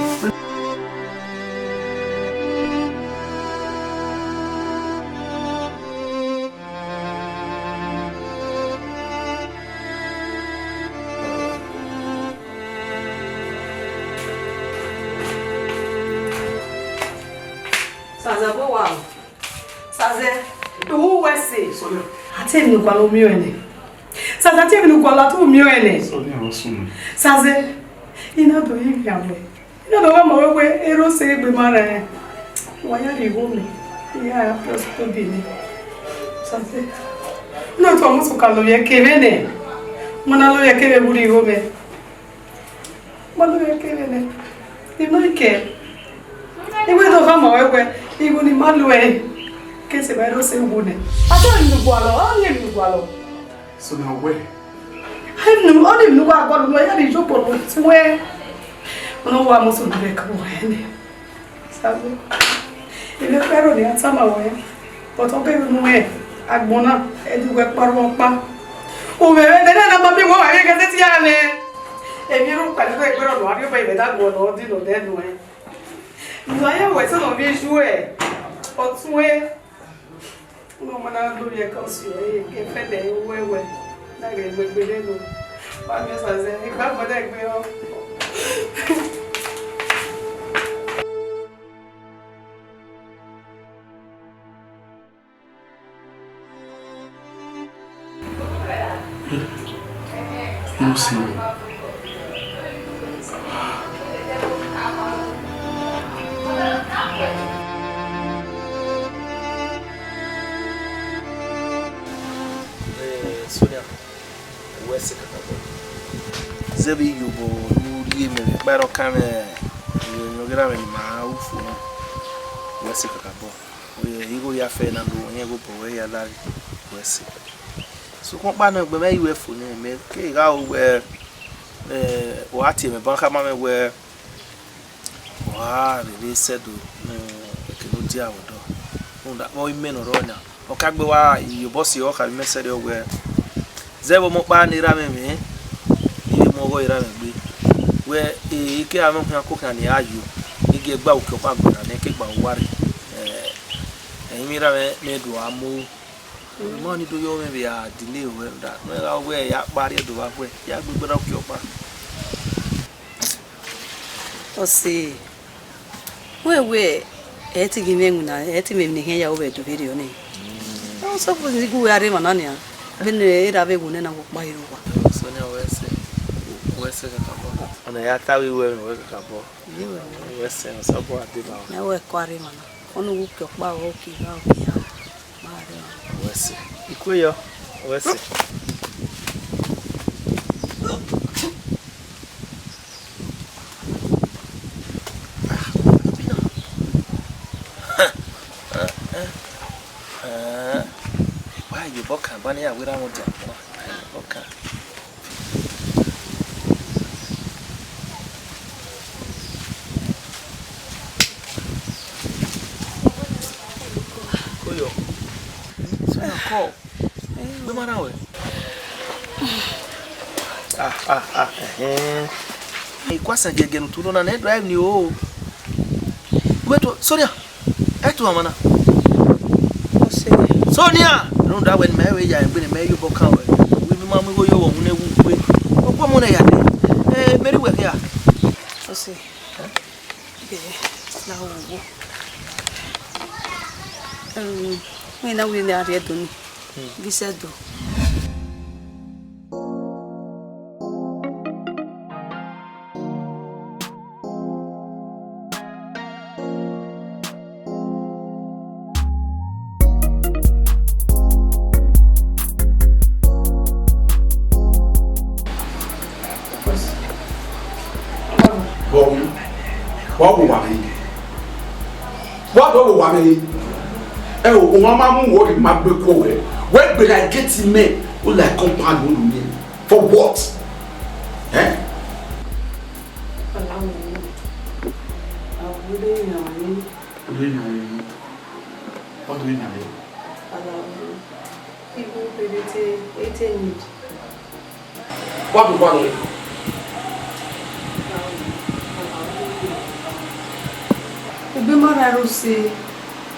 Saza bo wa o. Saze, uwu wẹ se. Sorry. A te emwi ne u gualọ miẹn ọnrẹn nẹ. Saze, a te emwi ne u gualọ, a te miẹn ọnrẹn nẹ. Sorry, I was sorry. Saze, I na do ye khian wẹ. I na do gha ma wẹ wẹ, erha ọse egbe ma rẹn. Wa ya rhie igho mẹ. I ya ya plus to bi nẹ. Saze. No, to mu su ka lo ye kevbe nẹ. Ma na lo ye kevbe vbe urhi igho mwẹ. Ma lo ye kevbe nẹ. I nọ kẹ. I wẹ do khama ruẹ wẹ, igho ne ima lo ẹre, ke sẹ vbe ẹro sẹ uwu nẹ. A do emwi ne u gualọ, ọ ni emwi ne u gualọ. So na wẹ? Emwi ne, ọ ni emwi ne u wa gualọ, ne u ya rhie iyobọ ne u tuẹn. Ọ na wa mu so ne u rre ẹko ruẹ nẹ. Sago, emwi ẹkpẹrọ ne a tama ruẹ, but ọ keghi unu rẹn, agbọn na, ẹdẹ uwẹ kpa rhọ ọkpa. U mwẹ vbe ẹdẹ na ma miẹn wẹ ọ gha ghe ẹghẹ sẹtin ya mwẹ. Emwi erha ọkpa ne ọ ghi gberra ne ọ rhie obọ, imẹ da gualọ, ọ di ne ọ dẹ nuẹn. Ne a ya wẹ sẹ ne ọ vbe yu ẹ, ọ tuẹn. Unu ma na do ye ẹko si ẹre, ke fẹdẹ ye uwu ẹwẹ, na ghe egbe gbe nẹ nọ. Wa miẹn Osaze, egbe agbọn na egbe ọ. Unu si. Eh, Sonia, wẹ sẹ kakabọ. Zẹ vbe iyobọ ne u rhie mẹ vbe ẹkpa erha ọkan mwẹ, emwi ọghe erha mwẹ ne ima ru fo na, wẹ sẹ kakabọ. Wẹ igho ya fẹ na do wẹ, irẹn ghe obọ wẹ ya la wẹ sẹ. Sokpan ọkpa nọ, egbe mwẹ i ru ẹre fo nẹ, mẹ kegha ru wẹ, eh, wa tie mwẹ ban khama mwẹ wẹ, wa rherhe sẹ do ne eke ne u dia vbe odọ. Rhunmwuda vbe imẹ ne ọ rrọọ na, ọ ka gbe wa iyobọ si ọ kha vbe imẹ sẹrriọ wẹ, zẹ vbe ọmọ ọkpa ne erha mwẹ mwẹ, ne I vbe mu ọghọ erha mwẹ gbe. Wẹ, eh, I kegha mwẹ okhian kokhian ne I ra yo, ne I gie gba uki ọkpa gberra ne I ke gba uwa rre. Eh, ẹrinmwi erha mwẹ ne do a mu. Mẹ ọnii do yọ mwẹ vbe a delay ruẹ, rhunmwuda ne ọ gha wẹ ya kpa rrie do vbe a wẹ ya gbe gberra uki ọkpa. Ọse, wẹ wẹ, ẹ i te ghi mwẹ iwinna, ẹ i te mwẹ emwi ne I khian ya ru vbe Ẹdo vberriọ nẹ. Ọ sọfo ni gu wẹ a rre emwa na nian, vbene erha vbe wu nẹ na, wẹ ọkpa i ru owa. Sonia, wẹ sẹ, wẹ sẹ kakabọ. Ọna ya ta vbe wẹ, wẹ kakabọ. Wẹ sẹ, ọ sọfo a deba. Mẹ wẹ kọ a rre emwa na, ọna uki ọkpa, uki erha, uki iran. Wẹ sẹ. I kue yọ. Wẹ sẹ. Wa ye obọ kan, ba ne ya werriẹ amwẹ dia. Wa ye obọ kan. Koyo. Sọnia kọ. Gbe ma na wẹ. Ah, ah, ah, ẹhẹn. I kua sẹ giẹgiẹ ne u tu nọ na, ne do a ni o. Wẹ to, Sonia. Ẹ tu ọmwa na. Ọse. Sonia! Rhunmwuda wẹ ne mẹ vbe ya egbe ne mẹ ye obọ kan wẹ. Wẹ ne ma mu igho ye ọmwa ne wu gbe. Ọkpọ mu nẹ ya dee. Eh, Mary wẹ khian. Ọse. Eh, na wo wo. Em, wẹ na wẹ ne a rhie do ni. Ghi sẹ do. Vbọ, vbọ wo wa vbe? Wa do wo wa vbe? Ẹ o, o ma ma mu wo ma gbe ko wẹ. Wẹ gbe na gate mẹ, o la compound unu ni. For what? Eh? Ọdọ eyan re. Ọdọ eyan re. Wa do gualọ. Egbe ma rra ẹre ose,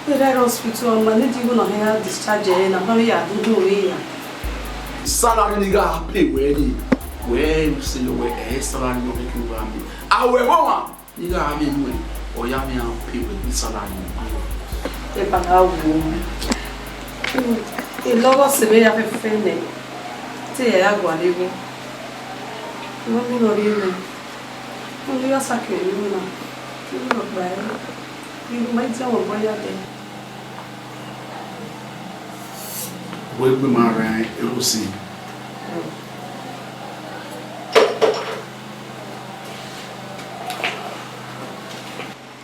erha ẹre hospital, ma need igho ne ọ hia discharge ẹre na, ma vbe ya do do re ya. Salary ni gha pay wẹ ni, wẹ use yo wẹ ẹ salary ni ọ ke wa mi. A wẹ vbe ọmwa ni gha mi nuẹn, ọ ya mi a pay wẹ ni salary ni. Ẹ ba gha wo. Elọghọ sẹ vbe ya fẹfẹ nẹ, te ya ya gualọ igho. Wẹ mi nọ rhie mẹ. Ọ ghi gha sa kẹ vbe na, I ghi nọ kpa ẹre, I ma i diọn wẹ obọ ya dẹ. Wẹ gbe ma rẹn ẹre ose.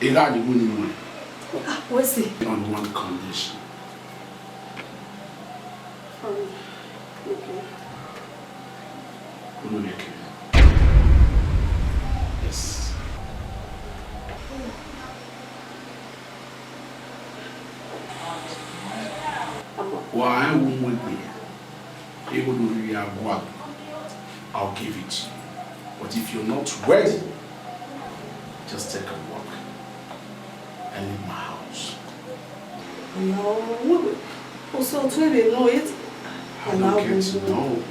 Ira ni mu ni mu. Ah, we see. On one condition. Um, okay. Unu neke. Yes. Wa rẹn vbe uwu egbe, igho ne u rhirhi gha gualọ, I'll give it to you. But if you're not ready, just take a walk and leave my house. No, no, no. Oso, ọ tuẹ vbe nọ, it. I don't get to know.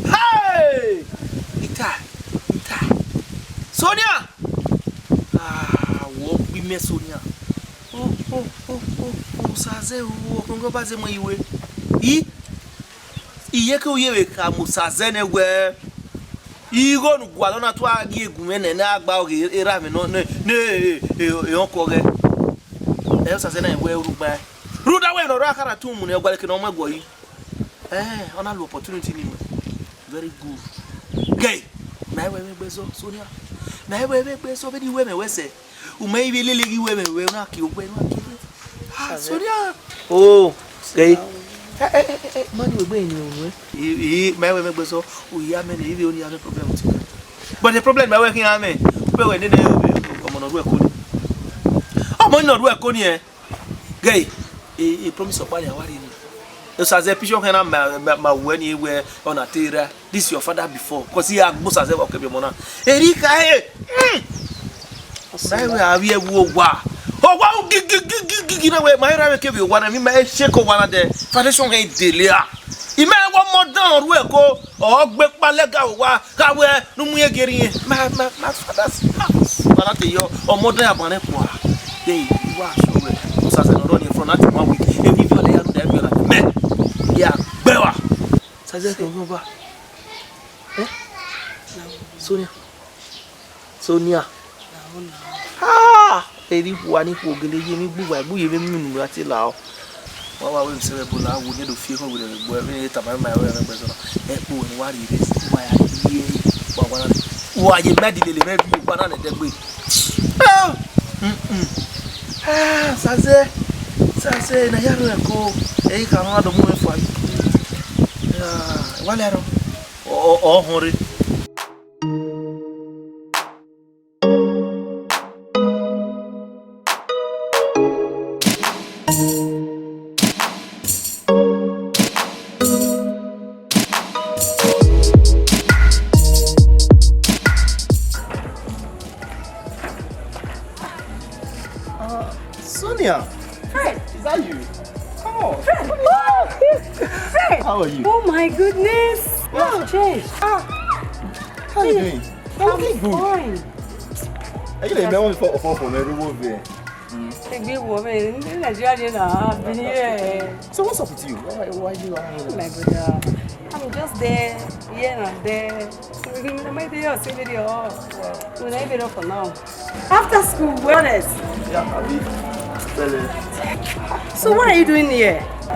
Hey! Ita, Ita. Sonia! Ah, wo gbi mẹ Sonia. O, o, o, o, Osaze, o, ọkpẹn ba zẹ mẹ iwe. I, iye ke u ye vbe kha mu Osaze nẹ wẹẹ, igho ne u gualọ na tua gie gun mwẹ nẹ, ne a gba ọghe erha mwẹ nọ, ne, ne, e, e, e, ọkọ ghẹ. Ẹ Osaze na wẹẹ rhugbaẹn. Rhunmwuda wẹẹ ne ọ rre akhara tun mu nẹ, ọ gualọ eke ne ọ mu ẹguọ yi. Eh, ọ na lu opportunity ni wẹ. Very good. Gay. Na ẹvbo ẹmwẹ ẹgbẹ zọ, Sonia. Na ẹvbo ẹmwẹ ẹgbẹ zọ, vbene I wẹ mẹ wẹ sẹ. U ma i vbe lele ghi wẹ mẹ wẹ, u na kie ogbẹn, u na kie ogbẹn. Ah, Sonia. Oh, gay. Eh, eh, eh, eh, eh, man, you were going nowhere. I, I, ma ẹvbo ẹmwẹ ẹgbẹ zọ, u ya mẹ ne, I vbe only have a problem with you. But the problem, ma ẹvbo ẹmwẹ khian mẹ. Wẹ wẹ nene, ọmọ ne ọ ru ẹko ni. Ọmọ ne ọ ru ẹko ni, eh. Gay, e, e promise ọkpa ni a wa rhie ni. Osaze picture khan na ma, ma, ma wẹ ni wẹ ọ na te ra. This your father before. 'Cause I gbe Osaze vbe ọke ọmọ na. Eri kha he. Mm. Na wẹ a vbe ẹvbo owa. Owa u gi, gi, gi, gi, gi, gi na wẹ, ma i ra vbe kevbe owa na, mi ma i shake owa na dẹ. Foundation khan i dele a. I ma wẹ ọmọ dan ru ẹko, ọ gbe kpa lẹga owa. Gha wẹ ne u mu iran gie rhie, my, my, my father's house. Wa na te yọ, ọmọ dan ya ban nẹ kua. Hey, I wa sure wẹ, Osaze ne ọ rrọọ ni from that one week. Emwi ivbiọlẹ ya rhunmwuda ivbiọlẹ mẹ, ya gbe wa. Osaze kẹ ọghe ọba. Eh? Sonia. Sonia. Ah! Eri khua ni khuo gele ye emwi gbe uwa, egbe uye vbe emwi unu ra te la ọ. Wa wa wẹ emwi sẹ vbe ebo la, wo ne do fi ekhọe werriẹ vbe egbe, vbe tama ma wẹ vbe egbe zọ na. Ẹkpo wẹ ne wa rhie rre, wa ya rhie, wa wa na. Wa ye mẹ di lele mẹ vbe wa na nẹ dẹgbe. Ah! Mm, mm. Ah, Osaze, Osaze, na ya rhie ẹko, ẹ i kha nọ na do mu mwẹ fua. Ah, wa lẹ arọ. Ọ, ọ, ọ họn rre. Uh, Sonia. Fred. Is that you? Come on. Fred. Oh, Fred. How are you? Oh my goodness. What? Ah. Changed. Ah. How are you doing? You're looking good. I'm fine. Are you the man before, before, before, before, before, Egbe wọ mwẹ, Nigeria ye na, bi ni ye. So what's up with you? Why, why you are My brother, I'm just there, here and there. When I be there for now. After school, what else? Yeah, I mean, well, uh, So what are you doing here? I,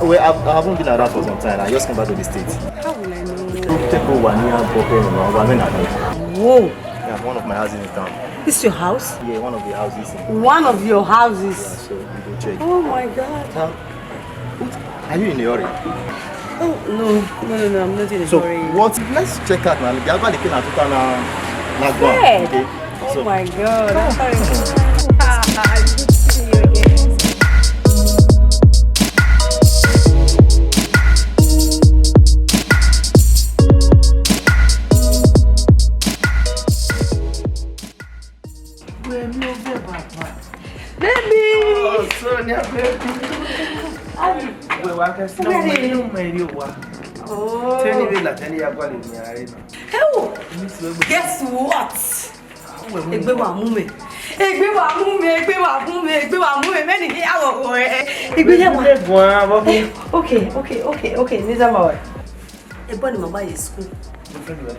well, I, I haven't been around for some time. I just came back to the States. How will I know? Take over near Boke, you know, I mean, I Whoa. Yeah, one of my houses in town. This your house? Yeah, one of the houses in One of your houses? Yeah, so you go check. Oh my God. Huh? Are you in a hurry? Oh, no, no, no, no, I'm not in a So, hurry. What? Let's check out now. The other looking at Tuta na, na go. Yeah. Okay. Oh So, my God, I'm sorry. Ah, good to see you again. Wẹ mi ovẹ baba. Baby! Oh, Sonia, baby. Wẹ wa kẹ sẹ Where are you? Mẹ ri owa. Oh. Tẹni vbe la, tẹni ya gualọ emwi a re na. Ewo! Guess what? Egbe wa mu mẹ. Egbe wa mu mẹ, egbe wa mu mẹ, egbe wa mu mẹ. Mẹ ni ghi aghọghọ ẹ. Egbe ya wa. Egbe guan, bọbọ. Eh, okay, okay, okay, okay. Ni zama wa. Ebo ni ma gba ye school. Girlfriend wẹ?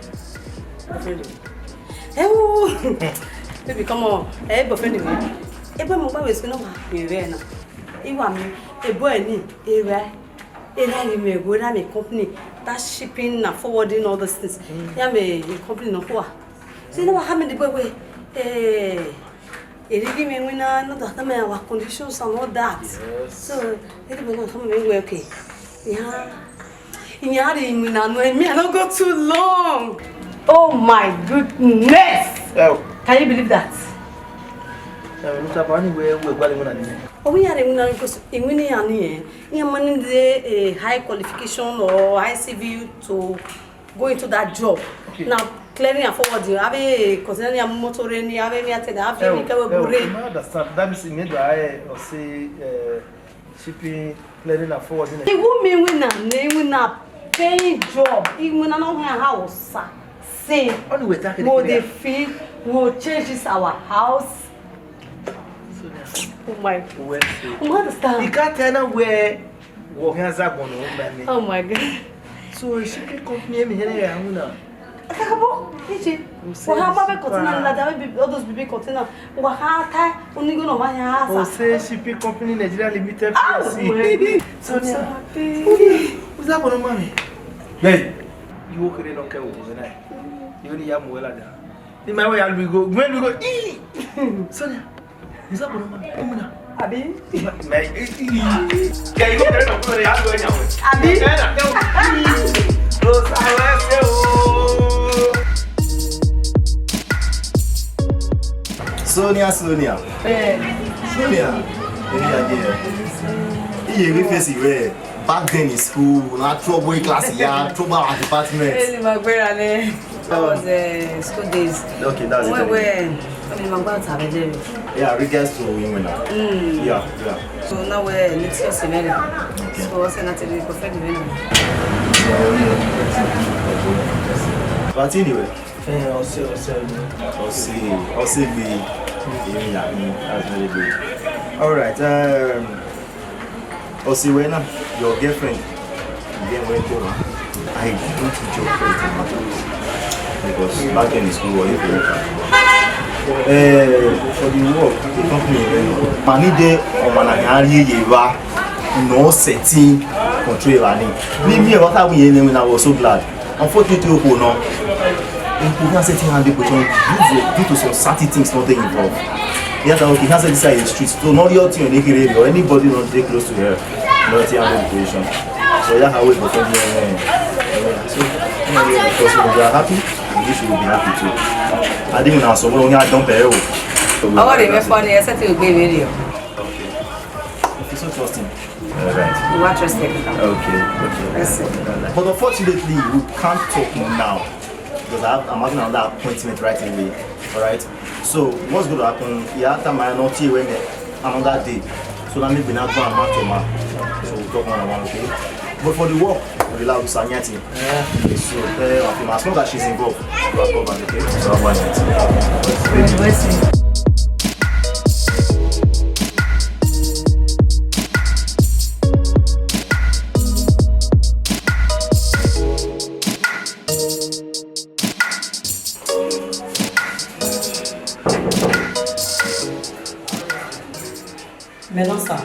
Girlfriend wẹ? Ewu. Baby, come on. Eh, boyfriend wẹ? Ebo ni ma gba ye school na wa. Ye vbe na. Iwa mi. Ebo eni. Eva. Eva ni me go na me company. That shipping na forwarding all those things. Mm. Ya me company no kwa. So you know what happened the boy way? Eh. Erighi mwẹ winna, na da tama our conditions and all that. Yes. So, erighi mwẹ na tama mwẹ wẹ, okay. Yeah. Iran rhie iwinna nuẹn, me, I no go too long. Oh my goodness! Oh. Can you believe that? Eh, Mister Bani, wẹ, wẹ, wẹ, wẹ, wẹ, wẹ. Ọ wẹ iran rhie iwinna because iwinna iran ni, eh, iran ma need a high qualification or high C V to go into that job. Okay. Now, clearing and forwarding, avbe container ni a mu motor rre ni, avbe ni a tẹdẹ, avbe Ẹ o, ni kẹwẹ ẹ bu o, rre. I ma understand. That means, I mean, do I, eh, or say, eh, shipping, clearing and forwarding? Iwu mi winna, ne winna paying job. Iwinna no ha ha osa. Say, Only we take it we clear. Dey feel, we change this our house. So now, Oh my. Well, so You understand? You can't tell them where Wo khian zagbọn ne ọ gba mẹ. Oh my God. So, shipping company emi hẹrẹ ya hu na. Akabo, ije. Wa ha ma be container ni lada, all those big big container. Wa ha ta, oni go no ma ya sa. O se shipping company Nigeria Limited Ah, P L C. Well. So, I'm so happy. What's up, mami? Hey, you okay? No care, we go now. You only have more lada. Ni ma wẹ ya lu igho, gbẹn lu igho. Ii! Sonia, is that what I'm doing now? Abi? Mẹ, ii, ii. Kẹ igho kẹrẹ nọ kúrò ní àgọ́ ẹ̀yà wẹ̀. Abi? Ẹ nà kẹ́ wọ́n. Ló sáré ṣe o. Sonia, Sonia. Eh. Sonia. Èmi àjẹ. Iye rí fèsì rẹ̀. Back then in school, na trouble in class, yeah, trouble our department. Ezi ma gbera ne. That was uh, school days. Okay, that's it. When we, when we were about to have a day. Yeah, regards to women now. Mm. Yeah, yeah. So now we're next year semester. Okay. So what's another thing we prefer to do? But anyway, Eh, ọsẹ, ọsẹ ni. Ọsẹ, ọsẹ gbe. Yeah, yeah, mm, that's very good. All right. Um, Ọsẹ wẹ na, your girlfriend, then went to her. I don't joke with him at all. Because back in school, we used to work. Uh, for the work, the company, eh, money dey on my hand, ye ye va, no setting control money. Me, me, what I win, I was so glad. Unfortunately, okhuo nọ, okhuo khian sẹtin handle position due to, due to some certain things not dey involved. He has, okay, he has said this side is street. So, not your thing, or anybody not dey close to her, not your handle the position. So, that's how we go from there. So, you know, because we are happy, we wish we will be happy too. I didn't know, so we don't have done very well. Ọwọ́ rẹ̀ mẹ́fọ́ ni ẹ sẹ́tì ògbé mi rí o. Okay. If you so trust him. All right. You want trust him? Okay, okay. That's it. But unfortunately, we can't talk now because I have, I'm having another appointment right away. All right. So what's going to happen? Yeah, after my not here when another day. So let me be not going to man. So we'll talk one on one, okay? But for the work, we allow Sanyati. Yeah. So uh, as long as she's involved, we'll cover, okay? So I want it. Very blessing. Mẹ nọ, sir.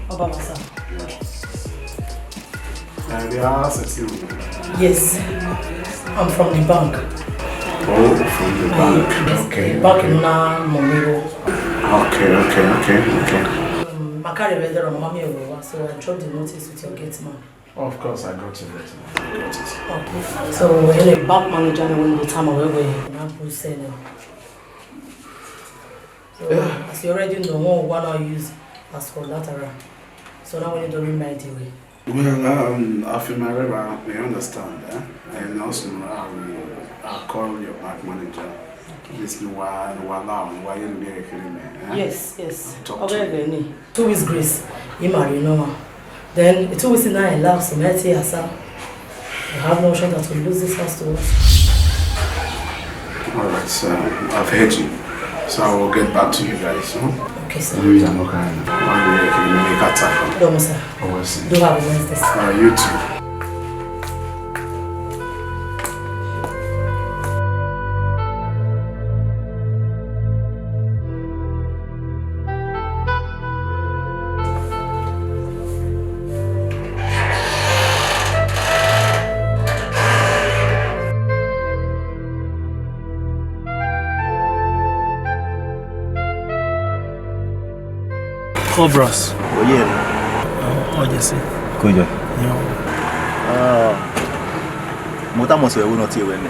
Ọba, sir. Uh, they are setting. Yes, I'm from the bank. Oh, from the bank. Yes, okay, the bank okay. Na Monero. Okay, okay, okay, okay. Um, my car is ready, mommy, so I dropped the notice with your gate man. Of course, I got it, I got it. Okay. So, when the bank manager, when the time away, we have to send them. So, yeah. As you already know, one one I use as collateral. So now we need to remind you. Well, um, I feel my river, we understand, eh? And also, I will, I'll call your bank manager. Okay. This new one, one now, why you didn't get a, eh? Yes, yes. Talk to okay, you. Then, two weeks grace, he marry no one. Then, two weeks now elapse, so let's say, sir, we have no option than to lose this house to us. All right, sir. I've heard you. So I will get back to you guys, huh? Okay, sir. Maybe I'm okay. One day, you make a tackle. Domo, sir. Always. Do have a nice day, sir. Uh, you too. Cobras. Oye. Ọ, ọ, Jesse. Kojo. Yo. Ah, mo ta mọ sẹ ẹvbo nọ tie wẹ nẹ.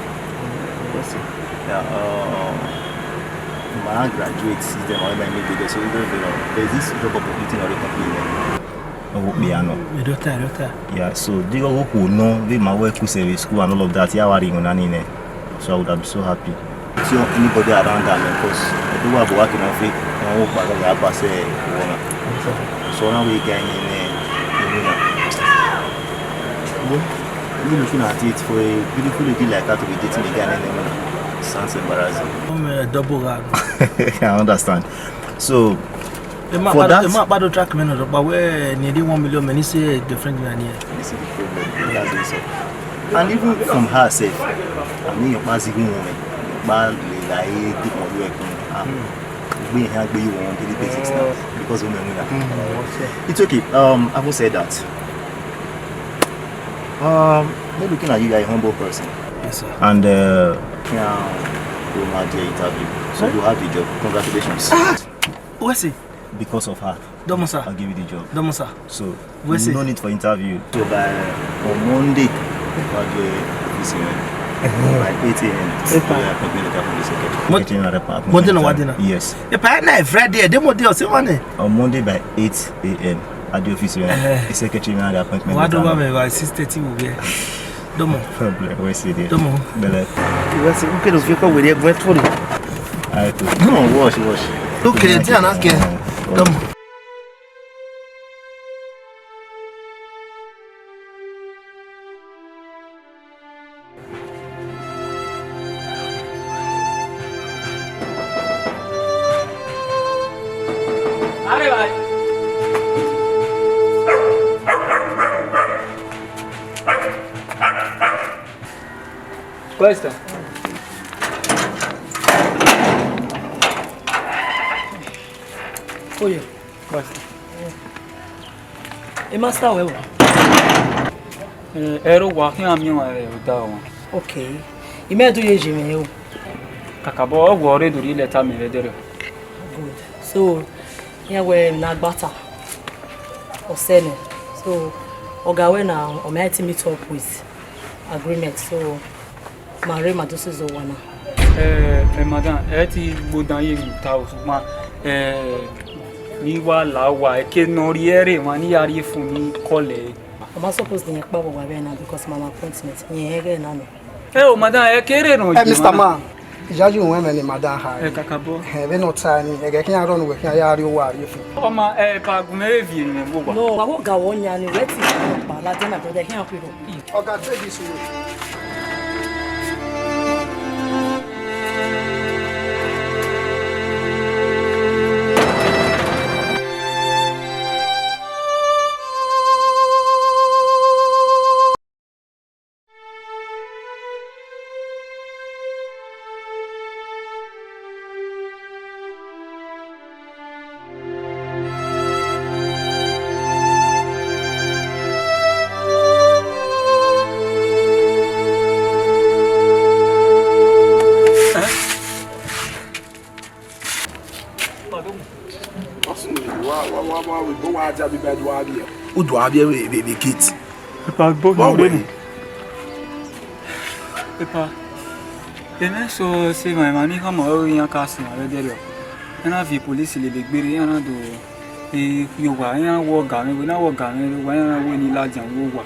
Yeah, uh, ma graduate since then, I never made it. So, you don't know, there's this job opportunity in the company. Ọ wo kpia nọ. Edota, edota. Yeah, so, the go ku no, we ma work with service school and all of that. Yeah, wa ri ngona ni nẹ. So I would have been so happy. See anybody around that, man, 'cause I do have work in office. I won't pass the upper say, so now we can in, uh, you know. Well, you looking at it for a beautiful lady like that to be dating a guy named Emma. Sounds embarrassing. Oh, man, double gag. I understand. So, for that, ẹ ma kpa do track mẹ nọ, but we nearly one million mẹ ni say different than here. This is the problem. That's the issue. And even from her sef, I mean, your pass even woman, your pa le la e di mo you ekun. Ah, we have you on daily basis now because women win. It's okay. Um, having said that, um, me looking at you, you're a humble person. Yes, sir. And, uh, yeah, we had the interview. So you have the job. Congratulations. Ah, what's it? Because of her, Domo, sir. I'll give you the job. Domo, sir. So, no need for interview. So by, on Monday, I'll do a office event. By eight a.m. Epa. I'll appointment letter from the secretary. Mon-, secretary and appointment Monday no letter. Wa dey now? Yes. Epa, na Friday, dey Monday or say Monday? On Monday by eight a.m. at the office event. Eh. The secretary and the appointment letter. Wa do wa me by six thirty we get. Domo. Problem, we see there. Domo. Bele. We see, okay, don't feel call we dey go for it. I could. No, wash, wash. Okay, then I can. Domo. Question. Oye. Question. E master wẹ wa? Eh, ẹro wa khian miẹn ọmwa vbe odaro wan. Okay. I mẹ do ye je mwẹ o. Kakabọ ọ wẹ ọre do rhie lẹta mẹ vbe ẹdẹrẹ. Good. So, iran wẹ emwi ne a gba ta, ọ sẹ nẹ. So, ọga wẹ na, ọ ma te meet up with agreement. So, ma rre ma do sẹ zẹ owa na. Eh, eh, madam, ẹ ti gbodan ye emwi ta o, sokpan, eh, ne I wa la owa, eke ne ọ rhie ẹre emwa ne I ya rhie fun ni kọlẹ. Ọ ma suppose ne irẹn kpa vbe owa vbe na because mama appointment, irẹn ẹghẹ na nọ. Eh, o madam, ẹ kere nọ. Eh, Mister Man, iyayi ruẹn mwẹ ne madam ha. Eh, kakabọ. Eh, vbene ọ ta ni, ẹghẹ khian rrọọ ne uwẹ khian ya rrie owa rrie fun. Ọ ma, eh, ba gu mwẹ vbe viẹ ne mwẹ vbe owa. No, wa wo ga wọ yan ni, wẹ ti kpa ladian na brother, khian khuiro. Ọga, take this away. A dia vbe ba do a vbiẹ. U do a vbiẹ vbe, vbe, vbe gate. Epa, bọ Vbọ ne wẹ? Epa, emẹ so se emwa, emwa ni khama ọre iran ka sẹ emwa vbe ẹdẹrriọ. Iran na viọ police lele egbe rre, iran na do, eh, khui owa, iran wẹ ọga mwẹ, wẹ na wẹ ọga mwẹ rre owa, iran na wẹ ne I ladian vbe owa.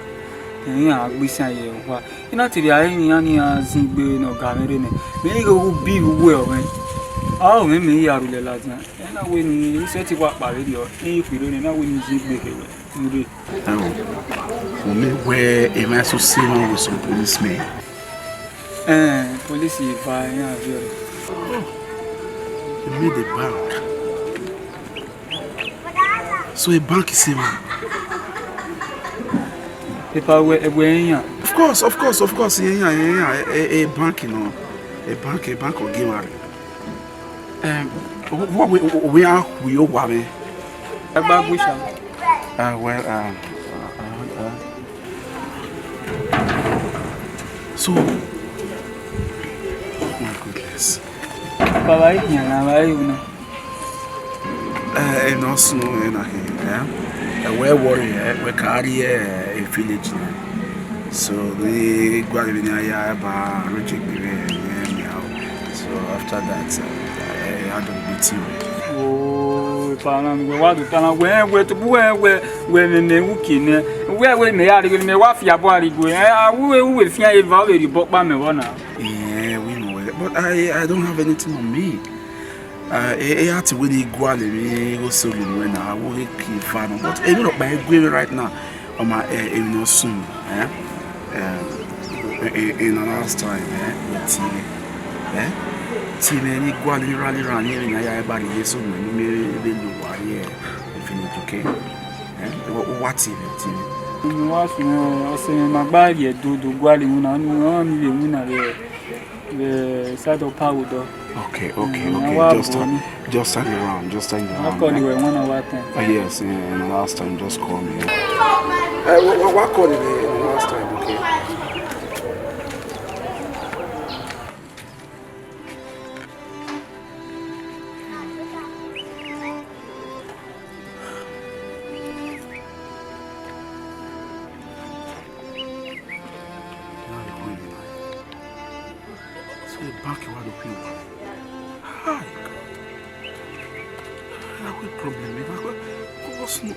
Iran gbe isan ye owa. I na te rhie ẹre ne iran, ne iran zin egbe ne ọga mwẹ rre nẹ. Mẹ i ghe ubi vbe uwu ẹre mwẹ. Aro mwẹ, mẹ i ya rhulẹ ladian. Iran na wẹ ne I sẹtin wa kpa vberriọ, I khui rre nẹ, iran na wẹ ne I zin egbe kevbe ure. Ẹo, u miẹn wẹ emwa eso sẹ emwa with some policemen? Eh, police eva iran viọ. Oh, you mean the bank? So a bank is a man. Epa, wẹ, wẹ iran? Of course, of course, of course, yeah, yeah, yeah, yeah. A, a, a bank, you know, a bank, a bank will give her. Um, what we, we are, we are, we are. Ẹ gba gbe sha. Uh, well, um, uh, uh, uh. So, my goodness. Baba, I can, I know. Eh, eh, no, so, eh, na he, eh? Eh, we worry, eh? We carry, eh, a village, eh? So, we go out in the area, but we check the way, eh, yeah. So, after that, eh, eh, I don't meet you. Oh, Epa na, we wa do ta na, we, we, to bu we, we, we, me, me, uki ne. We, we, me, ya, we, me, wa fi abo, ari, we, eh, a, we, we, we, fi, eva, we, ri, bo, kpa, me, wa na. Yeah, we know it. But I, I don't have anything on me. Uh, e, e, ati wẹ ne I gualọ emwi igho solo nuẹn na, a wo ghe ke eva nọ, but emwi rhọkpa i gue mwẹ right now. Ọ ma, eh, emwi ne ọ sunu, eh? Eh, in, in, in another time, eh? Wẹ tie mwẹ, eh? Tie mwẹ ne I gualọ emwi rally rally, emwi ne a ya ba rhie ye sunu, ne I vbe lo uwa ye, eh, finish, okay? Eh? Wa, wa tie mwẹ, tie mwẹ. Emwi wa sunu, ọ sẹ emwi ma gba rhie do, do gualọ iwinna, ne ọ ni vbe winna vbe. The side of Pawodo. Okay, okay, mm, okay. Just turn, just turn around, just turn around. I'll call you when I want time. Uh, yes, yeah, and last time, just call me. Uh, what, what, what call you the last time, okay? So the bank wa do pay wa. Hi, God. I have a problem. I have a, what's no?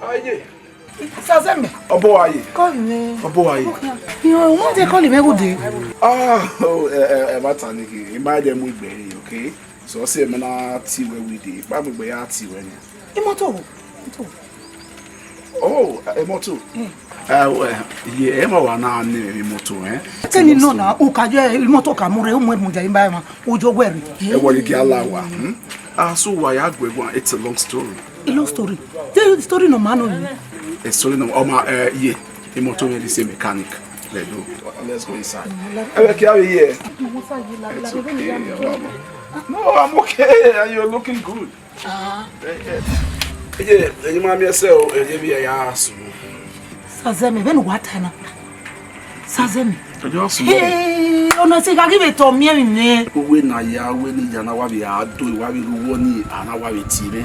Aye. Sazeme. Ọbọ wa ye. Call me. Ọbọ wa ye. Yo, I want to call him every day. Ah, oh, eh, eh, eh, ma ta ni ke. I ma de mu igbe, okay? So, say, me na ti we we dey. Ba mu igbe ya ti we ni. Imoto. Imoto. Oh, eh, imoto. Mm. Eh, well, yeah, ẹ ma wa na ni imoto, eh? Tell me no na, u ka ye imoto ka mu re, u mu emu ja imba ma. Ojo wẹrẹ. Ẹ wọrẹ gị ala wa. Hmm? Ah, so wa ya gbe gwa, it's a long story. A long story. Tell you the story no man no. A story no, oh my, uh, yeah. Imoto me the same mechanic. Let's go. Let's go inside. Ẹ wẹ kí a wẹ yẹ. No, I'm okay. You're looking good. Ah. Ẹ jẹ́, ẹ jẹ́ máa mi ẹsẹ̀ o, ẹ jẹ́ bí ẹ yà á sùn. Sazeme, vbene uwa ta na. Sazeme. Ẹ jẹ́ á sùn. Hey, ọna sẹ gha ghi vbe tọ miẹn emwi nẹ. Uwẹ ne a ya, uwẹ ne I ya na wa vbe a do, wa vbe ru uwọ ni, a na wa vbe tie mwẹ.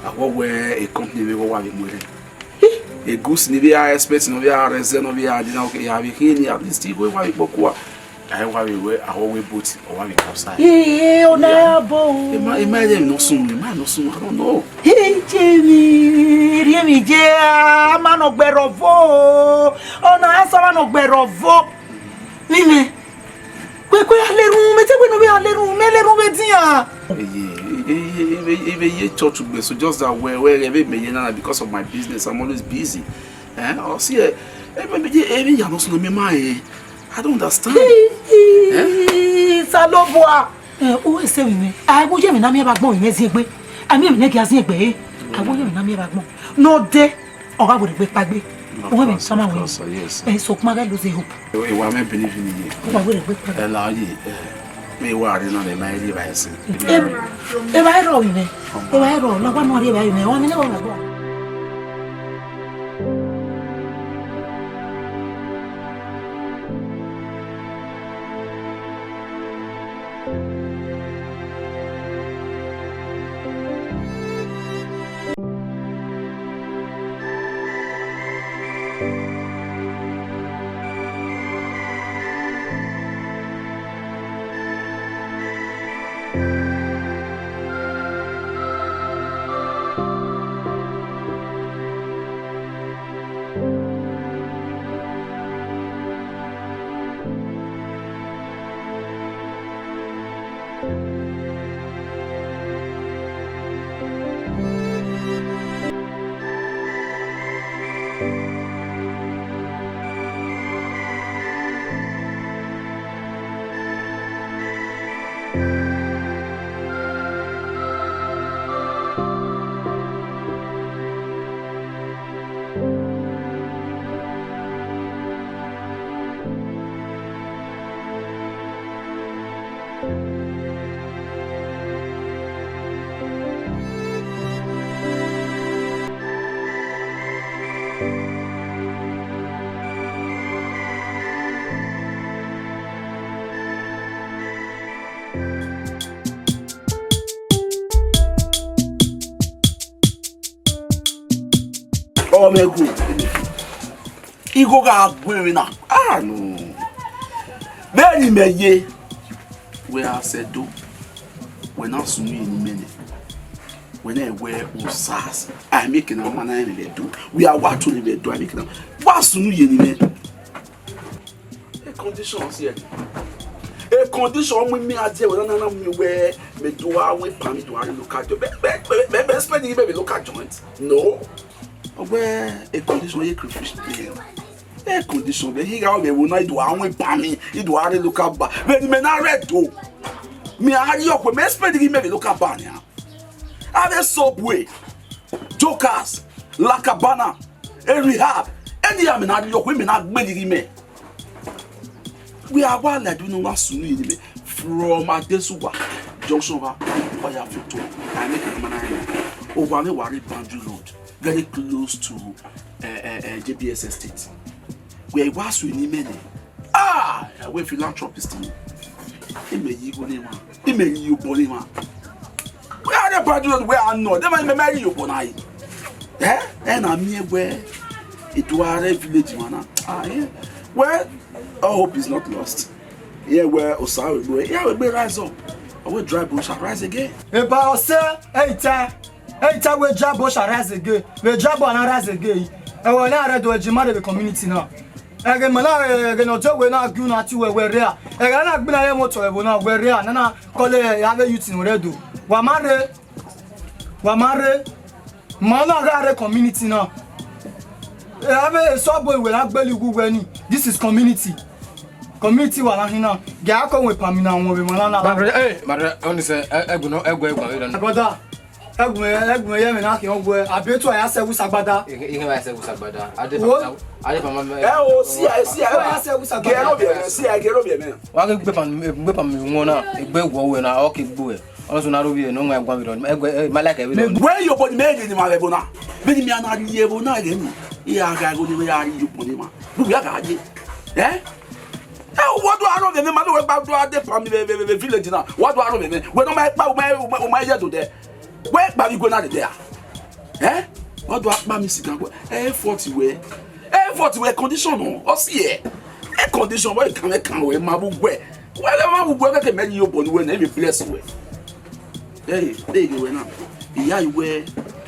A wẹ wẹ a company vbe wa vbe mu ẹre. Hi. A goods ni vbe a expect, ne ọ vbe a rẹzẹ, ne ọ vbe a dina, okay, ya vbe khin ni, at least, igho wa vbe kpọkua. A wa vbe wẹ, a wẹ wẹ boat, ọ wa vbe cross eye. Ee, ọna ya bọ o. Emwa, emwa rhie emwi ne ọ sunu, emwa ne ọ sunu, I don't know. Hi, Jemi, rhie emwi je, a ma nọ gbe rre ọvo. Ọna ya sẹ ọmwa nọ gbe rre ọvo. Vbene. Kue, kue, a lerun, mẹ te wẹ ne ovbi a lerun, mẹ lerun vbe edian. Eye, eye, eye, eye, eye, eye, church ugbe, so just that wẹ, wẹ, ghẹ vbe mẹ ye na, because of my business, I'm always busy. Eh, ọ si, eh, eh, eh, eh, eh, ya no sunu, mẹ ma, eh, I don't understand. Hi, hi, eh? Osanobua. Eh, u ru ẹse vbe mwẹ. A wu ye emwi ne a miẹn vbe agbọn vbe mwẹ ziengbe. A miẹn emwi ne a gia ziengbe, eh? A wu ye emwi ne a miẹn vbe agbọn. Ne ọ dee, ọ gha werriegbe kpaegbe. Of course, of course, yes. Eh, sokpan ghẹ lose hope. E wa mwẹ believe in ye. Ọ gha werriegbe kpaegbe. Ẹ la ye, eh, me wa rre na, mẹ ma rri evbare ẹse. Em, evbare rrọọ vbe mwẹ. Evbare rrọọ, na wa nọ rri evbare mwẹ. Wa mwẹ ne wa na gua. Ọ mwẹ gu, igho gha gu emwi na. Ah, no. Vbene imẹ ye, wẹ a sẹ do, wẹ na sunu ye ne imẹ nẹ. Wẹ na wẹ Osas, a make na ma na rẹn vbe do. Wẹ a wa to ne vbe do, a make na. Wa sunu ye ne imẹ. A condition si ẹ. A condition mu mi a die wẹ na na mu wẹ mẹ do a wẹ pa mi do a local job. Mẹ, mẹ, mẹ, mẹ spend yi mẹ vbe local joint. No. Ọgbẹ a condition ye crayfish play. A condition vbe higha vbe wo na ido a wẹ pa mi, ido a re local bar. Vbe ni mẹ na re do. Mi a ri okwe, mẹ spend yi mẹ vbe local bar nia. Avbe Subway, Jokers, La Cabana, e Rehab, eni a mẹ na ri okwe, mẹ na gbele yi mẹ. Wẹ a wa la do ne wa sunu ye ne imẹ from Adesuwa junction va, ọ ya fi to, a make na ma na rẹn. Owa mwẹ wa re Boundary Road, very close to, eh, eh, eh, J B S Estate. Wẹ wa sunu ye ne imẹ nẹ. Ah, wẹ philanthropist ni. Imẹ yi igho ne emwa. Imẹ yi obọ ne emwa. Wẹ a re Boundary Road, wẹ a nọ, de ma imẹ ma yi obọ na yi. Eh? Ẹ na miẹn wẹ, ido a re village mwa na. Ah, yeah. Well, all hope is not lost. Yeah, wẹ Osa vbe egbe, yeah, vbe egbe rise up. Ọ wẹ dry bone shall rise again. Eba ọsẹ, ẹ i ta, ẹ i ta wẹ dry bone shall rise again. Vbe dry bone na rise again. Ẹvbo na rre do ẹji ma de vbe community na. Ẹghẹ ma na, ẹghẹ ne ọ tie wẹ na gie unu ati wẹ, wẹ rria. Ẹghẹ na gbinna ye ẹmwẹ otọ ẹvbo na, wẹ rria. Nana kọle avbe youth ne rre do. Wa ma rre, wa ma rre. Ma na gha rre community na. Avbe Subway wẹ na gbele igho wẹ ni. This is community. Community wa na hin na. Gie a ko wẹ pami na wọn vbe ma na na. My brother, hey, my brother, honestly, ẹ, ẹ gbẹnọ, ẹ gbẹ, ẹ gbẹ, ẹ gbẹ. Brother, ẹgbẹn, ẹgbẹn ye ẹmwẹ na khian wẹ, a be tu a ya sẹ ẹwu sagbada. Ihe, ihe wa sẹ ẹwu sagbada. Ade Wo? Fama, ade Fama mẹ. Ẹ o, si a, si a, Wa ya sẹ ẹwu sagbada. Gẹrẹ obiẹ mẹ, si a, gẹrẹ obiẹ mẹ. Wa ghe gbe pami, gbe pami wọn na, egbe wọ wẹ na, ọ ke gbe wẹ. Ọnọsọ na ro vbiẹ, ne ọ wan gua vbe rọ, egbe, eh, ma like vbe rọ. Wẹ yo body me ni ma vbe bona. Be ni mi ana ye bona ye ni. I ya ga go ni ya ri yo body ma. Bu ya ga ye. Eh? Eh, what do I know the name? I know about do I dey from the, the, the, the village now. What do I know the name? When my pa, my, my, my year today. Wẹ kpa vbe igue na dede a? Eh? Ọ do akpa mi sigan wẹ, eh, forty wẹ. Eh, forty wẹ condition nọ, ọ si ẹ. Eh, condition wẹ kan wẹ kan wẹ ma bu wẹ. Wẹ lẹ ma bu wẹ kẹkẹ mẹ yi obọ ni wẹ na, e vbe bless wẹ. Eh, eh, wẹ na. Iya wẹ,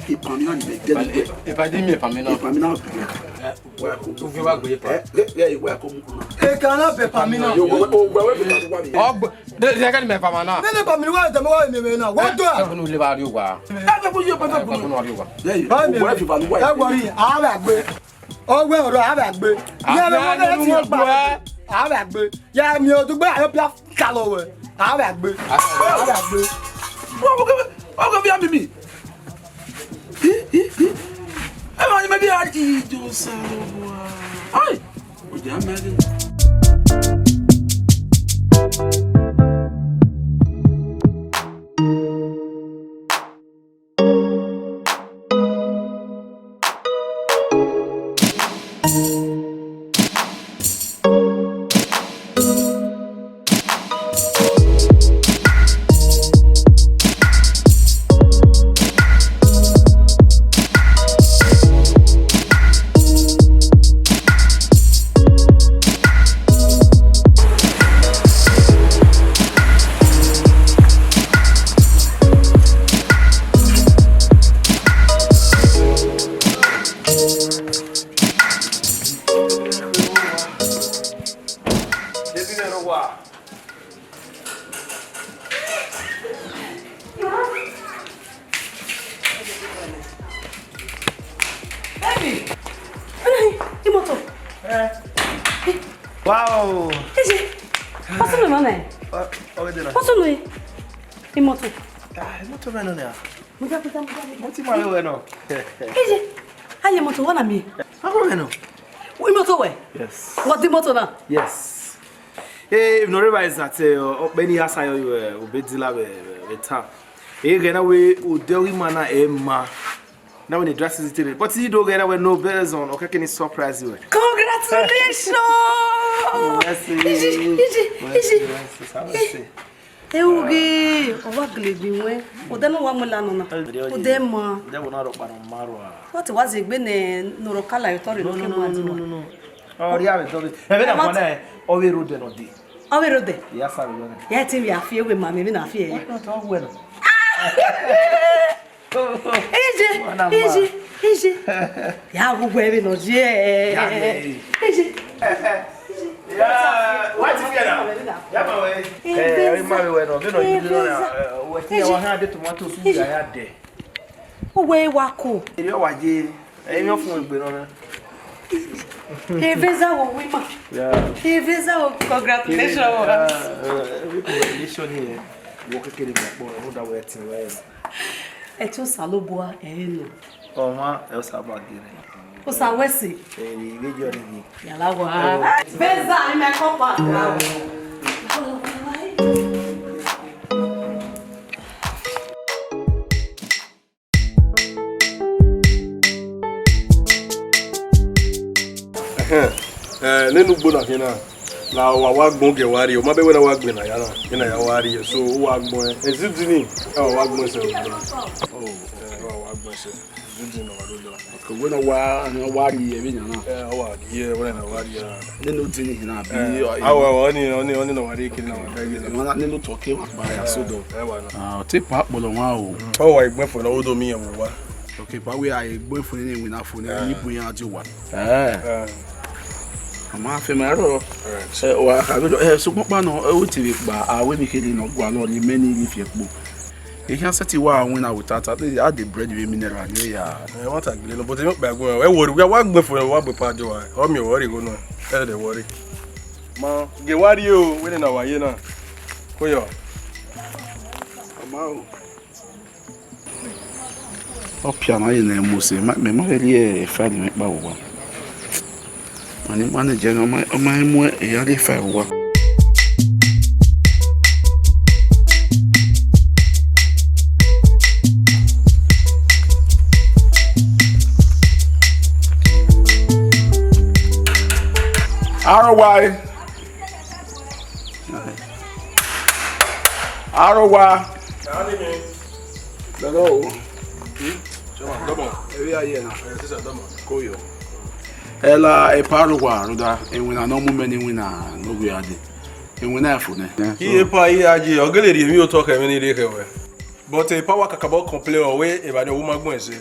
e pa mi na ni mẹ gẹ ni wẹ. E pa di mi e pa mi na. E pa mi na. Uvi wa gbe ye pa. Eh, eh, eh, wẹ ko mu kuna. E ka na bẹ pa mi na. Yo, wẹ, wẹ, wẹ, wẹ, wẹ, wẹ. Ọgbọ, de, de ka ni mẹ pa ma na. Nene pa mi wa de mo wa mi me na. Wa do. Ẹ kunu le ba ri wa. Ẹ bẹ ko ye pa ko. Kunu wa ri wa. Ẹ, wẹ fi ba lu wa. Ẹ wọ ri, a wa gbe. O wẹ ọrọ a wa gbe. Ye me mo de ti pa. A wa gbe. Ya mi o dugbe ayo bia kalo wẹ. A wa gbe. A wa gbe. Wa ko ke, wa ko bia mi mi. Ẹ ma ni mẹ bi a di ijo sa lọ bua. Ai, o jẹ mẹ de. Baby! Imoto! Eh. Wow! Eje! What's up, man? Ọ, ọ, ọ, ọ. What's up, man? Imoto! Ah, imoto mẹ nọ nia. Muda, muda, muda, muda. Mo ti ma rẹ wẹ nọ. Eje! Aye moto wa na mi. Imoto wẹ? Yes. What the moto na? Yes. Hey, no realize that, uh, ọkpẹ ni ya sa yọ, uh, obedila vbe, vbe, vbe town. Eghẹ na wẹ odẹ ọghe ima na ẹ ma. Na wẹ ne dry season tere. But I do ghẹ na wẹ no, based on, okay, can surprise you. Congratulations! Mercy. Iji, iji, iji. Mercy, mercy, mercy. Ẹ, oghe, ọ wa gele gbe wẹ. Odẹ ne wa mu la nọ na. Odẹ ma. Odẹ wo na rhọkpa nọ ma rua. What was egbe ne no rọ kala yo tọrọ no, no, no, no, no, no. Ọ rhie avbe dọvbe. Ẹ vbe na kwana, ọ vbe rre odẹ nọ dee. Ọ vbe rre odẹ? Ya sa vbe nọ. Ya te vbe a fi ewe ma, mẹ vbe na fi ẹre. Ọ tọ wẹ nọ. Eje, eje, eje. Ya wu wẹ vbe nọ je. Ya, ya, ya. Eje. Ya, wa ti fi ẹre na. Ya ma wẹ. Ebe, eh, ma wẹ nọ, vbe nọ, you know, eh, wẹ ti ya wa ha de tomato soup ya, ya de. Uwẹ wa ko. Eri ọ wa ye, emwi ọfumwegbe nọ na. Eveza wo wi ma. Yeah. Eveza wo, congratulations. Yeah, eh, congratulations here. Wo kekere mi akpọ, ẹ muda wẹ ẹtin wẹ. Ẹtin Osanobua, ẹ nọ. Ọmwa, ẹ Osa ba gere. Osa wẹ ẹse. Eri, vbe jọ ni. Yàrá wa. Bẹ́ẹ̀za, ẹ mẹ kọ́ pa. Ẹhẹn, eh, nene ugbo na khian na, la wa wa gbọn gie wa rrie, ọ ma bẹ wẹ na wa gbẹn na ya na, ena ya wa rrie, so u wa gbọn ẹn, ezidi ni, ẹ wa wa gbọn ẹsẹ ugbo na. Oh, eh, wa wa gbọn ẹsẹ, ezidi ni wa do lọ. Okay, wẹ na wa, na wa rrie vbe yan na. Eh, ọ wa rrie, wẹ na wa rrie. Nene odin ni na bi. Eh, awa, awa, ọni, ọni, ọni na wa rrie kiri na wa da gele. Wẹ na nene otọ ke wa kpa ya so dọ. Eh, wa na. Ah, ọ te pa kpọlọ wan o. Ọ wa egbẹn fo na, o do miẹn vbe owa. Okay, pa wẹ a egbẹn fo ne winna fo ne, ni bu yan di owa. Eh. Eh. A ma fe ma rọ. Right. Eh, wa ka bi do, eh, sokpan kpa nọ, eh, o te vbe kpa, a wẹ mi kele nọ gualọ ni mẹ ni rhie fi ẹkpo. Ekhian sẹtin wa winna without, a de bread vbe mineral ni ya. Eh, wa ta gele nọ, but ẹ ma kpa ẹguẹn, ẹ worry, wa, wa gbẹn fo, wa gbe pa jọ wa. Ọ miẹn worry go nọ, ẹ de worry. Ma, gie wa rrie o, wẹ ne na wa ye na. Ko yọ. Ama o. Ọ pia na ye ne Mose, ma, mẹ ma vbe rhie file mwẹ kpa vbe owa. Ma ni ma ne jẹ ne ọ ma, ọ ma mu eya rhie file vbe owa. Aro wa e. Aro wa. Dọdọ o. Erriọ aye na. Ko yo. Ẹ la, epa aro wa, rhunmwuda, iwinna ne ọ mu mẹ ne iwinna ne ovbi a dee. Iwinna fo nẹ. Iye epa, iye aye, ọ gele rhie emwi otọ khẹ emwi ni rre khẹ wẹ. But epa wa kakabọ complain wẹ evba ni ọ wu ma gbẹn ẹse.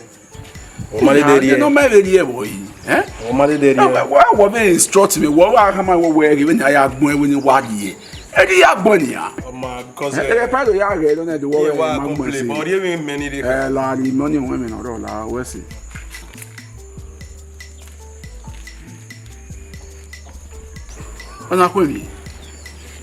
Ọ ma dede rhie. Nọ ma vbe rhie vbe yi, eh? Ọ ma dede rhie. Wa, wa vbe instruct me, wa, wa khama wẹ, wẹ, vbe ne a ya gbẹn, vbe ne wa rhie. Ẹ di ya gbẹn nia. Ọ ma, because, eh, eh, pa do ya ghẹ, don't know the word, wa ma gbẹn complain, ẹse. But ọ rhie emwi mẹ ni rre khẹ. Eh, la, the money wẹ mẹ nọ rọ la, wẹ ẹse. Ọ na khuẹn emwi.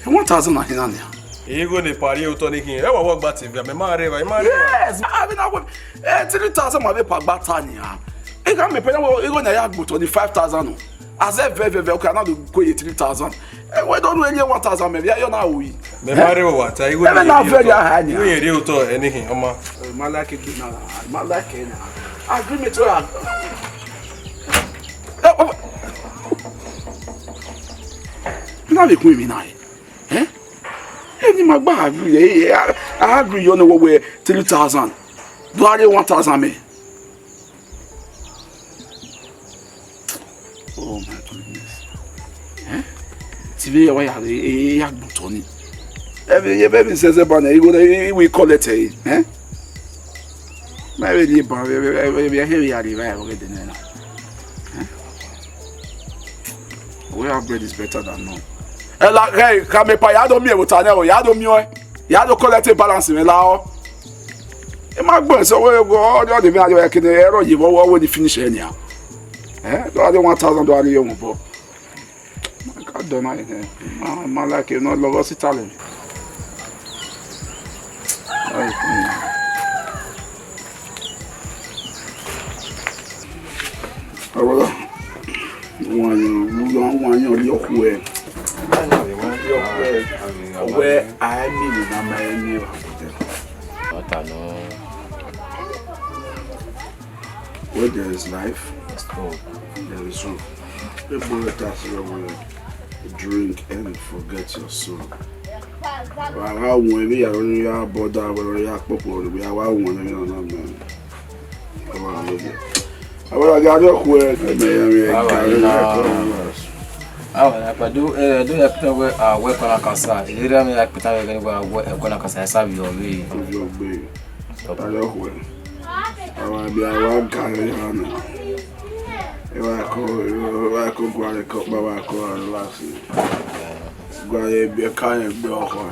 One thousand na khin na nia. Igho ne epa rhie otọ ni khin. Ẹ wa wọ gba te via, mẹ ma rre evba, ẹ ma rre evba. Yes, a vbe na wẹ, eh, three thousand ma vbe epa gba ta nia. I ka mẹ pẹnẹ wẹ, igho ne a ya gbe otọ ni five thousand nọ. A zẹ vẹ, vẹ, vẹ, okay, a na do ko ye three thousand. Eh, wẹ do ru eni one thousand mẹ via, yọ na ru yi. Mẹ ma rre evba ta, igho ne na vẹ ya ha nia. Igho ne rhie otọ, ẹ ni khin, ọ ma. Eh, ma like it na, ma like it na. Agreement, uh, eh, oh. Na vbe kun emwi na, eh? Eh? Eni ma gba agree, eh, eh, a, a agree yọ ne wẹ three thousand. Do a rhie one thousand mẹ. Oh my goodness. Eh? Ti vbe ya wa ya, eh, eh, ya gbọn otọ ni. Ẹ vbe, ẹ vbe zẹzẹ ba nẹ, igho nẹ, i, i wi collect ẹre, eh? Ma vbe rhie ban, vbe, vbe, vbe, vbe, vbe, vbe, ya rhie evba ẹvbo ghe de nẹ na. Eh? Where our bread is better than none. Ẹ la, ghẹ, ka mẹ pa, ya do miẹn vbe ota nẹ, o, ya do miẹn ọẹn. Ya do collect balance mwẹ la ọ. I ma gbẹn sẹ wẹ, ọ, ọ, ọ, de vbe a do ya kene, ẹrọ ye vbe ọ, ọ, wẹ ni finish ẹ nia. Eh, do a de one thousand do a rhie wọn bọ. Ma ka dọ na, eh, ma, ma like, no, love us Italy. Ai, mm. Awa, wan yan, wan yan, wan yan rhie ọkhuẹ. Wẹ, wẹ, a i miẹn na ma i miẹn evba vbe odẹ. Ọta nọ. Where there is life, there is hope. People that ask you, drink and forget your soul. Wa gha wọn emwi ya, ya bọda, ya kpokpo, ya wa wọn emwi na, man. Come on, love you. Awa gha rrie ọkhuẹ, ẹmẹ ya mwẹ gari na. Awa na pa do, eh, do ya pita wẹ, ah, wẹ kọna kasa. Ere ya pita wẹ gani wẹ, wẹ kọna kasa, esa bi ọvbi. Ọvbi ọgbe. Gari ọkhuẹ. Awa bi awa gari ya na. Ewa ko, ewa ko guare ko pa wa ko relax. Guare bi ka ye do ọkhuẹ.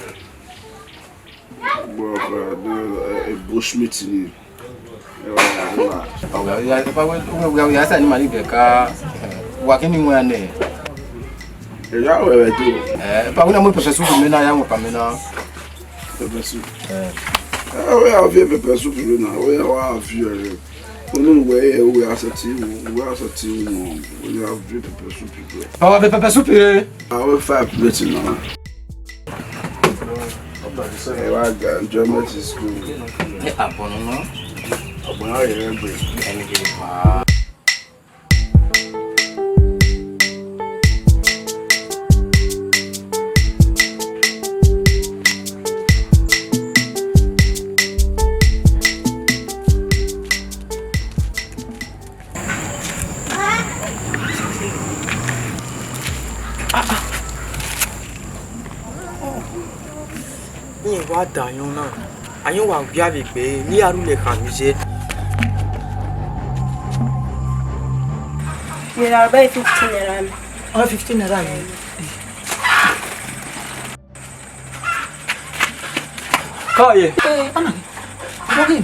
Guare ko do, eh, bush meat ni. Ewa, ewa. Ọwẹ ya, pa wẹ, wẹ, wẹ, ya sa ni ma ni bẹ ka, wa kini wọn nẹ. Eya wẹ wẹ do. Eh, pa wẹ na mu pepper soup mẹ na, ya mu pa mẹ na. Pepper soup. Eh. Eh, wẹ a fi pepper soup mẹ na, wẹ a wa fi ẹ. Unu wẹ ẹ wẹ a sẹ ti wu, wẹ a sẹ ti wu, wẹ a fi pepper soup. Pa wa bẹ pepper soup re. A wẹ five plate na. Ẹ wa ga enjoyment is good. Ẹ, agbọn nọ. Agbọn na yẹ gbe. Ẹni gidi pa. Rẹn wa da ayọn na, ayọn wa ghia vbe egbe ne iran rhulẹ khan mi ye. Wẹ ra ọba fifteen naira mẹ. Ọ fifteen naira mẹ. Kọ ye. Eh, ana. Ogi.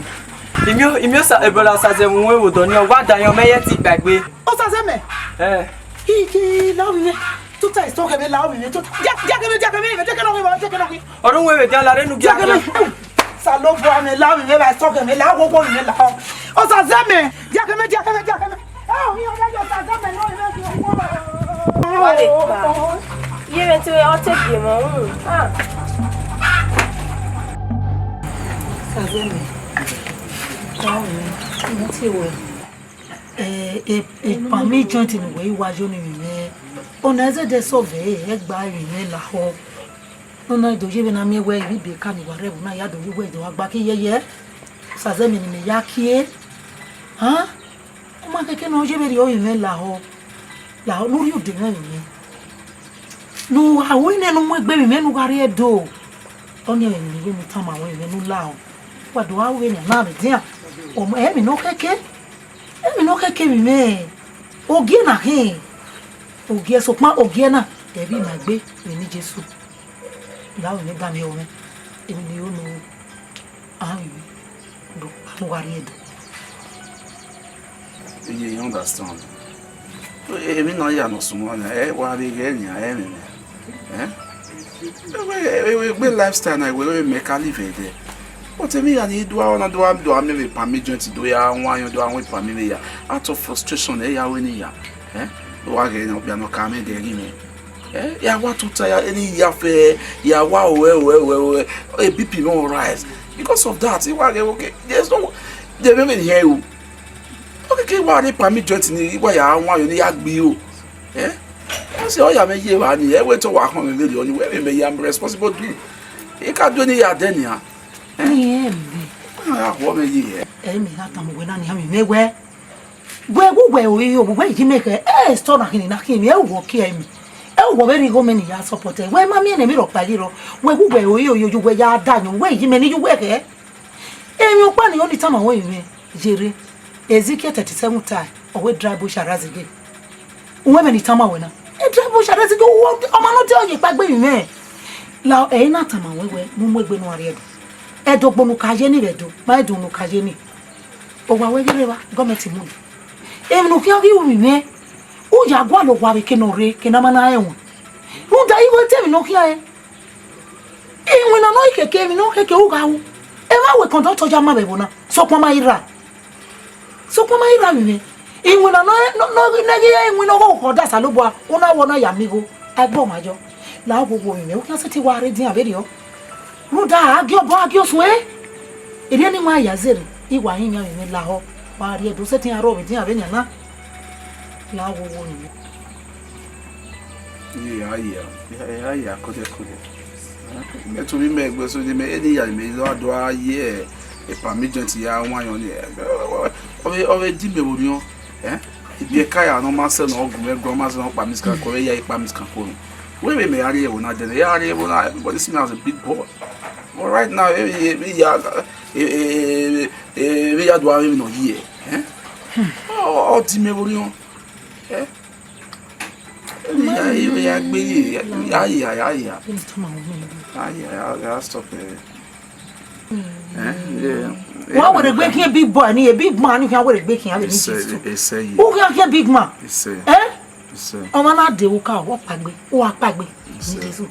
Imio, imio sa, eh, brother Sazẹ mu we wo dọ ni, ọ wa da ayọn mẹ ye ti gbagbe. Ọ Sazẹ mẹ. Eh. Iki la omi mẹ. Tuta is talk mẹ la omi mẹ. Tuta. Dia, dia kẹ mẹ, dia kẹ mẹ, dia kẹ nọ mẹ, dia kẹ nọ mẹ. Ọdún wẹvẹ dia la rẹ nu dia. Dia kẹ mẹ. Salobua mẹ la omi mẹ, ba talk mẹ la, wo wo mẹ la. Ọ Sazẹ mẹ. Dia kẹ mẹ, dia kẹ mẹ, dia kẹ mẹ. Wa vbe kpa. Iye mwẹ te ọ te biẹ emwa uhunmwu. Ah. Sazẹ mẹ. Wa vbe, mo te wẹ. Eh, eh, eh, palmy joint ne uwẹ i wa yo ni mwẹ. Ọna zẹdẹ sẹ ọvbe, ẹ gba emwi mwẹ lahọ. Nọ na do ye vbe na miẹn wẹ ivbi eka ni wa rre ẹvbo na ya do ye uwẹ do wa gba ke yẹyẹ. Sazẹ mẹ ne mẹ ya kie. Han? Ọ ma kẹkẹ ne ọ ye vberriọ emwi mwẹ lahọ, lahọ ne u rhie odẹ mwẹ vbe mwẹ. Ne u gha ru nẹ ne u mu egbe vbe mwẹ ne u gha rrie Ẹdo. Ọnii ọre emwi ne I tama ruẹ vbe ne u lahọ. Wa do gha ru vbenian na vbe edian. Ọ ma, emwi ne ọ kẹkẹ, emwi ne ọ kẹkẹ vbe mwẹ. Ogie na khin, ogie, sokpan ogie na, ẹ vbe ima egbe vbe eni Jesu. Lahọ vbe mwẹ, da mwẹ, emwi ne I ru ne u ru. A vbe do kpa ne uwa rrie Ẹdo. Iye, you understand? Emwi na ya ne ọ sunu na, ẹ wa vbe ghẹ nian, ẹ mwẹ nian. Eh? Egbe lifestyle na, wẹ mẹ ka live ẹdẹ. But emwi ya ni do a, na do a, do a miẹn vbe palmy joint, do ya wan ayọn, do a wan palmy vbe ya. Out of frustration, ẹ ya wẹ ne I ya. Eh? Wa ghẹ ne okpia nọ ka mwẹ ẹdẹ ghi mwẹ. Eh, ya wa tuta ya, eni ya fẹ, ya wa owẹ, owẹ, owẹ, owẹ, eh, B P no rise. Because of that, I wa ghe, okay, there's no, there may be here o. Okay, ke wa ni palmy joint ni, I wa ya wan yo ni ya gbe o. Eh? I say, ọ ya mwẹ ye evba ni, ẹ wẹ te ọ wa khọn mwẹ vberriọ ni, wẹ vbe mẹ ya, I'm responsible dude. I ka do ni ya dẹ nian. Eh? Ni ẹ mẹ. Ọ ya khuọ mwẹ ye hẹ. Ẹ mẹ gha tama wẹ na ni, a mẹ wẹ. Wẹ wu wẹ ore yo, wẹ yi mẹ khẹ, ẹ store na khin na khin, ẹ wọ ke ẹ mi. Ẹ wọ vbe righo mẹ ni ya support ẹ. Wẹ ma miẹn emwi rhọkpa yi rrọọ. Wẹ wu wẹ ore yo, yo, yo, wẹ ya da yọn, wẹ yi mẹ ni yu wẹ khẹ. Emwi ọkpa ni ọ ni tama wẹ mwẹ, yere. Ezekiel thirty-seven ta, ọ wẹ dry bush arazege. Uwẹ mẹ ni tama wẹ na. E dry bush arazege, ọ ma nọ de ọ ye kpa gbe mwẹ. La ẹ i na tama wẹ wẹ, mu mu egbe ne u rrie Ẹdo. Ẹdo gbe ne u ka ye ni vbe Ẹdo, ma Ẹdo ne u ka ye ni. Owa wẹ ghi rre evba, gọọmenti mu nẹ. Emwi ne u khian ghi ru vbe mwẹ, u ya gualọ owa vbe eke ne ọ rre, eke ne a ma na rẹn ẹwaẹn. Rhunmwuda igho te emwi ne ọ khian re. Iwinna ne ọ i keke, emwi ne ọ keke u gha ru. Emwa wẹ kọndọktọ ya ma vbe ẹvbo na, sokpan ma i rra. Sokpan ma i rra vbe mwẹ. Iwinna ne ọ, ne ọ, ne ọ, ne ọ ghi re iwinna ọghọghọ da Osanobua, u na wẹ ọ na ya miẹn igho, a i gbe ọmwa yọ. La wo wo mẹ, u khian sẹtin wa rre edian vberriọ. Rhunmwuda a gie obọ, a gie osuẹn. Erriọ ne ima ya zẹrẹ, I wa rinmwian vbe mwẹ lahọ, wa rrie Ẹdo, sẹtin a rrọọ vbe edian vbenian na. La wo wo mẹ. Iye, a ya, a ya, kọdẹ, kọdẹ. Mẹ tobọ mẹ gbe so, mẹ eni ya mẹ do a do a ye, e permit joint ya wa yọn ni. Ọ vbe, ọ vbe di mẹ vbe orhiọn, eh? Ibiẹka ya ne ọ ma sẹ ne ọ gu mwẹ, gu ọ ma sẹ ne ọ kpa mi scan ko, ọ vbe ya kpa mi scan ko nọ. Wẹ vbe mẹ ya rrie ẹvbo na dẹnẹ, ya rrie ẹvbo na, everybody see me as a big boy. But right now, e, e, e, ya, e, e, e, e, e, ya do a vbe nọ ye, eh? Ọ, ọ di mẹ vbe orhiọn, eh? Ya, ya, ya, gbe ye, ya, ya, ya, ya, ya. Ya, ya, ya, ya, stop, eh. Eh, yeah. Wa were gbe khian big boy ni, a big man ni khian were gbe khian vbe ni Ese, Jesu. Ese ye. U khian khian big man. Ese. Eh? Ese. Ọmwa na de wo ka, ọ kpagbe, u wa kpagbe. Ese. Ni Jesu.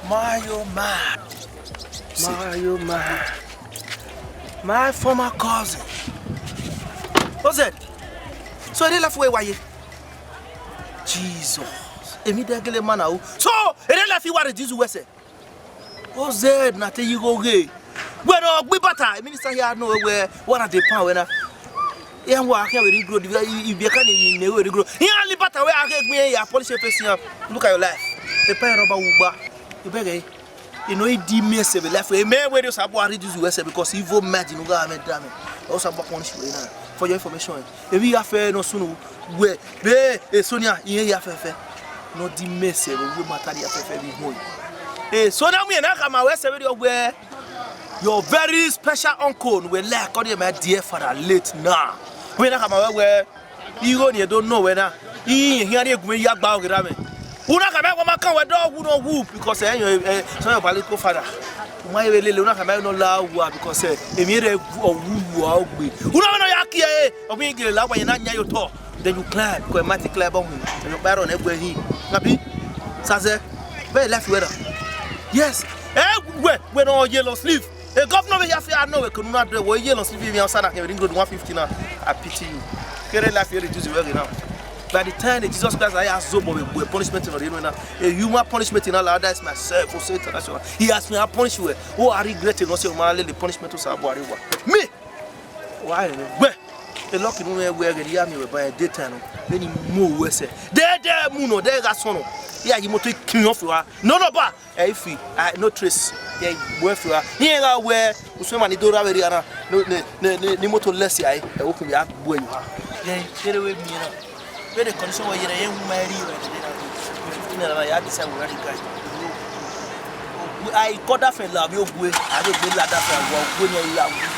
My, oh my. My, oh my. My former cousin. Ozed, so e dey life wẹ wa ye? Jesus. Emwi de gele ma na o. So, e dey life wa reduce wẹ sẹ? Ozed na te yi gho ghe. Wẹ ne ọ gbe ibata, minister hia nọ wẹ, wẹ, wa na dey pan wẹ na. Iran wa khian vbe rhie igho, ibiẹka ni ne vbe rhie igho. Iran li bata wẹ a ghe gbẹn ya polish face iran. Look at your life. Epa rọba wu gba. Ibẹghe. You know, he di me se be life. Amen. Where you sabo reduce you say because evil mind you know God me damn. O sabo punish you now. For your information, if you have fair no sunu, where be e Sonia, you have fair. No di me se we matter ya fair be boy. Eh, so now we na come away say we where your very special uncle we like call my dear father late now. We na come away where Igho ni do nọ wẹ na, I hian rhie gu mwẹ ya gba ọghe erha mwẹ. U na khama ẹre wa ma kan wẹ dọ wu nọ wu, because ẹ yọ, ẹ, sẹ yọ political father. U ma vbe lele, u na khama ẹre nọ la owa, because, ẹ, emwi rẹ ọ wu wu a ogbe. U na wẹ nọ ya kie ẹre, ọ ghi gele la owa yẹn na yan ye otọ. Then you climb, because ẹ ma te climb ọmọ, ẹ yọ kpa ẹrọ nẹ gu ẹre hin. Abi? Sazẹ, vẹ life wẹ na. Yes, ẹ wẹ, wẹ nọ ye long sleeve. A governor vbe ya fi anọ vbe kene una dẹ, wẹ ye long sleeve vbe osa na kẹ vbe ring road one fifty na. I pity you. Kere life here reduce vbe now. By the time that Jesus Christ I ask Zobo vbe punishment in the na, a human punishment in Allah, that is myself for say international. He asked me, I punish you. Oh, I regret it. No say man the punishment to Sabu Ariwa. Me. Why? Where? A lucky no where where the army were by daytime. Then he move where say. There there muno, there got son. Yeah, you must kill off. No, no, ba. Ẹ i fi, a, no trace. Ye gbe fi wa. Iran gha wẹ, usẹ ma ni do ra vbe rria na. No, ne, ne, ne, ni moto lẹsi ai, ẹ wo kun ya gbe yo. Ye, kere we mi na. Where the condition where you are, you might read. Fifteen naira, ya decide where the guy. I got that fella, we go, I go be la that fella, we go near you.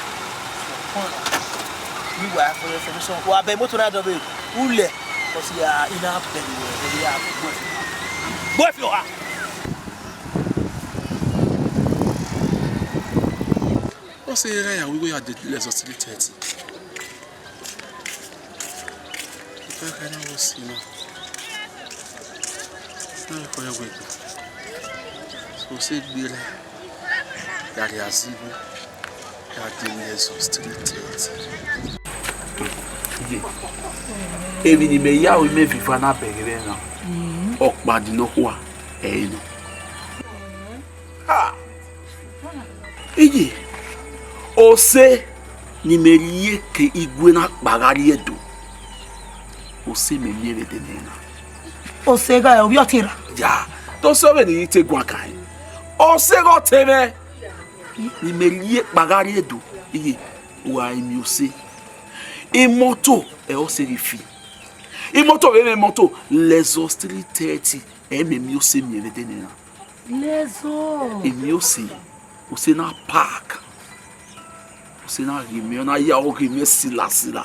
Meanwhile, for your information, wa be moto na do be. Ule, 'cause ya ina be, ya gbe. Gbe fi wa. Ọ sẹ erha ya wẹ igho ya de lẹzọ three thirty. Ife ẹkhẹ na wẹ si na. Na wẹ kọ ya wẹ. So, ọ sẹ gbe rẹ. Ya rhie azigbo. Ya de lẹzọ three thirty. Ye. Emwi ne imẹ ya ru imẹ viva na bẹghe mwẹ na. Ọkpa di nọkhua, ẹ i nọ. Ha! Iye, ọse ne imẹ rhie ke igue na kpa gha rrie Ẹdo, ọse mẹ miẹn vbe dene na. Ọse gha ovbi ọtẹn ra? Ya, te ọse vbe ne I te guan kan. Ọse ghe ọtẹn mwẹ, ne imẹ rhie kpa gha rrie Ẹdo, iye, wa miẹn ọse. Imoto, ẹ ọse ghi fi. Imoto vbe mwẹ imoto, Lexus three thirty, ẹ mẹ miẹn ọse miẹn vbe dene na. Lexus. Emwi ọse, ọse na park. Ọse na ghe mwẹ, ọ na ya ọ ghe mwẹ sila sila.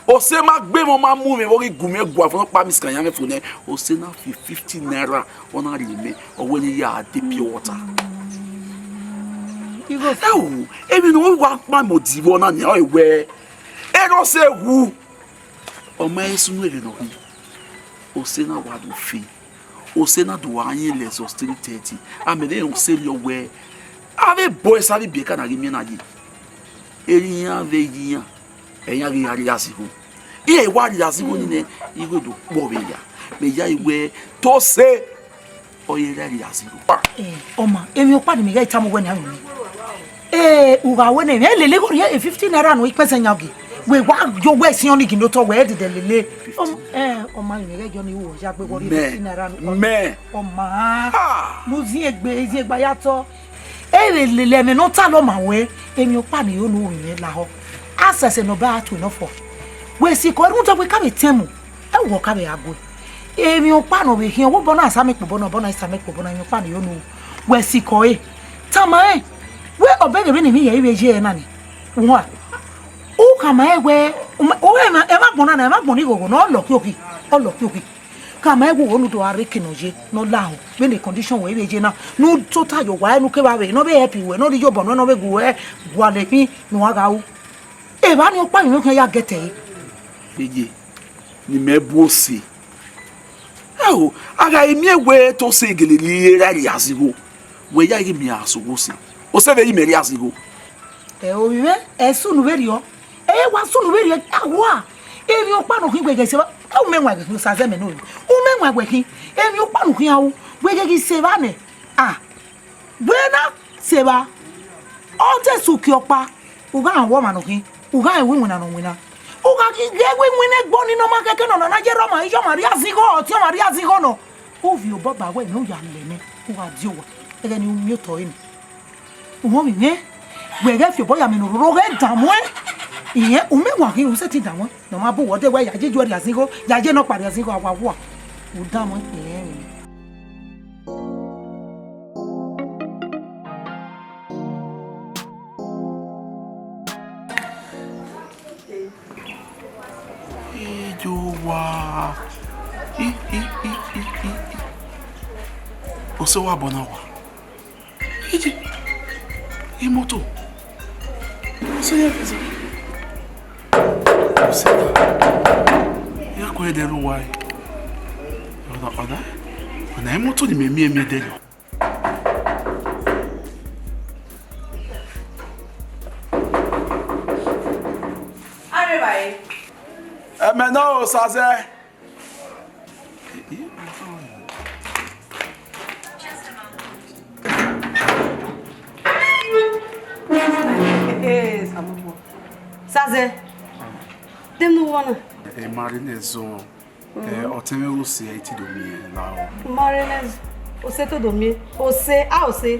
Ọse ma gbe mwẹ, ọ ma mu mwẹ, vbe ọ ghi gu mwẹ gua fo, ọ kpa mi scan ya mwẹ fo nẹ. Ọse na fi fifty naira, ọ na rhie mẹ, ọ wẹ ne I ya de pure water. Igho. Ẹ o, emwi ne ọ wa kpa mẹ odivọ na nia, ọ wẹ, erha ọse wu. Ọ ma he sunu erha nọ khin. Ọse na wa do fe. Ọse na do gha yin lẹzọ three thirty. A mẹ vbe rẹn ọse rriọ wẹ, avbe boys avbe ibiẹka na ghi miẹn na ye. Erha iran vbe ye iran, ẹ iran ghi gha rhie azigho. Iran wa rhie azigho ni nẹ, igho do kpọ vbe ya. Mẹ ya i wẹ, te ọse, ọ ye ra rhie azigho. Eh, ọma, emwi ọkpa ne imẹ ghẹ tama uwẹ ne a ru mwẹ. Eh, u gha wẹ ne emwi lele igho rhie fifty naira nọ ikpẹsẹ yan ogie. Wẹ wa yo wẹ siọn ni gin otọ wẹ dede lele. Ọm, eh, ọma, imẹ ghẹ yọ ni u ya gbe wọ rhie fifty naira nọ. Mẹ. Ọma. Ha! Lu ziengbe, ziengbe ya tọ. Ẹ vbe lele ẹmwẹ ne ọ talọ ma wẹ, emwi ọkpa ne I ho ne u ru mwẹ lahọ. A sẹsẹ ne ọ ba a tue nọ fọ. Wẹ sikọ, rhunmwuda wẹ ka vbe tẹn mu, ẹ wẹ ọ ka vbe gha gue. Emwi ọkpa ne ọ vbe khian, wẹ obọ na sa mẹ kpo obọ na, obọ na sa mẹ kpo obọ na, emwi ọkpa ne I ho ne u ru. Wẹ sikọ ẹre, tama rẹn, wẹ ọbẹghe vbene emwi hia i vbe ye ẹre na ni, uwa. U khama rẹn wẹ, u ma, u, ẹmwẹ, ẹmwẹ agbọn na na, ẹmwẹ agbọn ni ghogho na, ọ lọ khiokhi, ọ lọ khiokhi. Khama rẹn wẹ u ho ne u do gha rre eke ne ọ ye, ne ọ lahọ, vbene condition wẹ i vbe ye na, ne u tota ye owa ẹre, ne u kevbe avbe ne ọ vbe help wẹ, ne ọ rhie iyobọ nuẹn, ne ọ vbe gu ẹ gualọ emwi ne uwa gha ru. Evba ni ọkpa emwi khian ya gẹtẹ ẹre. Eye, ne imẹ bu ọse. Ẹo, a gha miẹn wẹ te ọse gele rhie ra rhie azigho, wẹ ya ghi miẹn a sẹ owa ọse. Ọse vbe ye imẹ rhie azigho. Ẹ, ovbi mwẹ, ẹ sunu vberriọ. Ẹ wa sunu vberriọ, a wa. Emwi ọkpa ne ọ khin wẹ ghe sẹ evba, ẹ u mẹ wan wẹ khin, Osazẹ mẹ ne ovbi mwẹ. U mẹ wan wẹ khin, emwi ọkpa ne u khian ru, wẹ ghe ghi sẹ evba nẹ. A, wẹ na sẹ evba, ọ te sẹ uki ọkpa, u gha rẹn wẹ ọmwa ne ọ khin, u gha rẹn wẹ iwinna ne ọ winna. U gha ghi ghẹ wẹ iwinna egbe ọnii ne ọ ma khẹke nọ, nọ na ye rre ọmwa, iye ọmwa rhie azigho, ọtiọnmwa rhie azigho nọ. Ovbi obọ ba wẹ ne u ya lẹ nẹ, u gha die owa, ẹghẹ ne u miẹn otọ ẹre nẹ. Uhunmwu mwẹ, wẹ ghẹ fi obọ ya mẹ ne ororo ghẹ danmwẹ. Irẹn, u mẹ wan khin, u sẹtin danmwẹ. Ne ọ ma bu wẹ ọdẹ wẹ ya ye iyuẹ rhie azigho, ya ye nọkpa rhie azigho, a wa wua. U danmwẹ, irẹn mwẹ. Iye owa. I, i, i, i, i, i. Ọse wa bọ na wa. Ije, imoto. Ọse ya fẹzẹ. Ọse ya. Ya kọ ẹdẹ ru wa. Ọna, ọna. Ọna imoto ni mẹ miẹn miẹn dẹ yọ. Areva e. Ẹmẹ ne ọ Osazẹ. Osazẹ, de ne u vbọ na? Ẹ, ma rre nẹ zọ. Ẹ, ọtẹn mwẹ ghe Ose, ẹ i te do miẹn lahọ. Ma rre nẹ, Ose te do miẹn. Ose, a Ose.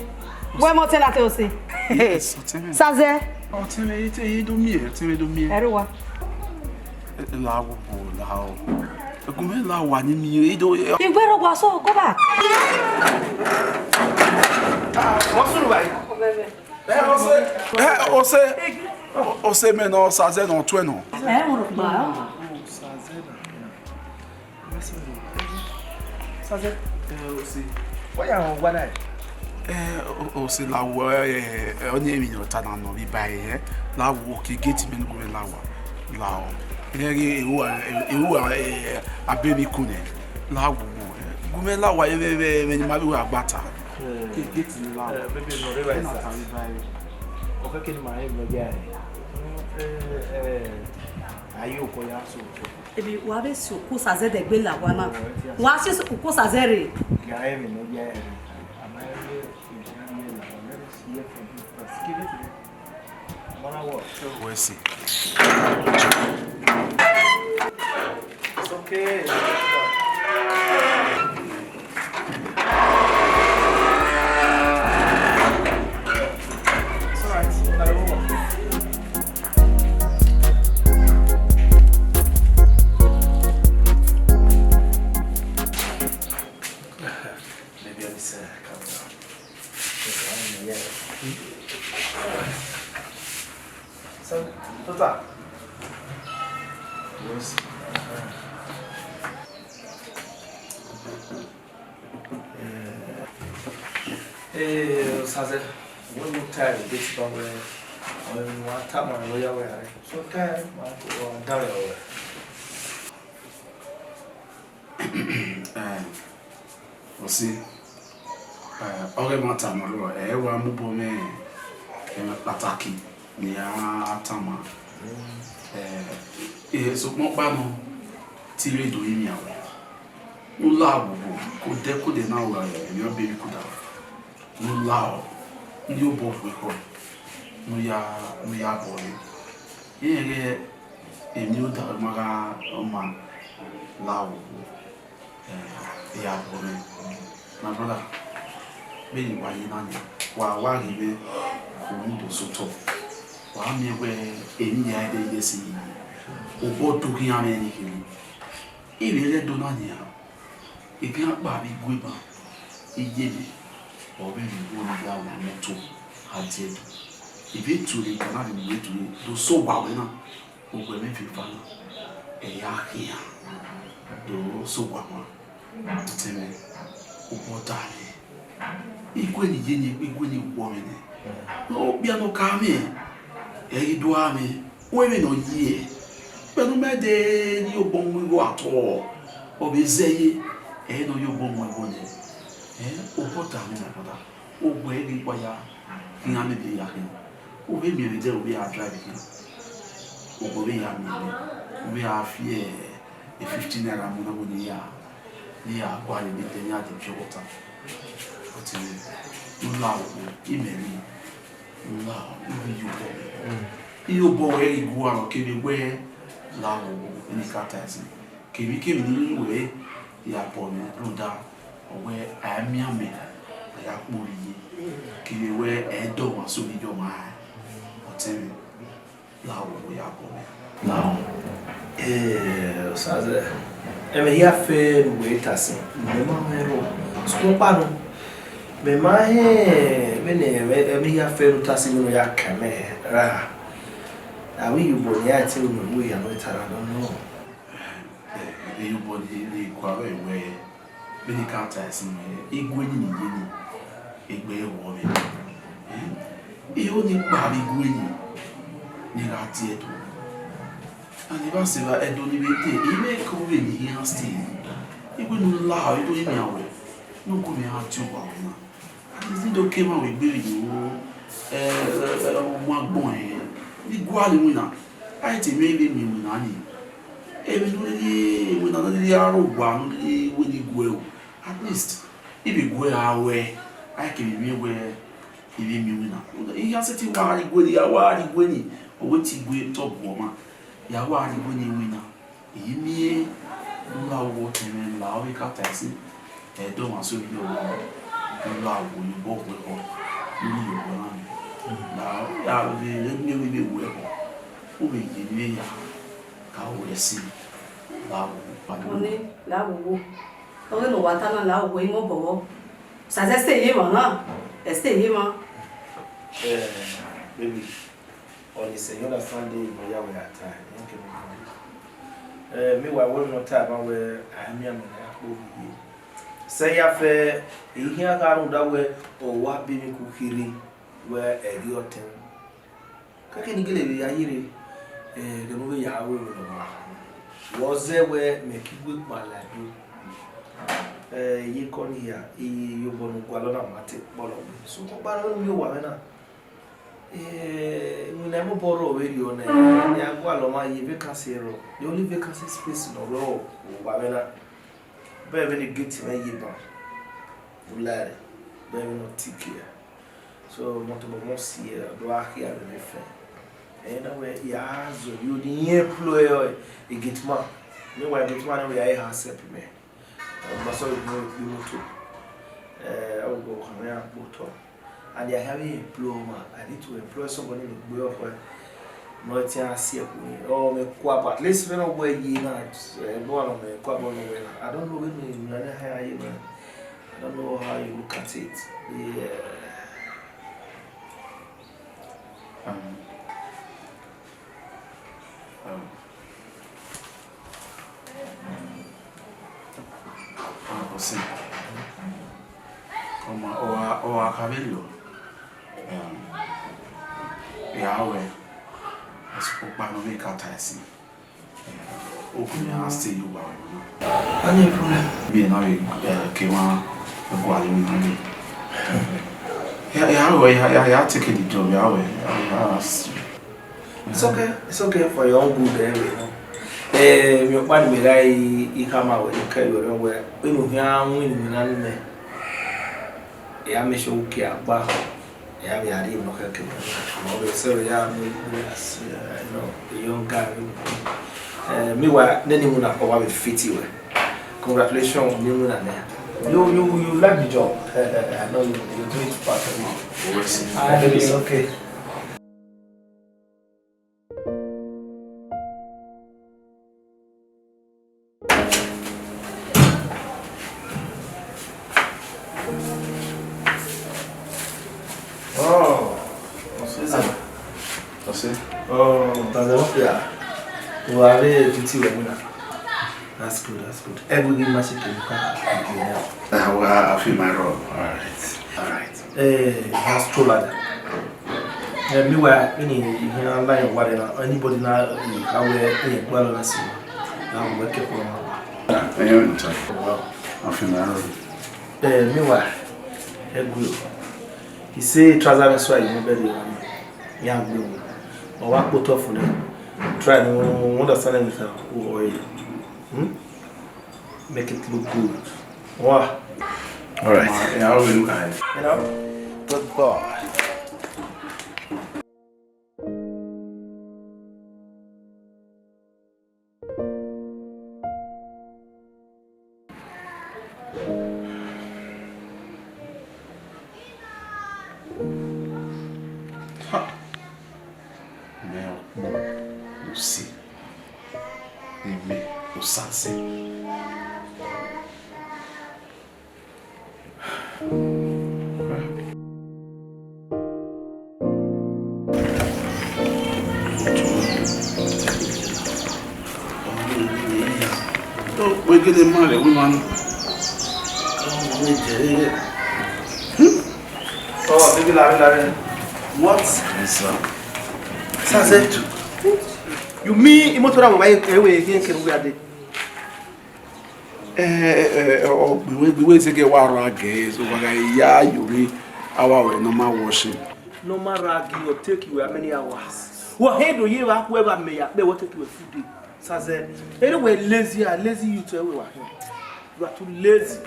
Wẹ mẹ ọtẹn na te Ose. Yes, ọtẹn mwẹ. Osazẹ. Ọtẹn mwẹ, ẹ i te, ẹ i do miẹn, ọtẹn mwẹ do miẹn. Ẹre uwa. Ẹ, lahọ, lahọ. Gu mwẹ lahọ wa ni miẹn, ẹ i do, ẹ. Igbẹrẹ wa so, go back. Wọ́n sùn báyìí. Ẹ, Ose. Ẹ, Ose. Ose mẹ nọ, Osazẹ nọ, tuẹ nọ. Ẹ, mo rò pa. Osazẹ. Ẹ, Ose. Why you want that? Ẹ, O-, Ose lahọ, ẹ, ẹ, ọ ni emwi ne ọ ta na nọ vbe ba ẹ, lahọ, ke gate mẹ ne gu mwẹ lahọ. Lahọ. Ẹ, ẹ, ewu, ẹ, ewu, ẹ, abẹ mi ku nẹ. Lahọ, ẹ, gu mwẹ lahọ, ẹ, vbe, vbe, vbe ni ma vbe wa gba ta. Ke gate ni lahọ. Ẹ, baby, no, re wa isa. Ẹ na ta vbe ba ẹ. Ọ kẹkẹ ni ma rẹn vbe nọ dia ẹ. Ẹ, ẹ, aye okọ ya so. Ebi, wa vbe si oku Osazẹ dẹgbe la wa na. Wa si oku Osazẹ rre. Wẹ si. It's okay. It's all right. I will. Maybe I'm, uh, calm down. Okay, I'm, yeah. So, Tota. Yes. Eh, Osazẹ, wẹ Sometimes this one where, when you want to tap my lawyer where I, sometimes my go and down your way. Eh, Ọse, eh, ọghe ẹmwata ne ọ rrọọ, ẹ wa mu obọ mwẹ ẹmwẹ kpataki ne I ra tama. Eh, eh, sokpan ọkpa nọ, te I vbe do rinmwian ruẹ. Ne u la vbe obo, ke odẹ ke odẹ na ru emwi ọbe emwi koda. Ne u la ọ, ne u ye obọ gu ekhọe, ne u ya, ne u ya bọ nẹ. Irẹn ghẹ emwi ne odaro ma gha, ọ ma la vbe obo. Eh, I ya bọ mwẹ. My brother, vbene wa ye na nia, wa wa ghi mwẹ, u mu do sẹ otọ. Wa miẹn wẹẹ emwi hia ẹdẹ ye ẹse ye. Obọ do khian mwẹ ni kherhe. I vbe rre Ẹdo na nia, I khian kpa vbe igue ban, I ye mwẹ, ọ vbe rhie igho ne I ya wan moto gha die Ẹdo. I vbe tue ne I ka na vbe mu ire tue do sẹ owa ruẹ na. Uwẹ mwẹ viọ eva na, ẹ ya khian do sẹ owa wan, ọtẹn mwẹ, obọ da mwẹ. Igue ne I ye ne igue ne I wọ mwẹ nẹ, okpia ne ọ ka mwẹ, ẹ i ghi do a mwẹ, wẹ vbene ọ ye ẹe. Vbene u ma de rhie obọ mu igho at all, ọ vbe zẹ ye, ẹ i re ne ọ ye obọ mu igho nẹ, ẹ, obọ da mwẹ na, brother. Uwẹ ghi wa ya khian, maybe ya khian. U vbe miẹn vbe dẹ, u vbe ya drive khian. Uwẹ vbe ya miẹn vbe, u vbe ya fi e fifty naira mu na, wẹ ne I ya, ne I ya gualọ ne I ya de pure water. But, eh, u la o, imẹ rri, u la o, u vbe ye obọ. I ye obọ wẹ ghi gualọ kevbe wẹ la o, eni ka ta ẹse. Kevbe kevbe ne I wẹ ya bọ mwẹ rhunmwuda, ọ wẹ a i miẹn amẹ, a ya kpe ovbi ye, kevbe wẹ ẹ i dọmwa so ne I dọmwa rae, ọtẹn mwẹ, la o, wẹ ya bọ mwẹ. La o. Eh, Osaze, ẹmwẹ hia fẹ ne uwẹ ta sin, mẹ ma mwẹ rrọọ, sokpan ọkpa nọ, mẹ ma hẹn vbene ẹmwẹ, ẹmwẹ hia fẹ ne u ta sin vbene u ya kan mẹ ra, avbe iyobọ ne a te unu, wẹ ya nọ ta ra nọ nọ. Eh, iyobọ ni, ni kua vbe wẹ, vbene I ka ta ẹse mwẹ, igue ni ni ye ni, egbe ẹre wọ mwẹ. Eh, I ho ni kpa vbe igue ni, ne I gha tie Ẹdo. And I wa sẹ evba Ẹdo ni vbe te, I mwẹ ke vbe ni iran stay. Igue ne u la, I do rinmwian ruẹ, ne u gu mwẹ gha tie owa ruẹ na. Ẹdẹ do ke emwa wẹ egbe vbe yo, eh, eh, eh, ọmọ agbọn ẹnrẹn, ne I gualọ iwinna, a i te mwẹ vbe miẹn iwinna ni. Emwi ne u rhirhi, iwinna ne u rhirhi aro owa ne u rhirhi wẹ ne I guẹ o. At least, I vbe guẹ a ruẹ, a i kevbe miẹn wẹ I vbe miẹn iwinna. I ya sẹtin wa rhie igue ni, ya wa rhie igue ni, ọ wẹ te igue tọ bu ọmwa, ya wa rhie igue ni iwinna. I miẹn ne u la owa, ọtẹn mwẹ, la, ọ vbe ka ta ẹse, ẹ i dọmwa so ne I dọmwa, ne u la owa, ne u bọ wẹ họ, ne u rhie obọ na nẹ. La, ọ ya vbe miẹn vbe wẹ họ, u vbe ye ne ya ka wẹ ẹse, la owa. Ọni, la owa. Ọghe ne uwa ta na, la owa, I mobọ vbọ. Osaze, ẹse ye emwa na, ẹse ye emwa. Eh, baby, ọni sẹ, you understand the, ne ọ ya wẹ a ta, I don't care. Eh, meanwhile, wẹ nọ ta ban wẹ a miẹn amẹ na ya kpe ovbi ye. Sẹ ya fẹ, I khian gha rhunmwuda wẹ ọ wa be emwi ku kherhe, wẹ ẹ ghi ọtẹn. Kẹkẹ ne I gele vbe ya ye rre, eh, ẹghẹ ne u vbe ya ru emwi ne ọ wa. Wẹ ọ zẹ wẹ mẹ ke igue kpala do. Eh, iyeke ọnii hia, iyobọ ne u gualọ na ma te kpọlọ wẹ. Sokpan ọkpa nọ, vbene u miẹn owa mwẹ na, eh, iwinna i mobọ rrọọ vberriọ nẹ, ne a gualọ ọmwa ye vacancy rrọọ. The only vacancy space ne ọ rrọọ vbe owa mwẹ na, bẹghe vbene gate mwẹ ye ban, u la ẹre, bẹghe vbene ọ tiki ẹre. So, mẹ tobọ mwẹ si ẹre, ọ do gha khia vbe mwẹ fẹẹn. Ẹ na wẹ, I ya zẹ ovbi odi, I employ e gate man. Meanwhile, gate man na wẹ ya he accept mẹ. Ọ ma sẹ vbe mu ekpe imoto. Eh, ọ wẹ ọ khama iran kpe otọ. And I have employ man. I need to employ somebody ne gbe ọkhuẹ. Ne ọ tian si ẹkpo ni. Ọ mẹ kua, but at least vbene ọ wẹ ye na, eh, ẹbọ ọmwa ne ọ mẹ kua, ẹbọ ne ọ wẹ na. I don't know vbene emwi na hia ye na. I don't know how you look at it. Yeah. Um, um, Ọse, ọ ma, ọ wa, ọ wa kha vberriọ, um, Ya wẹ, ọkpa nọ vbe ka ta ẹse. Ogun ya stay ye uwa wẹ. Any problem? Me na vbe, eh, ke wa gualọ na vbe. Ya, ya wẹ, ya, ya, ya take the job, ya wẹ. Ya, ya, It's okay, it's okay for your own good, eh, you know. Eh, mi ọkpa ni mẹ gha i, i khama wẹ, ni kẹ yọ rẹ wẹ, inu khian win ni na ni mẹ. Ya make sure uki agba. Ya vbe a rhie emwi ne ọ khẹke. Ọ vbe sẹ vbe ya mu egbe, you know, a young guy, you know. Eh, meanwhile, nene iwinna ọ wa vbe fit wẹ. Congratulations, ne iwinna nẹ. You, you, you like the job. Eh, eh, I know you, you do it perfectly. Always. Ah, it's okay. Oh, what's this? What's it? Oh, that's the one. Yeah. Well, I really do too, you know. That's good, that's good. Every week, my shit can come. Ah, well, I feel my role. All right. All right. Eh, that's true, lad. Eh, meanwhile, any, you know, like, what, uh, anybody now, uh, how we, uh, what, uh, see, now we work for. Ah, I am in touch. Wow. I feel my role. Eh, meanwhile, eh, good. He say, trouser, that's why you know, very, um, young, good. But what put off for them? Try to understand them, uh, who are you? Hmm? Make it look good. Wow. All right. Yeah, I will look at it. You know? Good boy. Ha! Mẹ ọkpọn, Usi, Eme, Osaze. Wegede ma rẹ wima nọ. Hmm? Oh, baby, lare, lare. What? Yes, sir. Saze. You mean imoto ra mo ba ewe ke ke we ade? Eh, eh, eh, ọ gbe iwe, gbe iwe zẹgẹ wa rua gẹ, so wa gha ya yori awa wẹ normal washing. Normal rag, it take you how many hours? Wa he do ye wa ku eva me ya, be what take you a full day. Saze, ere we lazy, a lazy youth we wa here. You are too lazy.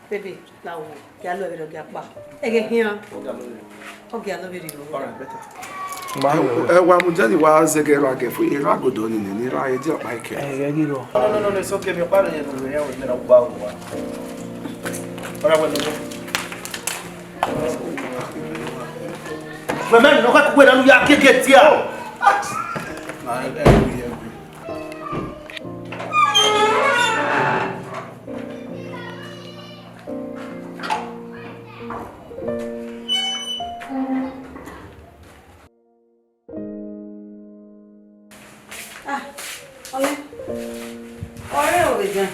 Baby, now, gia lo vbe rọ gia kpa. Ẹghẹ khian. Ọ gia lo vbe rọ. All right, better. Ma wẹ. Ẹ wa mu jẹdi wa zẹgẹ ra gẹ fu, ira godo ni ni, ni ra edi ọkpa ike. Ẹ, ẹ ghi rọ. No, no, no, no, it's okay. Mi ọkpa rẹ yẹn, no, yẹn, yẹn, na gba wa. All right, well, no. Mẹ, mẹ, no, ka kuwe na nu ya keke tia. Ah, ọnẹ. Ọre o vbe gan.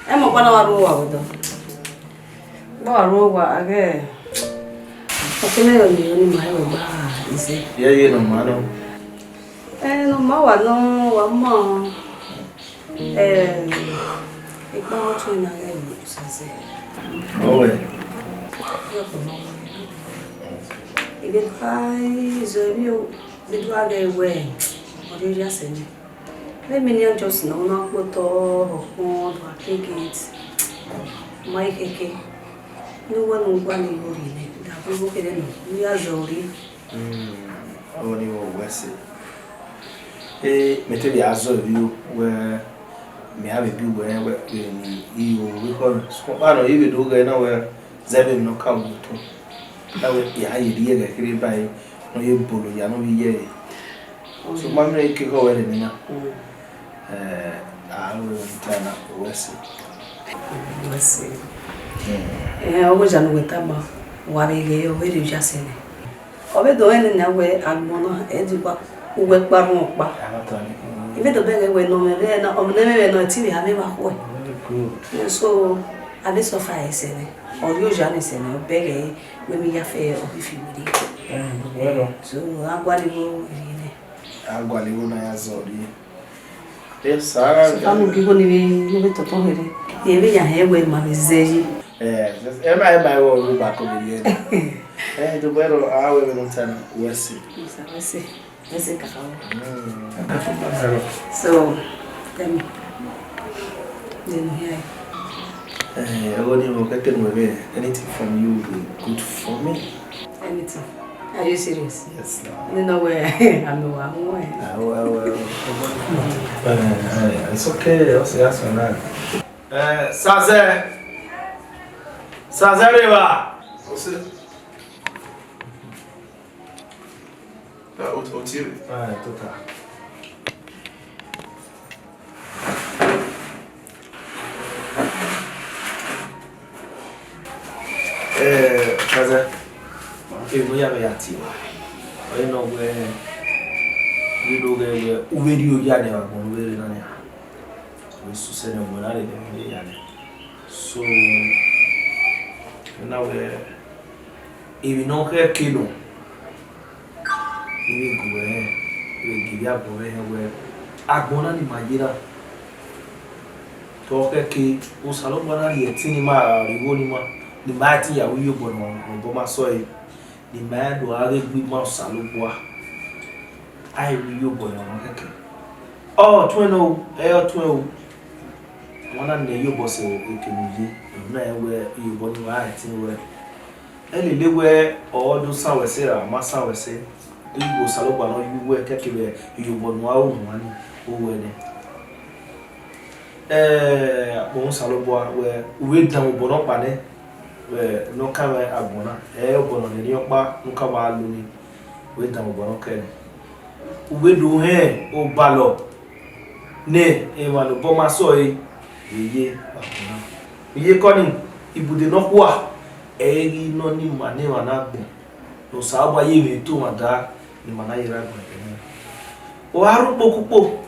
Ẹ mọ ọkpa na wa ru owa vbe odọ. Gba wa ru owa, aghẹ ọ kele yọ ni, ọ ni ma ẹvbo gba ize. Iye ye ne ọ ma nọ. Ẹ, ne ọ ma wa nọ, wa ma. Ẹ, ekpa ọtẹn na ghẹ vbe Osaze. Ọwẹ. Ivbe do a zọ emwi o, ivbe do a ghẹ wẹ, ọ rhie ya sẹ nẹ. Vbe emwi nian just nọ, ọ na kpotọ, ọ kpọn, do a ke gate. Ma i khẹke. Ne uwẹ ne u gua ne I rhie nẹ, da vbe igho kherhe nọ, ne I ya zẹ ore. Mm, ọni wẹ wẹ ẹse. E, mẹ te vbe a zọ emwi o, wẹ, mẹ a vbe bi uwẹ rẹn wẹ, vbe ne I ru vbe ekhọe. Sokpan ọkpa nọ, I vbe do ghẹ na wẹ, zẹ vbe emwi ne ọ ka ru otọ. Na wẹ, I a ye rhie ẹghẹ kherhe ba ẹre, ne ọ ye bolo ya, ne ọ vbe ye ẹre. So, ma mẹ ke ekhọe wẹ rre emwi na. Mm. Eh, a ru emwi ta na, wẹ ẹse. Wẹ ẹse. Mm. Eh, ọ wẹ ya ne uwẹ tama, wa vbe ghẹ, ọ vbe rhie ya sẹ nẹ. Ọ vbe do rẹn nene wẹ agbọn na, ẹ di gba uwẹ kpa rhunmwuda ọkpa. Ivbe do bẹghe wẹ ne ọ mwẹ vbe na, ọ mwẹ ne mwẹ vbe na, ọ te vbe ha mwẹ vbe akhuẹ. Very good. Eh, so, A vbe suffer ẹsẹ nẹ, ọ rhie oya ne ẹsẹ nẹ, ọ bẹghe ẹre, wẹ emwi ya fẹ ọ ghi fi werriẹ. Eh, well done. So, a gualọ igho rhie nẹ. A gualọ igho na ya zọ rhie. Yes, sir. So, fam, gie igho ni vbe, ni vbe tọtọ kherhe. Ẹ vbe ya hẹ wẹ ma vbe zẹ yi. Eh, ẹ ma, ẹ ma, ẹ wẹ ọ rhu ba ko vbe ye. Eh, do well, a wẹ vbe no time, we see. Yes, sir, we see. Yes, sir, kaka. Mm. So, tell me. Then here. Eh, I want you to get me anything from you will be good for me. Anything? Are you serious? Yes, now. You know where I'm going. Ah, well, well, well. Eh, eh, it's okay. I'll say that's for now. Eh, Saze. Saze Riva. What's it? Ah, o, o tie vbe? Ah, tota. Eh, Saze, emwi ne ọ ya vbe ya tie ruẹ, ọ ye nọ wẹ, vbe do ghẹ wẹ, u vbe rhie oya nẹ vbe agbọn ne u vbe rre na nia. Wẹ sẹ usẹ nẹ, ọmọ na rre nẹ, vbe ya nẹ. So, na wẹ, emwi ne ọ khẹke nọ, I vbe gu ẹre, I vbe gie agbọn mwẹ hẹ wẹ, agbọn na ne ima ye na, te ọ khẹke, Osanobua na rhie ẹtin ne ima ra rrie igho ne ima, ne ima ra tie ya ru iyobọ ne obọ ma sẹ ọre, ne ima do gha ghe gbe ima Osanobua, a i ru iyobọ ne ọmwa khẹke. Ọ tuẹn nẹ o, ẹ i tuẹn o. Ọmwa na nẹ iyobọ sẹ eke ne u ye, emwi na rẹn wẹ iyobọ ne uwa ra ẹtin ruẹ. Ẹ lele wẹ ọ do san wẹ sẹ ra, ọ ma san wẹ sẹ, igho Osanobua ne ọ ye uwẹ kẹkẹ vbe iyobọ ne uwa ru ne uwa ni, u ru ẹre nẹ. Ẹ, akpọnmwẹ Osanobua wẹ u vbe dan obọ nọkpa nẹ, vbe ne ọ kan mwẹ agbọn na, ẹ, obọ ne ọ nene ọkpa ne u ka wa lo ni, u vbe dan obọ nọ kẹ nẹ. U vbe do hẹn obalọ ne emwa ne obọ ma sẹ ọre vbe ye agbọn na. Vbe iyeke ọnii, ibude nọkhua, ẹ i ghi nọ ne ima ne emwa na agbọn. Ne Osanobua ye emwi to mwa da, ne ima na ye rre agbọn ẹdẹ na. Ọ gha rre ukpo ke ukpo,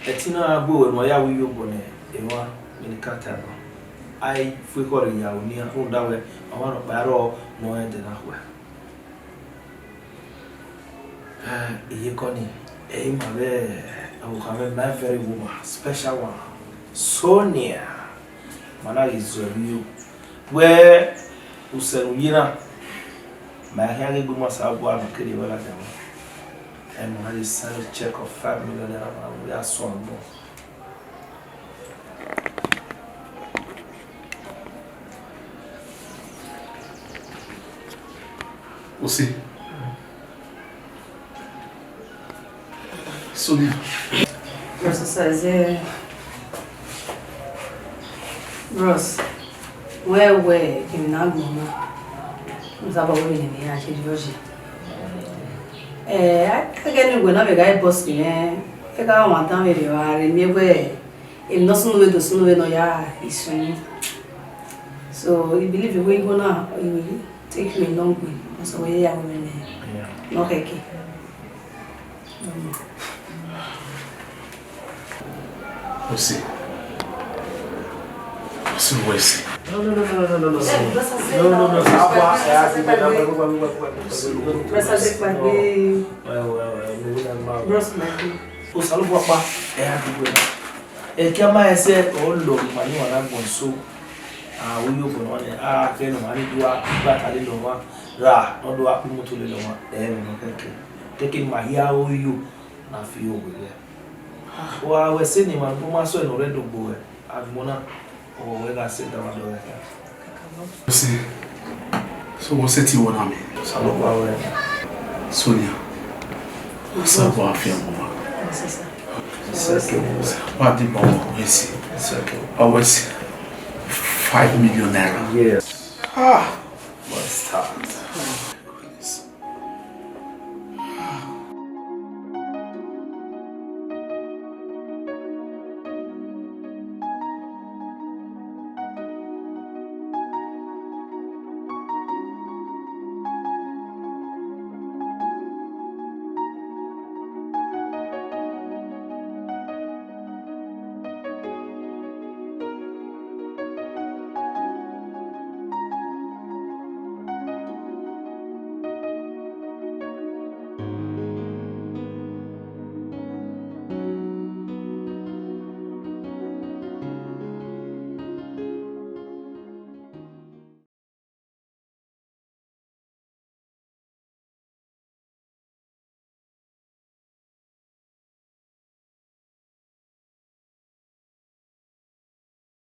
ẹtin na gha gbe wẹ ne uwa ya ru iyobọ ne emwa vbene ka ta ẹe nọ. A i fu ekhọe rre ya ru nian, rhunmwuda wẹ, ọmwa nọkpa rrọọ ne ọ rẹn ẹdẹ na khuẹ. Eh, iyeke ọnii, ẹ i ma vbe ọvbokhan mwẹ, my very woman, special one, Sonia. Ma na ghi zọ emwi yo. Wẹ, usẹ ne u ye na, ma khian ghe gbe ima Osanobua ne ọ kere vbe ladian mwẹ. Ẹ ma na ghi send check of five million naira ma vbe ya suẹn agbọn. Usi. Sonia. Bros, Saze, Bros, wẹ wẹ emwi ne agbọn na, u tama wẹ emwi ne emwi ya ye rriọ yi. Eh, a ghe ne uwẹ na vbe gha boss mwẹ, I gha wan dan vberriọ, a rhe miẹn wẹ emwi ne ọ sunu vbe do sunu vbe ne ọ ya isun. So, I believe wẹ igho na, I will take you a long way. Ọ sẹ wẹ ya wẹ mẹ ne ọ khẹke. Usi. Usi, wẹ si. No, no, no, no, no, no, no. Eh, Bros, Saze, no, no, no, no. Bros, Saze, gbagbe. Wẹ, wẹ, wẹ, wẹ, wẹ, wẹ. Bros, gbagbe. Osanobua ọkpa, ẹ ya dugbe na. Ẹ kia ma ẹsẹ ọ lọ ma ni wa na gbọn so. A, uyo bọ nọ nẹ, a kẹ nọ ma ni dua gba ta lele ọmwa, ra nọ dua kpu moto lele ọmwa, ẹ, nọ kẹkẹ. Kẹkẹ ma hia uyo na fi owe rẹ. Wa wẹ sẹ ne ima ne ma sẹ ne ọ rre do gbe wẹ, agbọn na, ọ wẹ gha sẹ da wa dọ wẹ. Sẹ, so wọ sẹ ti wọ na mẹ? Osanobua wẹ. Sonia. Osanobua fi ọmọ wa. Wa di bọ wọ wẹ si. Wa wẹ si. Five million naira. Yes. Ah, what a start.